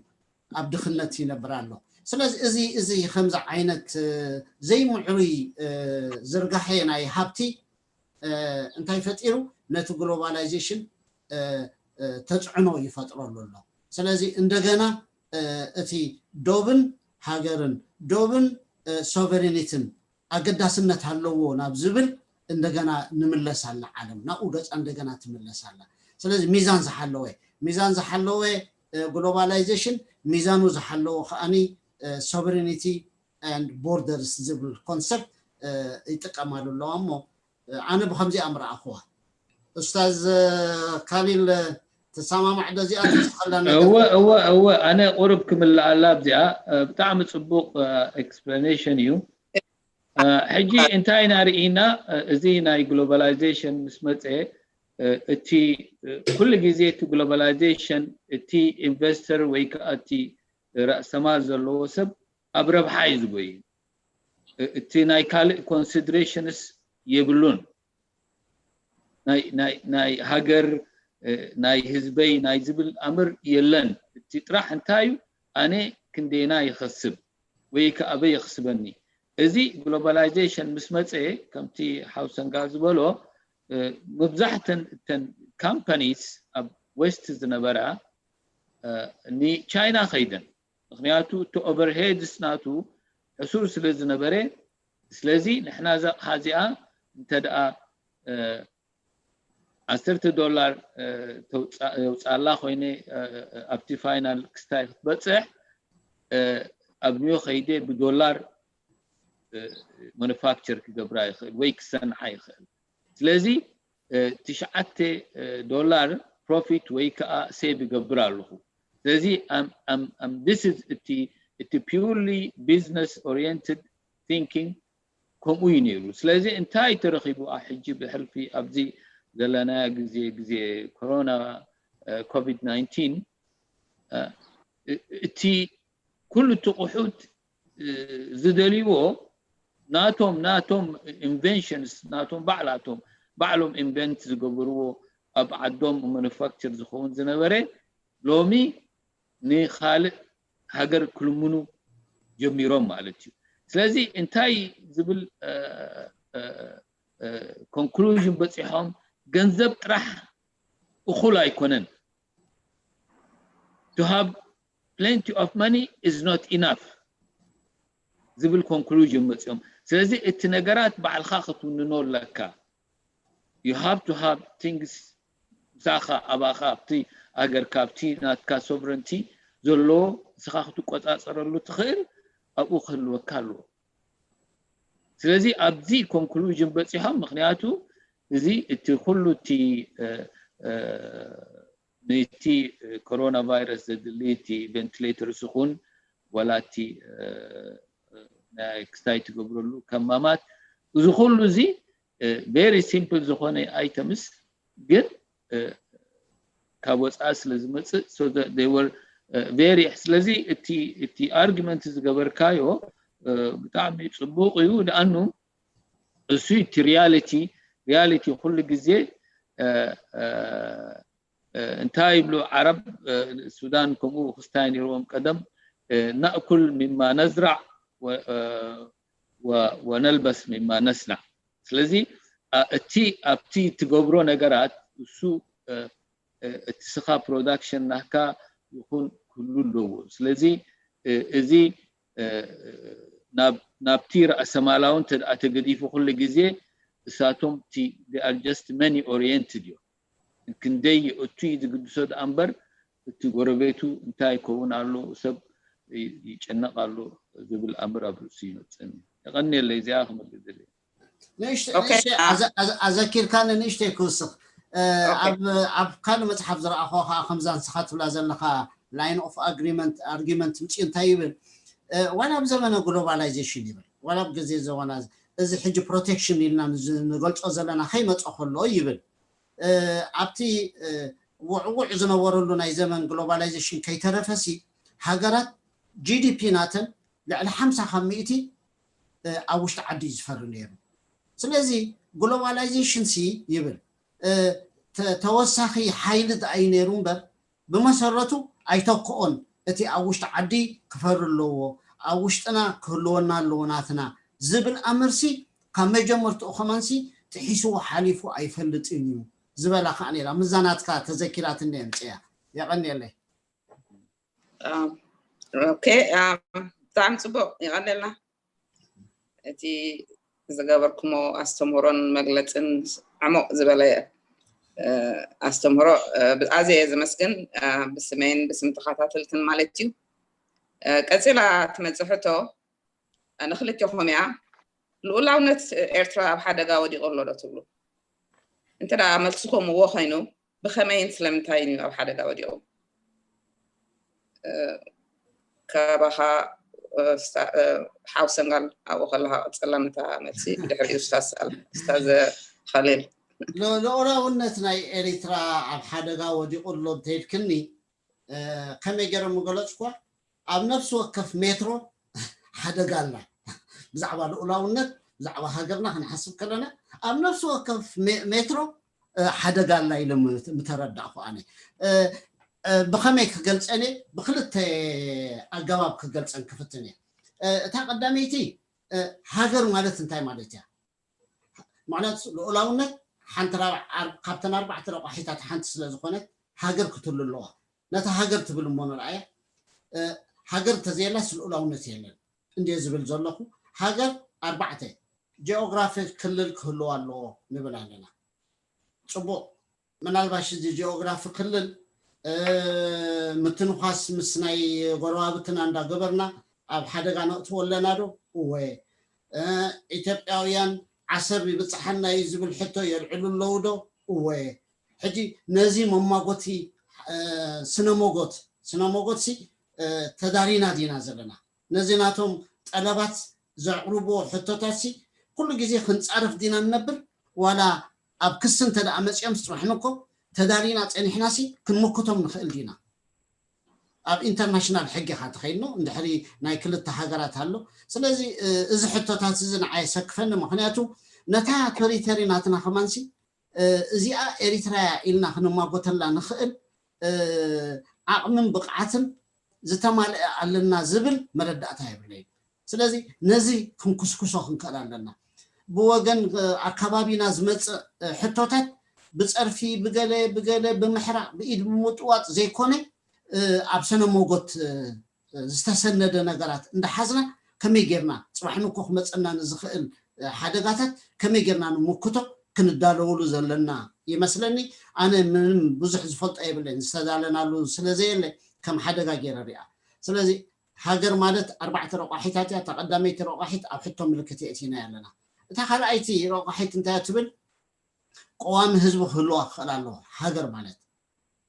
ኣብ ድኽነት ይነብር ኣሎ። ስለዚ እዚ እዚ ከምዚ ዓይነት ዘይምዕሩይ ዝርጋሐ ናይ ሃብቲ እንታይ ፈጢሩ? ነቲ ግሎባላይዜሽን ተፅዕኖ ይፈጥረሉ ኣሎ። ስለዚ እንደገና እቲ ዶብን ሃገርን፣ ዶብን ሶቨሬኒትን ኣገዳስነት ኣለዎ ናብ ዝብል እንደገና ንምለስ ኣላ ዓለም፣ ናብኡ ገፃ እንደገና ትምለስ ኣላ። ስለዚ ሚዛን ዝሓለወ፣ ሚዛን ዝሓለወ ግሎባላይዜሽን፣ ሚዛኑ ዝሓለወ ከዓኒ ሶቨሬኒቲ and borders ዝብል ኮንሰፕት ይጥቀማሉ ኣለዋ። እሞ ኣነ ብከምዚኣ ምረኣኽዋ። ኡስታዝ ካሊል፣ ትሰማማዕ ዶ እዚኣ? ትስኸላ ነገር? እወ እወ እወ፣ ኣነ ቁርብ ክምልኣላ ኣብዚኣ። ብጣዕሚ ፅቡቅ ኤክስፕላኔሽን እዩ። ሕጂ እንታይ ኢና ርኢና? እዚ ናይ ግሎባላይዜሽን ምስ መፀ፣ እቲ ኩሉ ግዜ እቲ ግሎባላይዜሽን፣ እቲ ኢንቨስተር ወይ ከዓ እቲ ራእሰማል ዘለዎ ሰብ ኣብ ረብሓ እዩ ዝጎይ። እቲ ናይ ካልእ ኮንሲድሬሽንስ የብሉን። ናይ ሃገር፣ ናይ ህዝበይ፣ ናይ ዝብል ኣምር የለን። እቲ ጥራሕ እንታይ እዩ? ኣነ ክንደና ይኸስብ ወይ ከኣበይ የኽስበኒ? እዚ ግሎባላይዜሽን ምስ መፀ፣ ከምቲ ሓውሰንጋ ዝበሎ፣ መብዛሕተን እተን ካምፓኒስ ኣብ ዌስት ዝነበራ ንቻይና ኸይደን። ምክንያቱ እቲ ኦቨርሄድስ ናቱ ሕሱር ስለ ዝነበረ፣ ስለዚ ንሕና እዛ ኣቕሓ እዚኣ እንተ ደኣ ዓሰርተ ዶላር የውፅኣላ ኮይነ፣ ኣብቲ ፋይናል ክስታይ ክትበፅሕ፣ ኣብ ኒዮ ከይደ ብዶላር ማኑፋክቸር ክገብራ ይኽእል ወይ ክሰንዓ ይኽእል። ስለዚ ትሽዓተ ዶላር ፕሮፊት ወይ ከዓ ሴቭ ይገብር ኣለኹ። ስለዚ this is እቲ purely business oriented thinking ከምኡ እዩ ነይሩ። ስለዚ እንታይ ተረኺቡ ኣብ ሕጂ ብሕልፊ ኣብዚ ዘለናዮ ግዜ፣ ግዜ ኮሮና ኮቪድ ናይንቲን፣ እቲ ኩሉ እቲ ቁሑት ዝደልይዎ ናቶም ናቶም ኢንቨንሽንስ ናቶም ባዕላቶም ባዕሎም ኢንቨንት ዝገብርዎ ኣብ ዓዶም ማኑፋክቸር ዝኸውን ዝነበረ ሎሚ ንኻልእ ሃገር ክልምኑ ጀሚሮም ማለት እዩ። ስለዚ እንታይ ዝብል ኮንክሉዥን በፂሖም? ገንዘብ ጥራሕ እኹል ኣይኮነን። To have plenty of money is not enough ዝብል ኮንክሉዥን መፂኦም። ስለዚ እቲ ነገራት ባዕልኻ ክትውንኖ ኣለካ። You have to have things ምሳኻ፣ ኣባኻ፣ ኣብቲ ኣገርካ፣ ኣብቲ ናትካ ሶቨረንቲ ዘለዎ ንስኻ ክትቆፃፀረሉ ትኽእል ኣብኡ ክህልወካ ኣለዎ። ስለዚ ኣብዚ ኮንክሉዥን በፂሖም። ምክንያቱ እዚ እቲ ኩሉ እቲ ነቲ ኮሮና ቫይረስ ዘድሊ እቲ ቬንቲሌተርስ ይኹን ዋላ እቲ ናይ ክስታይ ትገብረሉ ከማማት፣ እዚ ኩሉ እዚ ቬሪ ሲምፕል ዝኾነ ኣይተምስ ግን ካብ ወፃኢ ስለ ዝመፅእ ቨሪ ስለዚ እቲ ኣርጊመንት ዝገበርካዮ ብጣዕሚ ፅቡቅ እዩ። ደኣኑ እሱ እቲ ሪያሊቲ ሪያሊቲ ኩሉ ግዜ እንታይ ይብሉ ዓረብ፣ ሱዳን ከምኡ ክስታይ ነይርዎም ቀደም፣ ናእኩል ሚማ ነዝራዕ ወነልበስ ሚማ ነስናዕ። ስለዚ እቲ ኣብቲ ትገብሮ ነገራት እሱ እቲ ስኻ ፕሮዳክሽን ናካ ይኹን ክህሉ ኣለዎ። ስለዚ እዚ ናብ ናብቲ ራእሰማላዊ እንተ ደኣ ተገዲፉ ኩሉ ግዜ እሳቶም እቲ they are just money oriented እዮም። ክንደይ የእቱ እዩ ዝግድሶ ደኣ እምበር እቲ ጎረቤቱ እንታይ ይከውን ኣሎ ሰብ ይጨነቕ ኣሎ ዝብል ኣምር ኣብ ርእሱ ይመፅእኒ። የቐንየለይ እዚኣ ክመልእ ደልየ። ንእሽተ- ንእሽተ ኣዘ- ኣዘ- ኣዘኪርካኒ ንእሽተይ ክውስኽ እ፣ ኦኬ። ኣብ ኣብ ካልእ መፅሓፍ ዝረኣኹ ከዓ ከምዛ ንስኻ ትብላ ዘለኻ line of agreement argument ምፅኡ እንታይ ይብል እ፣ ዋላ ኣብ ዘመነ globalization ይብል ዋላ ኣብ ግዜ ዘበና እዚ ሕጂ protection ኢልና ንዝ- ንገልፆ ዘለና ከይመፀ ከሎ ይብል እ፣ ኣብቲ እ፣ ውዕውዕ ዝነበረሉ ናይ ዘመን globalization ከይተረፈሲ ሃገራት GDP ናተን ልዕሊ ሓምሳ ካብ ሚእቲ እ፣ ኣብ ውሽጢ ዓዲ እዩ ዝፈሪ ነይሩ። ስለዚ globalization ሲ ይብል እ፣ ተ- ተወሳኺ ሓይሊ ደኣ እዩ ነይሩ እምበር ብመሰረቱ ኣይተክኦን። እቲ ኣብ ውሽጢ ዓዲ ክፈሪ ኣለዎ፣ ኣብ ውሽጥና ክህልወና ኣለዎ ናትና ዝብል ኣምርሲ ካብ መጀመርትኡ ከማንሲ ጥሒስዎ ሓሊፉ ኣይፈልጥን እዩ ዝበላ ከዓ ነይራ። ምዛ ናትካ ተዘኪራትኒ የምፅያ። የቐንየለይ። ኦኬ፣ ብጣዕሚ ፅቡቅ፣ ይቐለልና። እቲ ዝገበርኩሞ ኣስተምህሮን መግለፅን ዕሙቕ ዝበለ እ፣ ኣስተምህሮ እ፣ ብኣዝየ እየ ዘመስግን እ፣ ብስመይን ብስም ተኸታተልትን ማለት እዩ። እ፣ ቀፂላ ትመፅእ ሕቶ እ፣ ንክልቴኹም እያ። ልኡላውነት ኤርትራ ኣብ ሓደጋ ወዲቑ ኣሎ ዶ ትብሉ? እንተ ደኣ መልስኹም እዎ ኮይኑ ብኸመይን ስለምንታይን እዩ ኣብ ሓደጋ ወዲቑ? እ፣ ካባኻ እ፣ ስታ- እ፣ ሓው ሰንጋል ኣብኡ ከለኻ ቀፅላ ነታ መልሲ ብድሕሪኡ ስታዝ ኣል- ስታዝ ኸሊል ሎ- ልኡላውነት ናይ ኤሪትራ ኣብ ሓደጋ ወዲቑ ኣሎ እንተይልክኒ እ፣ ከመይ ገይረ ምገለፅኳ ኣብ ነፍሲ ወከፍ ሜትሮ ሓደጋ ኣላ። ብዛዕባ ልኡላውነት ብዛዕባ ሃገርና ክንሓስብ ከለና ኣብ ነፍሲ ወከፍ ሜ- ሜትሮ እ፣ ሓደጋ ኣላ ኢለ ም- ምተረዳእኩ ኣነ እ፣ እ፣ ብኸመይ ክገልፀን እየ ብክልተ ኣገባብ ክገልፀን ክፍትን እየ እ፣ እታ ቀዳመይቲ እ፣ ሃገር ማለት እንታይ ማለት እያ ምክንያቱ ልኡላውነት ሓንቲ ራብዓ- ኣር- ካብተን ኣርባዕተ ረቋሒታት ሓንቲ ስለ ዝኾነት ሃገር ክትህሉ ኣለዋ ነታ ሃገር ትብል እሞ ንርኣያ እ፣ ሃገር እንተዘየላስ ልኡላውነት የለን እንድየ ዝብል ዘለኹ ሃገር ኣርባዕተ ጂኦግራፊ ክልል ክህልዋ ኣለዎ ንብል ኣለና ፅቡቅ ምናልባሽ እዚ ጂኦግራፊ ክልል እ፣ ምትንኳስ ምስ ናይ ጎረባብትና እንዳገበርና ኣብ ሓደጋ ነእትዎ ኣለና ዶ እወ እ፣ ኢትዮጵያውያን ዓሰብ ይብፅሓና እዩ ዝብል ሕቶ የልዕሉ ኣለዉ ዶ እወ ሕጂ ነዚ መማጎቲ እ፣ ስነ ሞጎት ስነ ሞጎት ሲ እ፣ ተዳሪና ዲና ዘለና ነዚ ናቶም ጠለባት ዘቕርብዎ ሕቶታት ሲ ኩሉ ግዜ ክንፃረፍ ዲና ንነብር ዋላ ኣብ ክሲ እንተ ደኣ መፂኦም ፅባሕ ንኮ ተዳሊና ፀኒሕና ሲ ክንምክቶም ንኽእል ዲና ኣብ ኢንተርናሽናል ሕጊ ካ ተኸይድኖ እንድሕሪ ናይ ክልተ ሃገራት ኣሎ ስለዚ እ፣ እዚ ሕቶታት እዚ ንዓይ የሰክፈኒ ምክንያቱ ነታ ቴሪተሪ ናትና ከማንሲ እ፣ እዚኣ ኤሪትራያ ኢልና ክንማጎተላ ንኽእል እ፣ ዓቕምን ብቕዓትን ዝተማልአ ኣለና ዝብል መረዳእታ የብለይ ስለዚ ነዚ ክንኩስኩሶ ክንክእል ኣለና ብወገን እ፣ ኣካባቢና ዝመፅእ እ፣ ሕቶታት ብፀርፊ ብገለ ብገለ ብምሕራቅ ብኢድ ብምጥዋጥ ዘይኮነ እ፣ ኣብ ሰነ ሞጎት እ፣ ዝተሰነደ ነገራት እንዳሓዝና ከመይ ጌርና ፅባሕ ንኮ ክመፀና ንዝኽእል እ፣ ሓደጋታት ከመይ ጌርና ንምክቶ ክንዳለወሉ ዘለና ይመስለኒ ኣነ ምንም ብዙሕ ዝፈልጦ የብለኝ ዝተዳለናሉ ስለዘየለ ከም ሓደጋ ገይረ ሪኣ ስለዚ ሃገር ማለት ኣርባዕተ ረቋሒታት እያ ተቐዳመይቲ ረቋሒት ኣብ ሕቶ ምልክት የእቲና ኣለና እታ ካልኣይቲ ረቋሒት እንታይ ትብል ቀዋሚ ህዝቢ ክህልዋ ክኽእል ኣለዎ ሃገር ማለት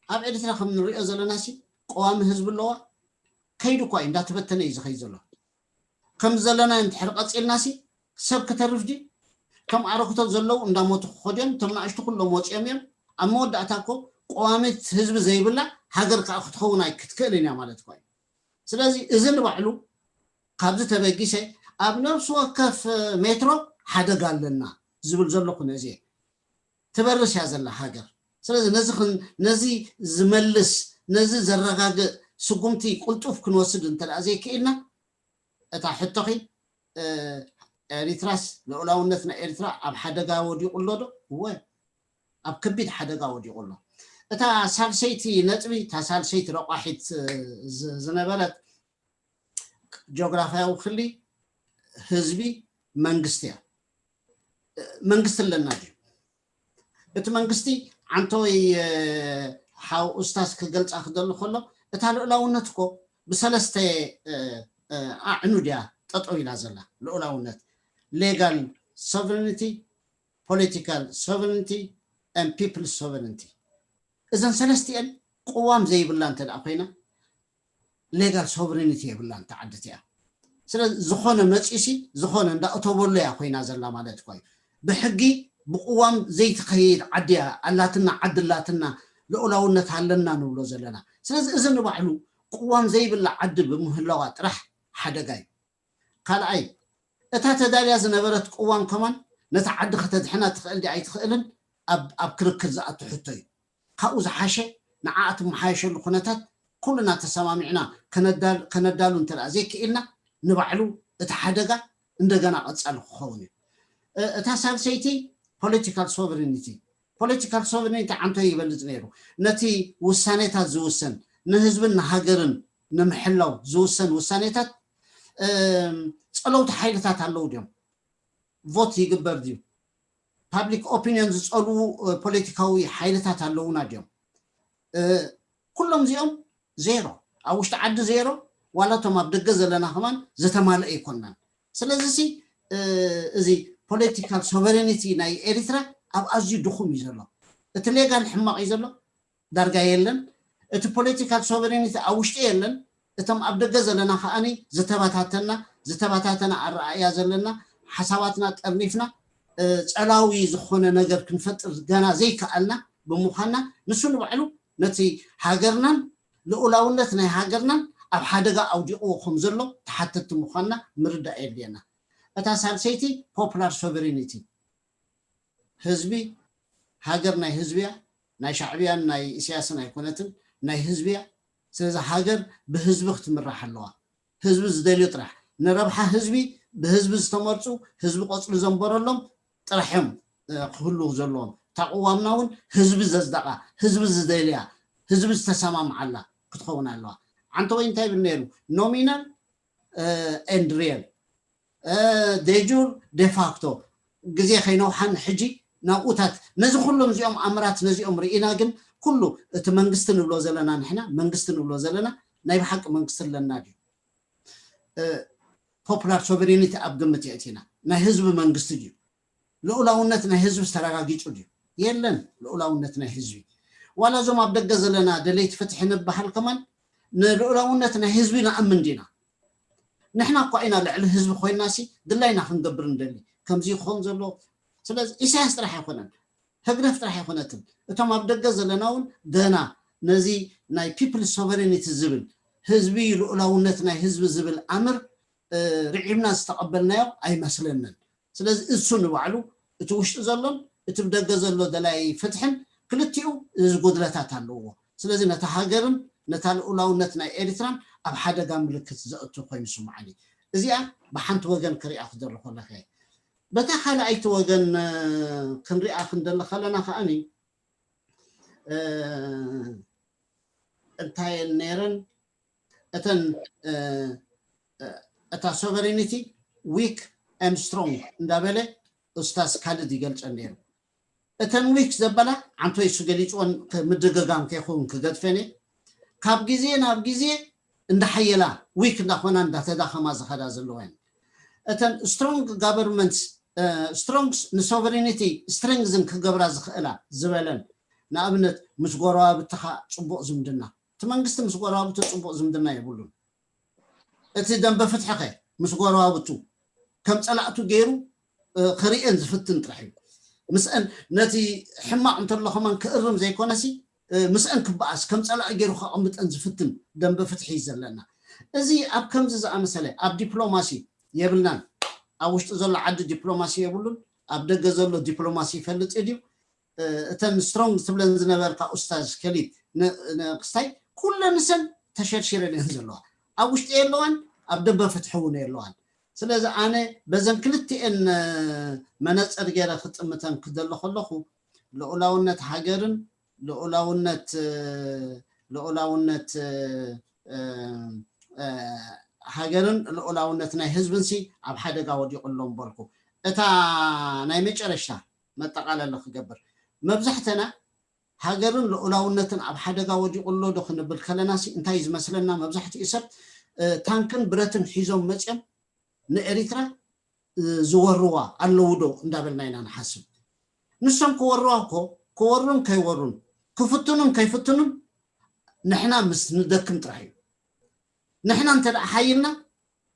ኣብ ኤርትራ ከም ንሪኦ ዘለና ሲ ቀዋሚ ህዝቢ ኣለዋ ከይዱ እኳ እዩ እንዳተበተነ እዩ ዝኸይ ዘሎ ከም ዘለና እንድሕር ቀፂልና ሲ ሰብ ክተርፍ ዲ ከም ኣረክቶት ዘለዉ እንዳሞቱ ክኸድዮም እቶም ንኣሽቱ ኩሎም ወፂኦም እዮም ኣብ መወዳእታ እኮ ቀዋሚት ህዝቢ ዘይብላ ሃገር ከዓ ክትኸውን ኣይክትክእልን እያ ማለት እኳ እዩ ስለዚ እዚ ንባዕሉ ካብዚ ተበጊሰ ኣብ ነፍሲ ወከፍ ሜትሮ ሓደጋ ኣለና ዝብል ዘለኹ ነዚ ትበርስ እያ ዘላ ሃገር ስለዚ ነዚ ክን- ነዚ ዝመልስ ነዚ ዘረጋግእ ስጉምቲ ቁልጡፍ ክንወስድ እንተ ደኣ ዘይክኢልና እታ ሕቶኺ እ፣ ኤሪትራስ ልኡላውነት ናይ ኤሪትራ ኣብ ሓደጋ ወዲቑ ኣሎ ዶ እወ ኣብ ከቢድ ሓደጋ ወዲቑ ኣሎ እታ ሳልሰይቲ ነጥቢ እታ ሳልሰይቲ ረቋሒት እ፣ ዝ- ዝነበረት ጂኦግራፍያዊ ክሊ ህዝቢ መንግስቲ እያ። መንግስቲ ኣለና ድዩ? እቲ መንግስቲ ዓንተወይ ሓው ኡስታዝ ክገልፃ ክደሊ ከሎ እታ ልኡላውነት እኮ ብሰለስተ ኣዕኑድ እያ ጠጠው ኢላ ዘላ። ልኡላውነት፣ legal sovereignty፣ political sovereignty and people sovereignty። እዘን ሰለስቲአን ቅዋም ዘይብላ እንተ ኮይና legal sovereignty የብላን እታ ዓዲ እቲኣ። ስለዚ ዝኾነ መፂሲ ዝኾነ እንዳእተወሉ እያ ኮይና ዘላ ማለት እኮ እዩ። ብሕጊ ብቅዋም ዘይትኸይድ ዓዲ እያ ኣላትና፣ ዓዲ ኣላትና፣ ልኡላውነት ኣለና ንብሎ ዘለና። ስለዚ እዚ ንባዕሉ ቅዋም ዘይብላ ዓዲ ብምህላዋ ጥራሕ ሓደጋ እዩ። ካልኣይ፣ እታ ተዳልያ ዝነበረት ቅዋም ከማን ነታ ዓዲ ከተድሕና ትኽእል ድያ ኣይትኽእልን ኣብ ክርክር ዝኣቱ ሕቶ እዩ። ካብኡ ዝሓሸ ንዓኣ ትመሓየሸሉ ኩነታት ኩልና ተሰማሚዕና ከነዳሉ እንተ ዘይክኢልና ንባዕሉ እቲ ሓደጋ እንደገና ቀፃሊ ክኸውን እዩ። እታ ሳልሰይቲ political sovereignty። Political sovereignty ዓንቶ ይበልፅ ነይሩ። ነቲ ውሳኔታት ዝውሰን፣ ንህዝብን ንሃገርን ንምሕላው ዝውሰን ውሳኔታት ፀለውቲ ሓይልታት ኣለዉ ድዮም? ቮት ይግበር ድዩ? Public opinion ዝፀልዉ ፖለቲካዊ ሓይልታት ኣለዉና ድዮም? ኩሎም እዚኦም ዜሮ። ኣብ ውሽጢ ዓዲ ዜሮ፣ ዋላ እቶም ኣብ ደገ ዘለና ከማን ዝተማልአ ኣይኮናን። ስለዚ እዚ political sovereignty ናይ ኤሪትራ ኣብ ኣዝዩ ድኹም እዩ ዘሎ። እቲ legal ሕማቕ እዩ ዘሎ፣ ዳርጋ የለን። እቲ political sovereignty ኣብ ውሽጢ የለን። እቶም ኣብ ደገ ዘለና ከዓኒ ዝተበታተና፣ ዝተበታተነ ኣረኣእያ ዘለና፣ ሓሳባትና ጠርኒፍና ፀላዊ ዝኾነ ነገር ክንፈጥር ገና ዘይከኣልና ብምዃንና፣ ንሱ ንባዕሉ ነቲ ሃገርናን ልኡላውነት ናይ ሃገርናን ኣብ ሓደጋ ኣውዲቕዎ ከም ዘሎ ተሓተቲ ምዃንና ምርዳእ የድልየና። እታ ሳልሰይቲ popular sovereignty፣ ህዝቢ፣ ሃገር ናይ ህዝቢ እያ። ናይ ሻዕብያን ናይ ኢሳያስን ኣይኮነትን፣ ናይ ህዝቢ እያ። ስለዚ ሃገር ብህዝቢ ክትምራሕ ኣለዋ። ህዝቢ ዝደልዮ ጥራሕ፣ ንረብሓ ህዝቢ፣ ብህዝቢ ዝተመርፁ፣ ህዝቢ ቆፅሊ ዘንበረሎም ጥራሕ እዮም ክህልዉ ዘለዎም። እታ ቅዋምና እውን ህዝቢ ዘፅደቓ፣ ህዝቢ ዝደልያ፣ ህዝቢ ዝተሰማምዓላ ክትኸውን ኣለዋ። ዓንተወይ እንታይ ይብል ነይሩ? Nominal and real፣ de jure፣ de facto። ግዜ ከይነውሓን ሕጂ ናብኡታት ነዚ ኩሎም እዚኦም ኣምራት ነዚኦም ርኢና፣ ግን ኩሉ እቲ መንግስቲ ንብሎ ዘለና፣ ንሕና መንግስቲ ንብሎ ዘለና ናይ ብሓቂ መንግስቲ ኣለና ድዩ? Popular sovereignty ኣብ ግምት የእቲና፣ ናይ ህዝቢ መንግስቲ ድዩ? ልኡላውነት ናይ ህዝቢ ዝተረጋጊፁ ድዩ? የለን። ልኡላውነት ናይ ህዝቢ፣ ዋላ እዞም ኣብ ደገ ዘለና ደለይቲ ፍትሒ ንበሃል ከማን ንልኡላውነት ናይ ህዝቢ ንኣምን ዲና? ንሕና እኳ ኢና ልዕሊ ህዝቢ ኮይናሲ ድላይና ክንገብር ንደሊ። ከምዚ ይኾን ዘሎ። ስለዚ ኢሳያስ ጥራሕ ኣይኮነን፣ ህግደፍ ጥራሕ ኣይኮነትን። እቶም ኣብ ደገ ዘለና እውን ገና ነዚ ናይ people sovereignty ዝብል፣ ህዝቢ ልኡላውነት ናይ ህዝቢ ዝብል ኣምር ርዒምና ዝተቐበልናዮ ኣይመስለንን። ስለዚ እሱ ንባዕሉ እቲ ውሽጢ ዘሎን እቲ ብደገ ዘሎ ደላይ ፍትሕን ክልቲኡ እዚ ጉድለታት ኣለዎ። ስለዚ ነታ ሃገርን ነታ ልኡላውነት ናይ ኤሪትራን ኣብ ሓደጋ ምልክት ዘእቱ ኮይኑ ስምዓኒ። እዚኣ ብሓንቲ ወገን ክሪኣ ክደሊ ከለኸ፣ በታ ካልኣይቲ ወገን ክንሪኣ ክንደሊ ከለና ከዓኒ እንታይ ነይረን እተን እታ sovereignty weak and strong እንዳበለ ኡስታዝ ካልድ ይገልጸን ነይሩ። እተን weak ዘበላ ዓንቶ ይሱ ገሊፅወን ምድግጋም ከይኸውን ክገድፈን እየ። ካብ ግዜ ናብ ግዜ እንዳሓየላ፣ weak እንዳኾና እንዳተዳኸማ ዝኸዳ ዘለዋ እየን። እተን strong governments፣ strong ንsovereignty strengthen ክገብራ ዝኽእላ ዝበለን፣ ንኣብነት ምስ ጎረባብትኻ ፅቡቕ ዝምድና፣ እቲ መንግስቲ ምስ ጎረባብቱ ፅቡቕ ዝምድና የብሉን። እቲ ደንበ ፍትሒ ከ ምስ ጎረባብቱ ከም ፀላእቱ ገይሩ ክርእየን ዝፍትን ጥራሕ እዩ። ምስአን ነቲ ሕማቕ እንተሎ ከማን ክእርም ዘይኮነሲ ምስአን ክበኣስ ከም ፀላኢ ገይሩ ከቐምጠን ዝፍትን ደንበ ፍትሒ እዩ ዘለና። እዚ ኣብ ከምዚ ዝኣመሰለ ኣብ ዲፕሎማሲ የብልናን። ኣብ ውሽጢ ዘሎ ዓዲ ዲፕሎማሲ የብሉን፣ ኣብ ደገ ዘሎ ዲፕሎማሲ ይፈልጥ ድዩ? እተን strong ትብለን ዝነበርካ ኡስታዝ ከሊድ ክስታይ ኩለንሰን ተሸርሺረን እየን ዘለዋ። ኣብ ውሽጢ የለዋን፣ ኣብ ደንበ ፍትሒ እውን የለዋን። ስለዚ ኣነ በዘን ክልቲኤን መነፅር ገይረ ክጥምተን ክደሊ ከለኹ ልኡላውነት ሃገርን ልኡላውነት ልኡላውነት ሃገርን ልኡላውነት ናይ ህዝብንሲ ኣብ ሓደጋ ወዲቑ ኣሎ ምበልኩ። እታ ናይ መጨረሽታ መጠቓለሊ ክገብር፣ መብዛሕተና ሃገርን ልኡላውነትን ኣብ ሓደጋ ወዲቑ ኣሎ ዶ ክንብል ከለናሲ እንታይ ዝመስለና? መብዛሕትኡ ሰብ ታንክን ብረትን ሒዞም መፅዮም ንኤሪትራ ዝወርዋ ኣለዉ ዶ እንዳበልና ኢና ንሓስብ። ንሶም ክወርዋ እኮ፣ ክወሩን ከይወሩን፣ ክፍትኑን ከይፍትኑን ንሕና ምስ ንደክም ጥራሕ እዩ። ንሕና እንተ ደኣ ሓይልና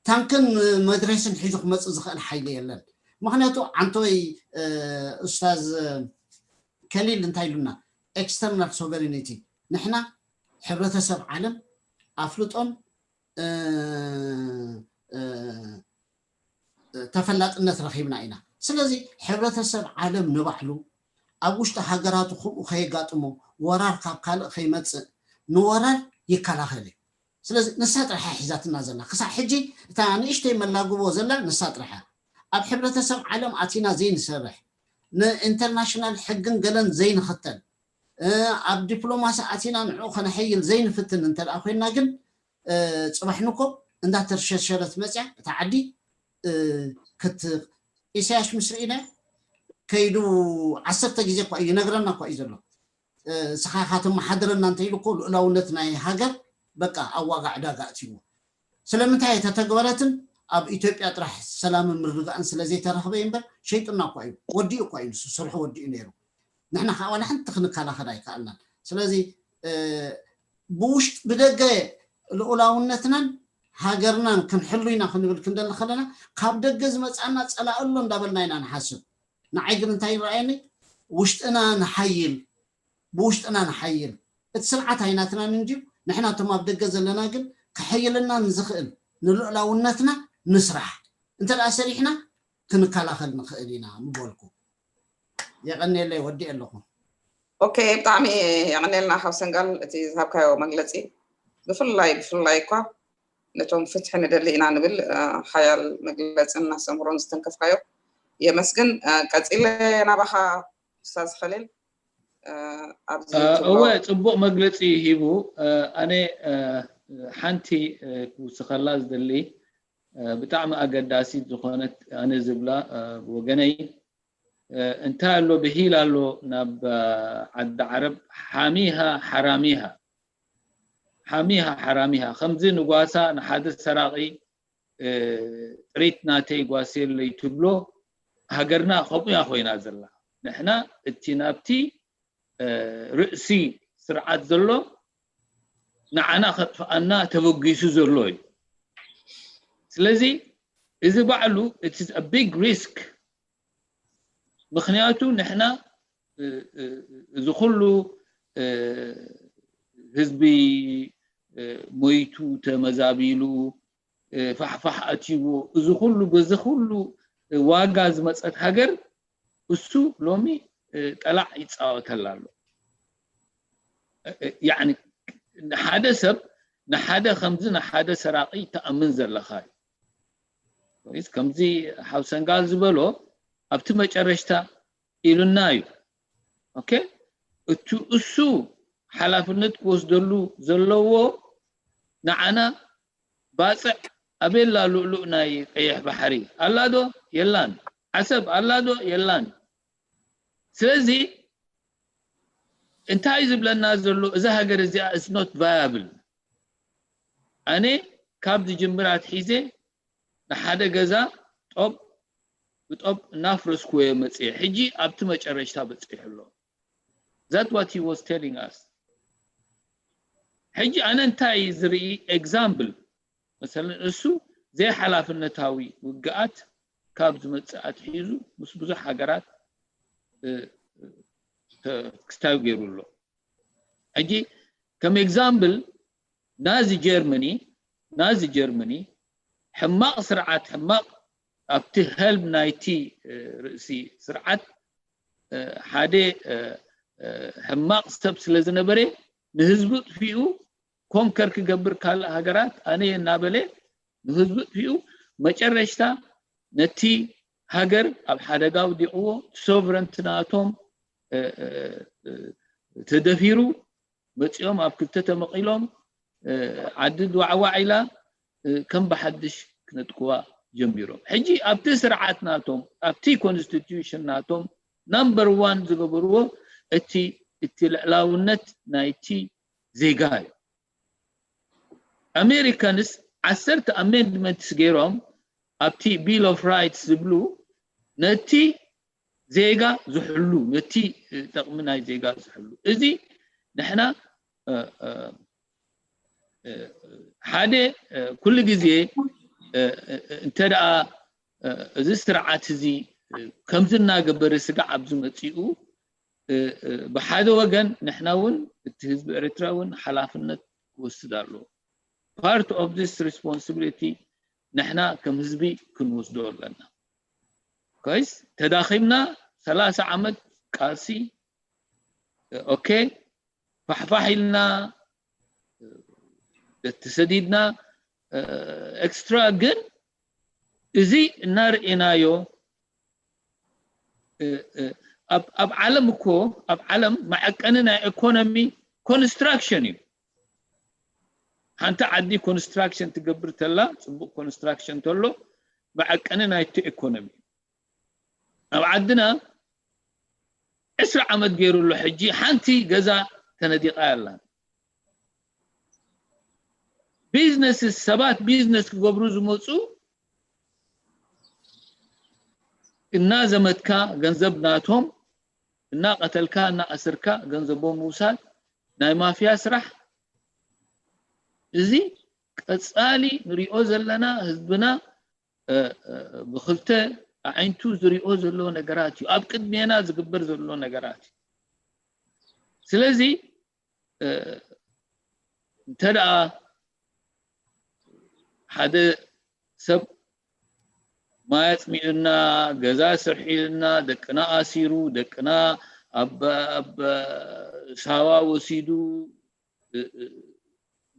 ታንክን መድረስን ሒዙ ክመፅእ ዝኽእል ሓይሊ የለን። ምክንያቱ ዓንተወይ ኡስታዝ ከሊል እንታይ ኢሉና? ኤክስተርናል ሶቨሪኒቲ፣ ንሕና ሕብረተሰብ ዓለም ኣፍልጦን ተፈላጥነት ረኺብና ኢና። ስለዚ ሕብረተሰብ ዓለም ንባዕሉ ኣብ ውሽጢ ሃገራቱ ከምኡ ከየጋጥሞ፣ ወራር ካብ ካልእ ከይመፅእ ንወራር ይከላኸል እዩ። ስለዚ ንሳ ጥራሓ ሒዛትና ዘላ ክሳብ ሕጂ፣ እታ ንእሽተይ መላግቦ ዘላ ንሳ ጥራሓ። ኣብ ሕብረተሰብ ዓለም ኣቲና ዘይንሰርሕ፣ ንኢንተርናሽናል ሕግን ገለን ዘይንኽተል፣ ኣብ ዲፕሎማሲ ኣቲና ንዕኡ ከነሐይል ዘይንፍትን እንተ ኮይንና ግን፣ ፅባሕ ንኮ እንዳተርሸሸረት መፅያ እታ ዓዲ ክት ኢሳያስ ምስ ርኢና ከይዱ ዓሰርተ ግዜ እኳ እዩ ይነግረና እኳ እዩ ዘሎ። ስኻ ኢኻ ተመሓድረና እንተኢሉ እኮ ልኡላውነት ናይ ሃገር በቃ ኣብ ዋጋ ዕዳጋ ኣእትይዎ። ስለምንታይ ኣይተተግበረትን? ኣብ ኢትዮጵያ ጥራሕ ሰላምን ምርግጋእን ስለ ዘይተረኽበ እዩ እምበር ሸይጡና እኳ እዩ፣ ወዲኡ እኳ እዩ፣ ንሱ ስርሑ ወዲኡ ነይሩ። ንሕና ከዓ ዋላ ሓንቲ ክንከላኸል ኣይከኣልናን። ስለዚ ብውሽጢ ብደገ ልኡላውነትናን ሃገርናን ክንሕሉ ኢና ክንብል ክንደሊ ከለና ካብ ደገ ዝመፅኣና ፀላእ ኣሎ እንዳበልና ኢና ንሓስብ። ንዓይ ግን እንታይ ይረኣየኒ? ውሽጥና ንሓይል፣ ብውሽጥና ንሓይል። እቲ ስርዓት ኣይናትናን እንድዩ። ንሕና እቶም ኣብ ደገ ዘለና ግን ክሕይልና ንዝኽእል ንልኡላውነትና ንስራሕ። እንተ ደኣ ሰሪሕና ክንከላኸል ንኽእል ኢና ምበልኩ። የቐንየለይ፣ ወዲእ ኣለኹ። ኦኬ፣ ብጣዕሚ የቐንየልና ሓው ሰንጋል እቲ ዝሃብካዮ መግለፂ። ብፍላይ ብፍላይ እኳ ነቶም ፍትሒ ንደሊ ኢና ንብል ሓያል መግለፅን ኣስተምህሮን ዝተንከፍካዮ የመስግን። ቀፂለ ናባኻ ኡስታዝ ኸሊል። እወ፣ ፅቡቕ መግለፂ ሂቡ። ኣነ ሓንቲ ክውስኸላ ዝደሊ ብጣዕሚ ኣገዳሲት ዝኾነት ኣነ ዝብላ ብወገነይ እንታይ ኣሎ ብሂል ኣሎ ናብ ዓዲ ዓረብ ሓሚሃ ሓራሚሃ ሓሚሃ ሓራሚሃ ከምዚ ንጓሳ ንሓደ ሰራቒ ጥሪት ናተይ ጓስየለይ ትብሎ ሃገርና ከምኡ እያ ኮይና ዘላ። ንሕና እቲ ናብቲ ርእሲ ስርዓት ዘሎ ንዓና ከጥፍኣና ተበጊሱ ዘሎ እዩ። ስለዚ እዚ ባዕሉ it's a big risk። ምክንያቱ ንሕና እዚ ኩሉ ህዝቢ ሞይቱ ተመዛቢሉ ፋሕፋሕ ኣትይዎ እዚ ኩሉ በዚ ኩሉ ዋጋ ዝመፀት ሃገር እሱ ሎሚ ጠላዕ ይፃወተላ ኣሎ። ያኒ ንሓደ ሰብ ንሓደ ከምዚ ንሓደ ሰራቂ ተኣምን ዘለካ እዩ። ወይስ ከምዚ ሓው ሰንጋል ዝበሎ ኣብቲ መጨረሽታ ኢሉና እዩ። ኦኬ፣ እቱ እሱ ሓላፍነት ክወስደሉ ዘለዎ ንዓና ባፅዕ ኣበላ ሉእሉእ ናይ ቀይሕ ባሕሪ ኣላ ዶ የላን? ዓሰብ ኣላ ዶ የላን? ስለዚ እንታይ ዝብለና ዘሎ እዛ ሃገር እዚኣ is not viable። ኣነ ካብ ዝጅምር ኣትሒዘ ንሓደ ገዛ ጦብ ብጦብ እናፍረስኩዎ መፅየ። ሕጂ ኣብቲ መጨረሽታ በፂሑ ኣሎ። That what he was telling us። ሕጂ ኣነ እንታይ ዝርኢ example መሰለን እሱ ዘይሓላፍነታዊ ውግኣት ካብ ዝመፅእ ኣትሒዙ ምስ ብዙሕ ሃገራት ክስታዩ ገይሩ ኣሎ። ሕጂ ከም example ናዚ ጀርመኒ ናዚ ጀርመኒ ሕማቕ ስርዓት ሕማቕ ኣብቲ helm ናይቲ ርእሲ ስርዓት ሓደ ሕማቕ ሰብ ስለ ዝነበረ ንህዝቡ ጥፊኡ conquer ክገብር ካልእ ሃገራት ኣነ እናበለ ንህዝቡ ጥፊኡ መጨረሽታ ነቲ ሃገር ኣብ ሓደጋ ኣውዲቕዎ sovereignty ናቶም ተደፊሩ መፂኦም ኣብ ክልተ ተመቒሎም ዓዲ ድዋዕዋዕ ኢላ ከም ብሓድሽ ክነጥቅዋ ጀሚሮም። ሕጂ ኣብቲ ስርዓት ናቶም ኣብቲ ኮንስቲትዩሽን ናቶም ናምበር ዋን ዝገበርዎ እቲ እቲ ልዕላውነት ናይቲ ዜጋ እዩ። ኣሜሪካንስ ዓሰርተ ኣሜንድመንትስ ገይሮም ኣብቲ ቢል ኦፍ ራይትስ ዝብሉ ነቲ ዜጋ ዝሕሉ ነቲ ጠቕሚ ናይ ዜጋ ዝሕሉ እዚ ንሕና ሓደ ኩሉ ግዜ እንተ ደኣ እዚ ስርዓት እዚ ከምዚ እናገበረ ስጋዕ ኣብዚ መፂኡ ብሓደ ወገን ንሕና እውን እቲ ህዝቢ ኤርትራ እውን ሓላፍነት ክወስድ ኣለዎ። Part of this responsibility ንሕና ከም ህዝቢ ክንወስዶ ኣለና። ኮይስ ተዳኺምና ሰላሳ ዓመት ቃልሲ ኦኬ ፋሕፋሕ ኢልና ተሰዲድና ኤክስትራ ግን እዚ እናርእናዮ ኣብ ዓለም እኮ ኣብ ዓለም መዐቀኒ ናይ ኢኮኖሚ ኮንስትራክሽን እዩ። ሓንቲ ዓዲ ኮንስትራክሽን ትገብር ተላ ፅቡቅ ኮንስትራክሽን ተሎ መዐቀኒ ናይቲ ኢኮኖሚ ኣብ ዓድና ዕስራ ዓመት ገይሩ ኣሎ። ሕጂ ሓንቲ ገዛ ተነዲቓ ያላ ቢዝነስ ሰባት ቢዝነስ ክገብሩ ዝመፁ እናዘመትካ ገንዘብ ናቶም እናቀተልካ እናኣስርካ ገንዘቦም ምውሳድ ናይ ማፍያ ስራሕ። እዚ ቀፃሊ ንሪኦ ዘለና ህዝብና ብክልተ ኣዒንቱ ዝሪኦ ዘሎ ነገራት እዩ። ኣብ ቅድሜና ዝግበር ዘሎ ነገራት እዩ። ስለዚ እንተ ደኣ ሓደ ሰብ ማይ ኣፅሚኡልና፣ ገዛ ስርሒልና፣ ደቅና ኣሲሩ፣ ደቅና ኣብ ኣብ ሳዋ ወሲዱ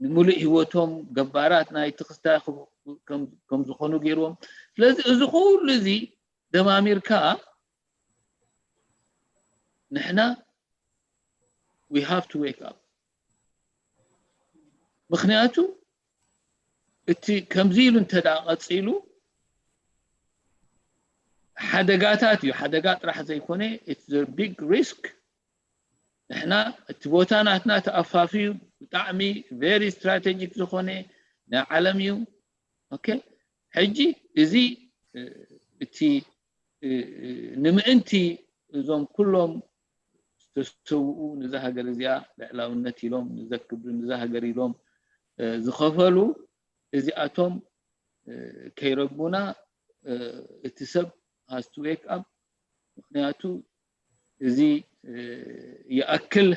ንምሉእ ህይወቶም ገባራት ናይ ትኽስታ ከም ዝኾኑ ገይርዎም። ስለዚ እዚ ኩሉ እዚ ደማሚርካ ንሕና we have to wake up። ምክንያቱ እቲ ከምዚ ኢሉ እንተ ደኣ ቀፂሉ ሓደጋታት እዩ። ሓደጋ ጥራሕ ዘይኮነ it's a big risk። ንሕና እቲ ቦታ ናትና ተኣፋፍዩ ብጣዕሚ very strategic ዝኾነ ናይ ዓለም እዩ። ኦኬ ሕጂ እዚ እቲ ንምእንቲ እዞም ኩሎም ዝተሰውኡ ነዛ ሃገር እዚኣ ልዕላውነት ኢሎም ነዛ ክብሪ ነዛ ሃገር ኢሎም ዝኸፈሉ እዚኣቶም ከይረግሙና እቲ ሰብ has to wake up። ምክንያቱ እዚ ይኣክል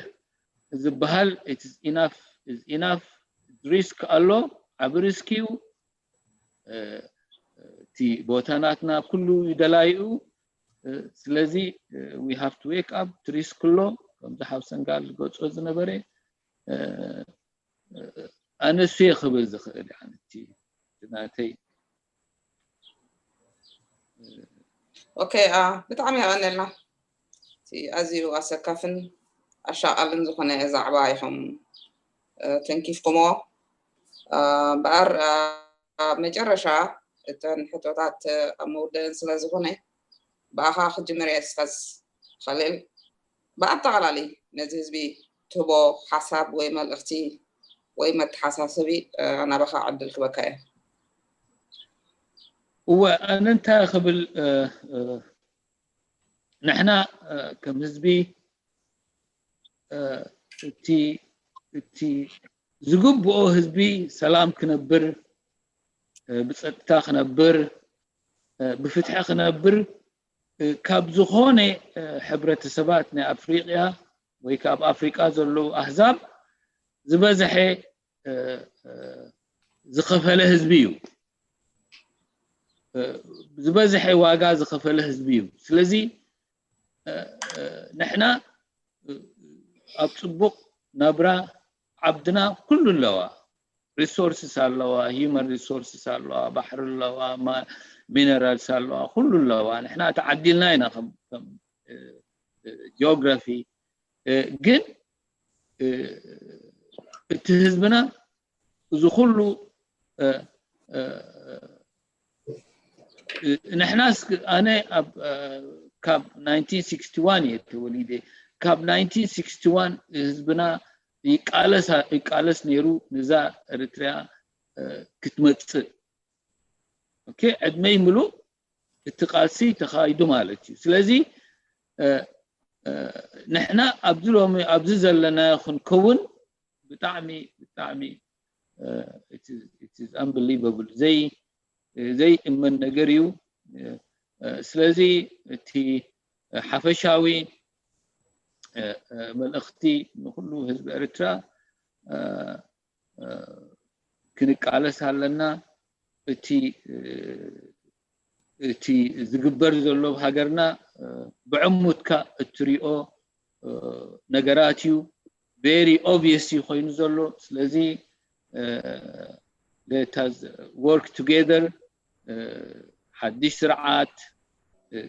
ዝበሃል it's enough is enough። ሪስክ ኣሎ፣ ዓቢ ሪስክ እዩ። እቲ ቦታ ናትና ኩሉ እዩ ደላይኡ። ስለዚ we have to wake up። እቲ ሪስክ ኣሎ ከምዚ ሓው ሰንጋል ዝገልጾ ዝነበረ ኣነሱ እየ ክብል ዝኽእል። እቲ ናተይ ኦኬ ብጣዕሚ የቐንየልና። እቲ ኣዝዩ ኣሰካፍን ኣሻቓልን ዝኾነ ዛዕባ ኢኹም ተንኪፍኩሞ። እምበኣር ኣብ መጨረሻ እተን ሕቶታት ኣብ መውደእን ስለ ዝኾነ ብኣኻ ክጅምር እየ ስታዝ ኸሊል። ብኣጠቓላሊ ነዚ ህዝቢ ትህቦ ሓሳብ ወይ መልእኽቲ ወይ መተሓሳሰቢ ናባኻ ዕድል ክበካ እየ። እወ ኣነ እንታይ ክብል ንሕና ከም ህዝቢ እቲ እቲ ዝግብኦ ህዝቢ ሰላም ክነብር ብፀጥታ ክነብር ብፍትሒ ክነብር ካብ ዝኾነ ሕብረተሰባት ናይ ኣፍሪቅያ ወይ ካብ ኣፍሪቃ ዘለዉ ኣህዛብ ዝበዝሐ ዝኸፈለ ህዝቢ እዩ። ዝበዝሐ ዋጋ ዝኸፈለ ህዝቢ እዩ። ስለዚ ንሕና ኣብ ፅቡቅ ናብራ ዓብድና ኩሉ ኣለዋ። ሪሶርስስ ኣለዋ፣ ሂውማን ሪሶርስስ ኣለዋ፣ ባሕሪ ኣለዋ፣ ሚነራልስ ኣለዋ፣ ኩሉ ኣለዋ። ንሕና ተዓዲልና ኢና ከም ጂኦግራፊ። ግን እቲ ህዝብና እዚ ኩሉ ንሕናስ ኣነ ካብ ናይንቲን ሲክስቲ ዋን እየ ተወሊደ። ካብ ናይንቲን ሲክስቲ ዋን ህዝብና ይቃለስ ነይሩ ንዛ ኤርትራ ክትመፅእ። ኦኬ፣ ዕድመይ ምሉእ እቲ ቃልሲ ተኻይዱ ማለት እዩ። ስለዚ ንሕና ኣብዚ ሎሚ ኣብዚ ዘለናዮ ክንከውን ብጣዕሚ ብጣዕሚ unbelievable፣ ዘይእመን ነገር እዩ። ስለዚ እቲ ሓፈሻዊ መልእኽቲ ንኩሉ ህዝቢ ኤርትራ፣ ክንቃለስ ኣለና። እቲ እቲ ዝግበር ዘሎ ኣብ ሃገርና ብዕሙትካ እትሪኦ ነገራት እዩ። Very obvious እዩ ኮይኑ ዘሎ። ስለዚ let us work together፣ ሓድሽ ስርዓት፣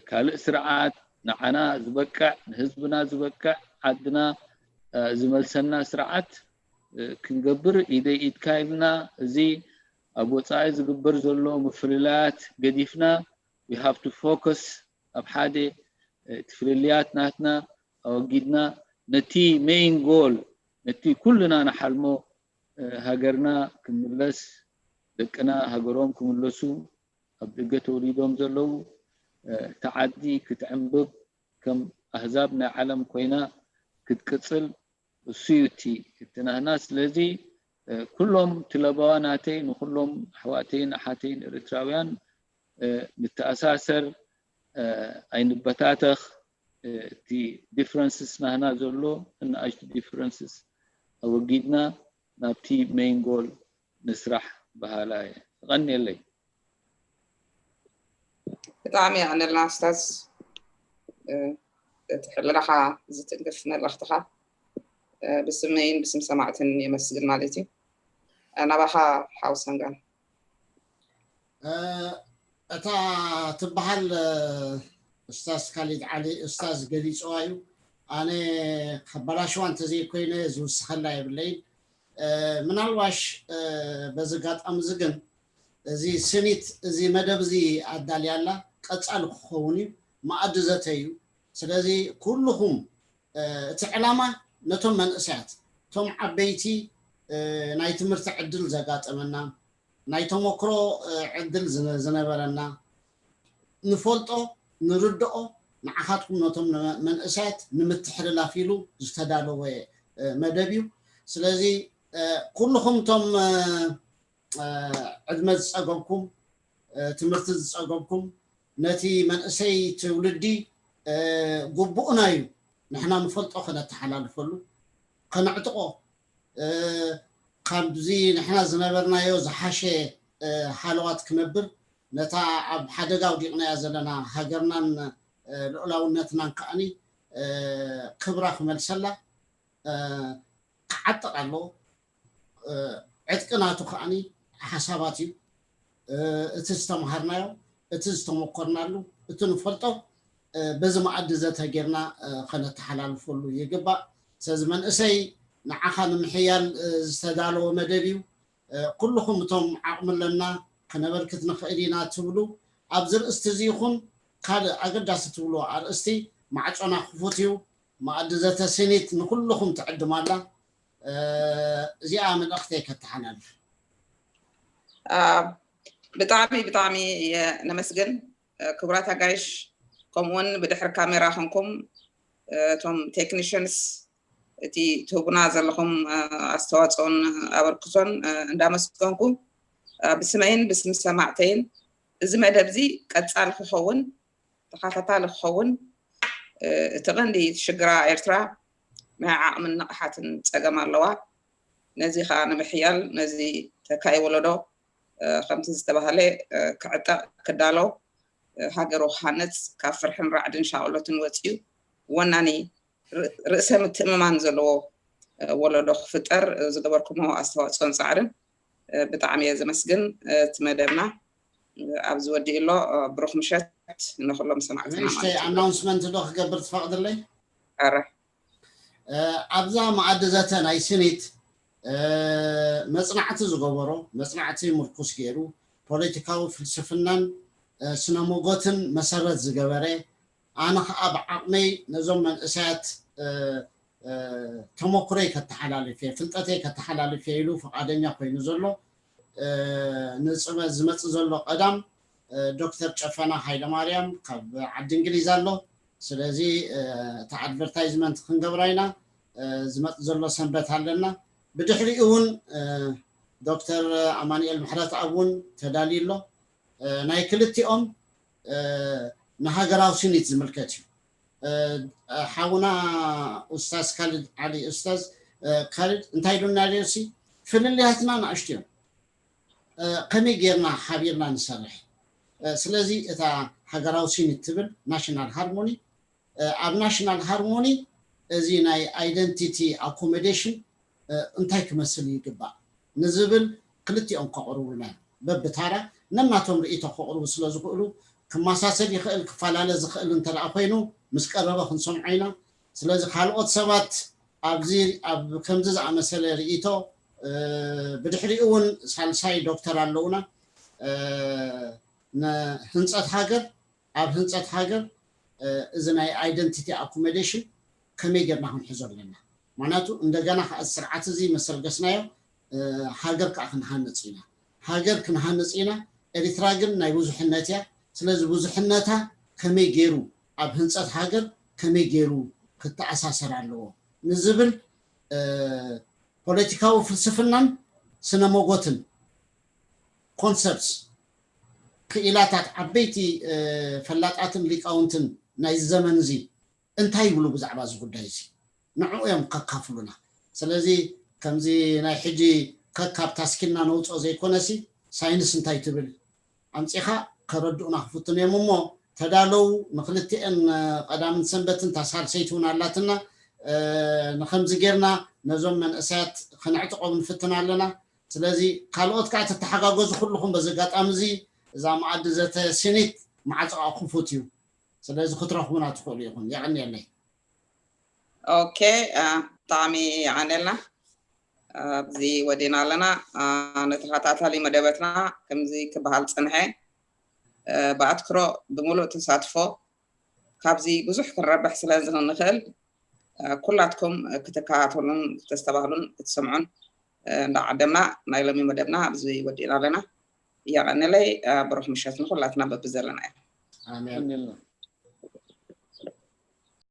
ካልእ ስርዓት፣ ንዓና ዝበቅዕ፣ ንህዝብና ዝበቅዕ፣ ዓድና ዝመልሰና ስርዓት ክንገብር ኢደይ ኢድካ ኢልና፣ እዚ ኣብ ወፃኢ ዝግበር ዘሎ ምፍልላያት ገዲፍና፣ we have to focus ኣብ ሓደ፣ እቲ ፍልልያት ናትና ኣወጊድና፣ ነቲ main goal፣ ነቲ ኩልና ንሓልሞ ሃገርና ክምለስ፣ ደቅና ሃገሮም ክምለሱ፣ ኣብ ደገ ተወሊዶም ዘለዉ፣ እታ ዓዲ ክትዕንብብ፣ ከም ኣህዛብ ናይ ዓለም ኮይና ክትቅጽል፣ እሱ እዩ እቲ ናህና። ስለዚ ኩሎም ትለባዋ ናተይ፣ ንኩሎም ኣሕዋተይን ኣሓተይን ኤርትራውያን ንተኣሳሰር፣ ኣይንበታተኽ። እቲ differences ናህና ዘሎ፣ ንኣሽቱ differences ኣወጊድና ናብቲ main goal ንስራሕ በሃላ እየ። የቐንየለይ። ብጣዕሚ የቐንየልና ኡስታዝ፣ እቲ ሕልናኻ ዝትንክፍ መልእኽትኻ ብስመይን ብስም ሰማዕትን የመስግን ማለት እዩ። ናባኻ ሓው ሰንጋን። እታ ትበሃል ኡስታዝ ካሊድ ዓሊ ኡስታዝ ገሊፅዋ እዩ። ኣነ ከበላሽዋ እንተዘይኮይነ ዝውስኸላ የብለይን። ምናልባሽ በዚ ኣጋጣሚ እዚ ግን እዚ ስኒት እዚ መደብ እዚ ኣዳልያላ ቀፃሊ ክኸውን እዩ። መኣዲ ዘተ እዩ። ስለዚ ኩልኹም እቲ ዕላማ ነቶም መንእሰያት እቶም ዓበይቲ ናይ ትምህርቲ ዕድል ዘጋጠመና ናይ ተመክሮ ዕድል ዝነበረና ንፈልጦ ንርድኦ ንዓኻትኩም ነቶም መንእሰያት ንምትሕልላፍ ኢሉ ዝተዳለወ መደብ እዩ። ስለዚ ኩልኹም እቶም ዕድመ ዝፀገምኩም ትምህርቲ ዝፀገምኩም ነቲ መንእሰይ ትውልዲ ግቡእና እዩ ንሕና ንፈልጦ ከነተሓላልፈሉ ከነዕጥቆ ካብዚ ንሕና ዝነበርናዮ ዝሓሸ ሃለዋት ክነብር ነታ ኣብ ሓደጋ ኣውዲቕናያ ዘለና ሃገርናን ልዑላውነትናን ከዓኒ ክብራ ክመልሰላ ክዓጥቕ ኣለዎ። ዕጥቂ ናቱ ከዓኒ ሓሳባት እዩ። እቲ ዝተምሃርናዮ፣ እቲ ዝተመኮርናሉ፣ እቲ ንፈልጦ በዚ መኣዲ ዘተ ጌርና ከነተሓላልፈሉ ይግባእ። ስለዚ መንእሰይ ንዓኻ ንምሕያል ዝተዳለወ መደብ እዩ። ኩልኹም እቶም ዓቕሚ ኣለና ከነበርክት ንኽእል ኢና ትብሉ ኣብዚ ርእስቲ እዚ ይኹን ካልእ ኣገዳሲ ትብልዎ ኣርእስቲ ማዕጾና ክፉት እዩ። መኣዲ ዘተ ስኒት ንኩልኹም ትዕድም ኣላ። እዚኣ መልእኽተይ ከተሓላልፍ። ብጣዕሚ ብጣዕሚ ነመስግን ክቡራት ኣጋይሽ፣ ከምኡውን ብድሕሪ ካሜራ ኮንኩም እቶም ቴክኒሽንስ እቲ ትህቡና ዘለኹም ኣስተዋፅኦን ኣበርክቶን እንዳመስገንኩ ብስመይን ብስም ሰማዕተይን እዚ መደብ እዚ ቀፃል ክኸውን ተኻታታሊ ክኸውን እቲ ቀንዲ ሽግራ ኤርትራ ናይ ዓቕምን ንቕሓትን ፀገም ኣለዋ። ነዚ ከዓ ንምሕያል ነዚ ተካይ ወለዶ ከምቲ ዝተባህለ ክዕጠቕ ክዳሎ ሃገሩ ክሃነፅ ካብ ፍርሕን ራዕድን ሻቕሎትን ወፂኡ ወናኒ ርእሰ ምትእምማን ዘለዎ ወለዶ ክፍጠር ዝገበርኩሞ ኣስተዋፅኦን ፃዕርን ብጣዕሚ እየ ዘመስግን። እቲ መደብና ኣብዚ ወዲኡ ኣሎ። ብሩኽ ምሸት ንኩሎም ሰማዕትና ማለት እዩ። ኣናውንስመንት ዶ ክገብር ትፈቕድለይ? ኧረ ኣብዛ መኣዲ ዘተ ናይ ስኒት መፅናዕቲ ዝገበሮ መፅናዕቲ ምርኩስ ገይሩ ፖለቲካዊ ፍልስፍናን ስነ ሞጎትን መሰረት ዝገበረ፣ ኣነ ከዓ ብዓቕመይ ነዞም መንእሰያት ተመኩረይ ከተሓላልፍ እየ፣ ፍልጠተይ ከተሓላልፍ እየ ኢሉ ፈቓደኛ ኮይኑ ዘሎ። ንፅመ ዝመፅእ ዘሎ ቀዳም ዶክተር ጨፈና ሃይለማርያም ካብ ዓዲ እንግሊዝ ኣሎ። ስለዚ እቲ ኣድቨርታይዝመንት ክንገብራ ኢና። ዝመፅእ ዘሎ ሰንበት ኣለና። ብድሕሪኡ እውን ዶክተር ኣማኑኤል ምሕረተኣብ እውን ተዳልዩ ኣሎ። ናይ ክልቲኦም ንሃገራዊ ስኒት ዝምልከት እዩ። ሓውና ኡስታዝ ካሊድ ዓሊ፣ ኡስታዝ ካሊድ እንታይ ኢሉና ነይሩ? ፍልልያትና ንኣሽቱ እዮም፣ ከመይ ጌርና ሓቢርና ንሰርሕ? ስለዚ እታ ሃገራዊ ስኒት ትብል ናሽናል ሃርሞኒ፣ ኣብ ናሽናል ሃርሞኒ እዚ ናይ ኣይደንቲቲ ኣኮሞዴሽን እንታይ ክመስል ይግባእ ንዝብል ክልቲኦም ከቕርቡልና እዮም። በብታራ ነናቶም ርእይቶ ከቕርቡ ስለ ዝኽእሉ፣ ክመሳሰል ይኽእል ክፈላለ ዝኽእል እንተ ደኣ ኮይኑ ምስ ቀረበ ክንሰምዖ ኢና። ስለዚ ካልኦት ሰባት ኣብዚ ኣብ ከምዚ ዝኣመሰለ ርእይቶ፣ ብድሕሪኡ እውን ሳልሳይ ዶክተር ኣለውና። ንህንፀት ሃገር ኣብ ህንፀት ሃገር እዚ ናይ ኣይደንቲቲ ኣኮሞዴሽን ከመይ ጌርና ክንሕዞ ኣለና? ምክንያቱ እንደገና ከዓ ስርዓት እዚ መሰልገስናዮ ሃገር ከዓ ክንሃንፅ ኢና። ሃገር ክንሃንፅ ኢና። ኤሪትራ ግን ናይ ብዙሕነት እያ። ስለዚ ብዙሕነታ ከመይ ገይሩ ኣብ ህንፀት ሃገር ከመይ ገይሩ ክተኣሳሰር ኣለዎ ንዝብል ፖለቲካዊ ፍልስፍናን ስነ ሞጎትን፣ ኮንሰፕትስ፣ ክኢላታት፣ ዓበይቲ ፈላጣትን ሊቃውንትን ናይዚ ዘመን እዚ እንታይ ይብሉ ብዛዕባ እዚ ጉዳይ እዚ? ንዕኡ እዮም ከካፍሉና። ስለዚ ከምዚ ናይ ሕጂ ከካብ ታስኪልና ነውፅኦ ዘይኮነሲ፣ ሳይንስ እንታይ ትብል ኣምፂኻ ከረድኡና ክፍትኑ እዮም። እሞ ተዳለው፣ ንክልቲኤን ቀዳምን ሰንበትን ታሳልሰይቲ እውን ኣላትና። ንከምዚ ጌርና ነዞም መንእሰያት ክነዕጥቆም ንፍትን ኣለና። ስለዚ ካልኦት ከዓ ተተሓጋገዙ ኩልኹም በዚ ኣጋጣሚ እዚ እዛ መኣዲ ዘተ ሲኒት ማዕፅኣ ክፉት እዩ። ስለዚ ክትረኽቡና ትኽእሉ ኢኹም። የቐንየለይ። ኦኬ፣ ብጣዕሚ የቐንየልና። ኣብዚ ወዲና ኣለና። ንተኸታታሊ መደበትና ከምዚ ክበሃል ፅንሐ፣ ብኣትክሮ ብምሉእ ተሳትፎ ካብዚ ብዙሕ ክንረብሕ ስለ ንኽእል ኩላትኩም ክትከታተሉን ክተስተባህሉን ክትሰምዑን እንዳዓደምና ናይ ሎሚ መደብና ኣብዚ ወዲእና ኣለና። የቐንለይ። ብሩኽ ምሸት ንኩላትና በብዘለናዮ። ኣሜን።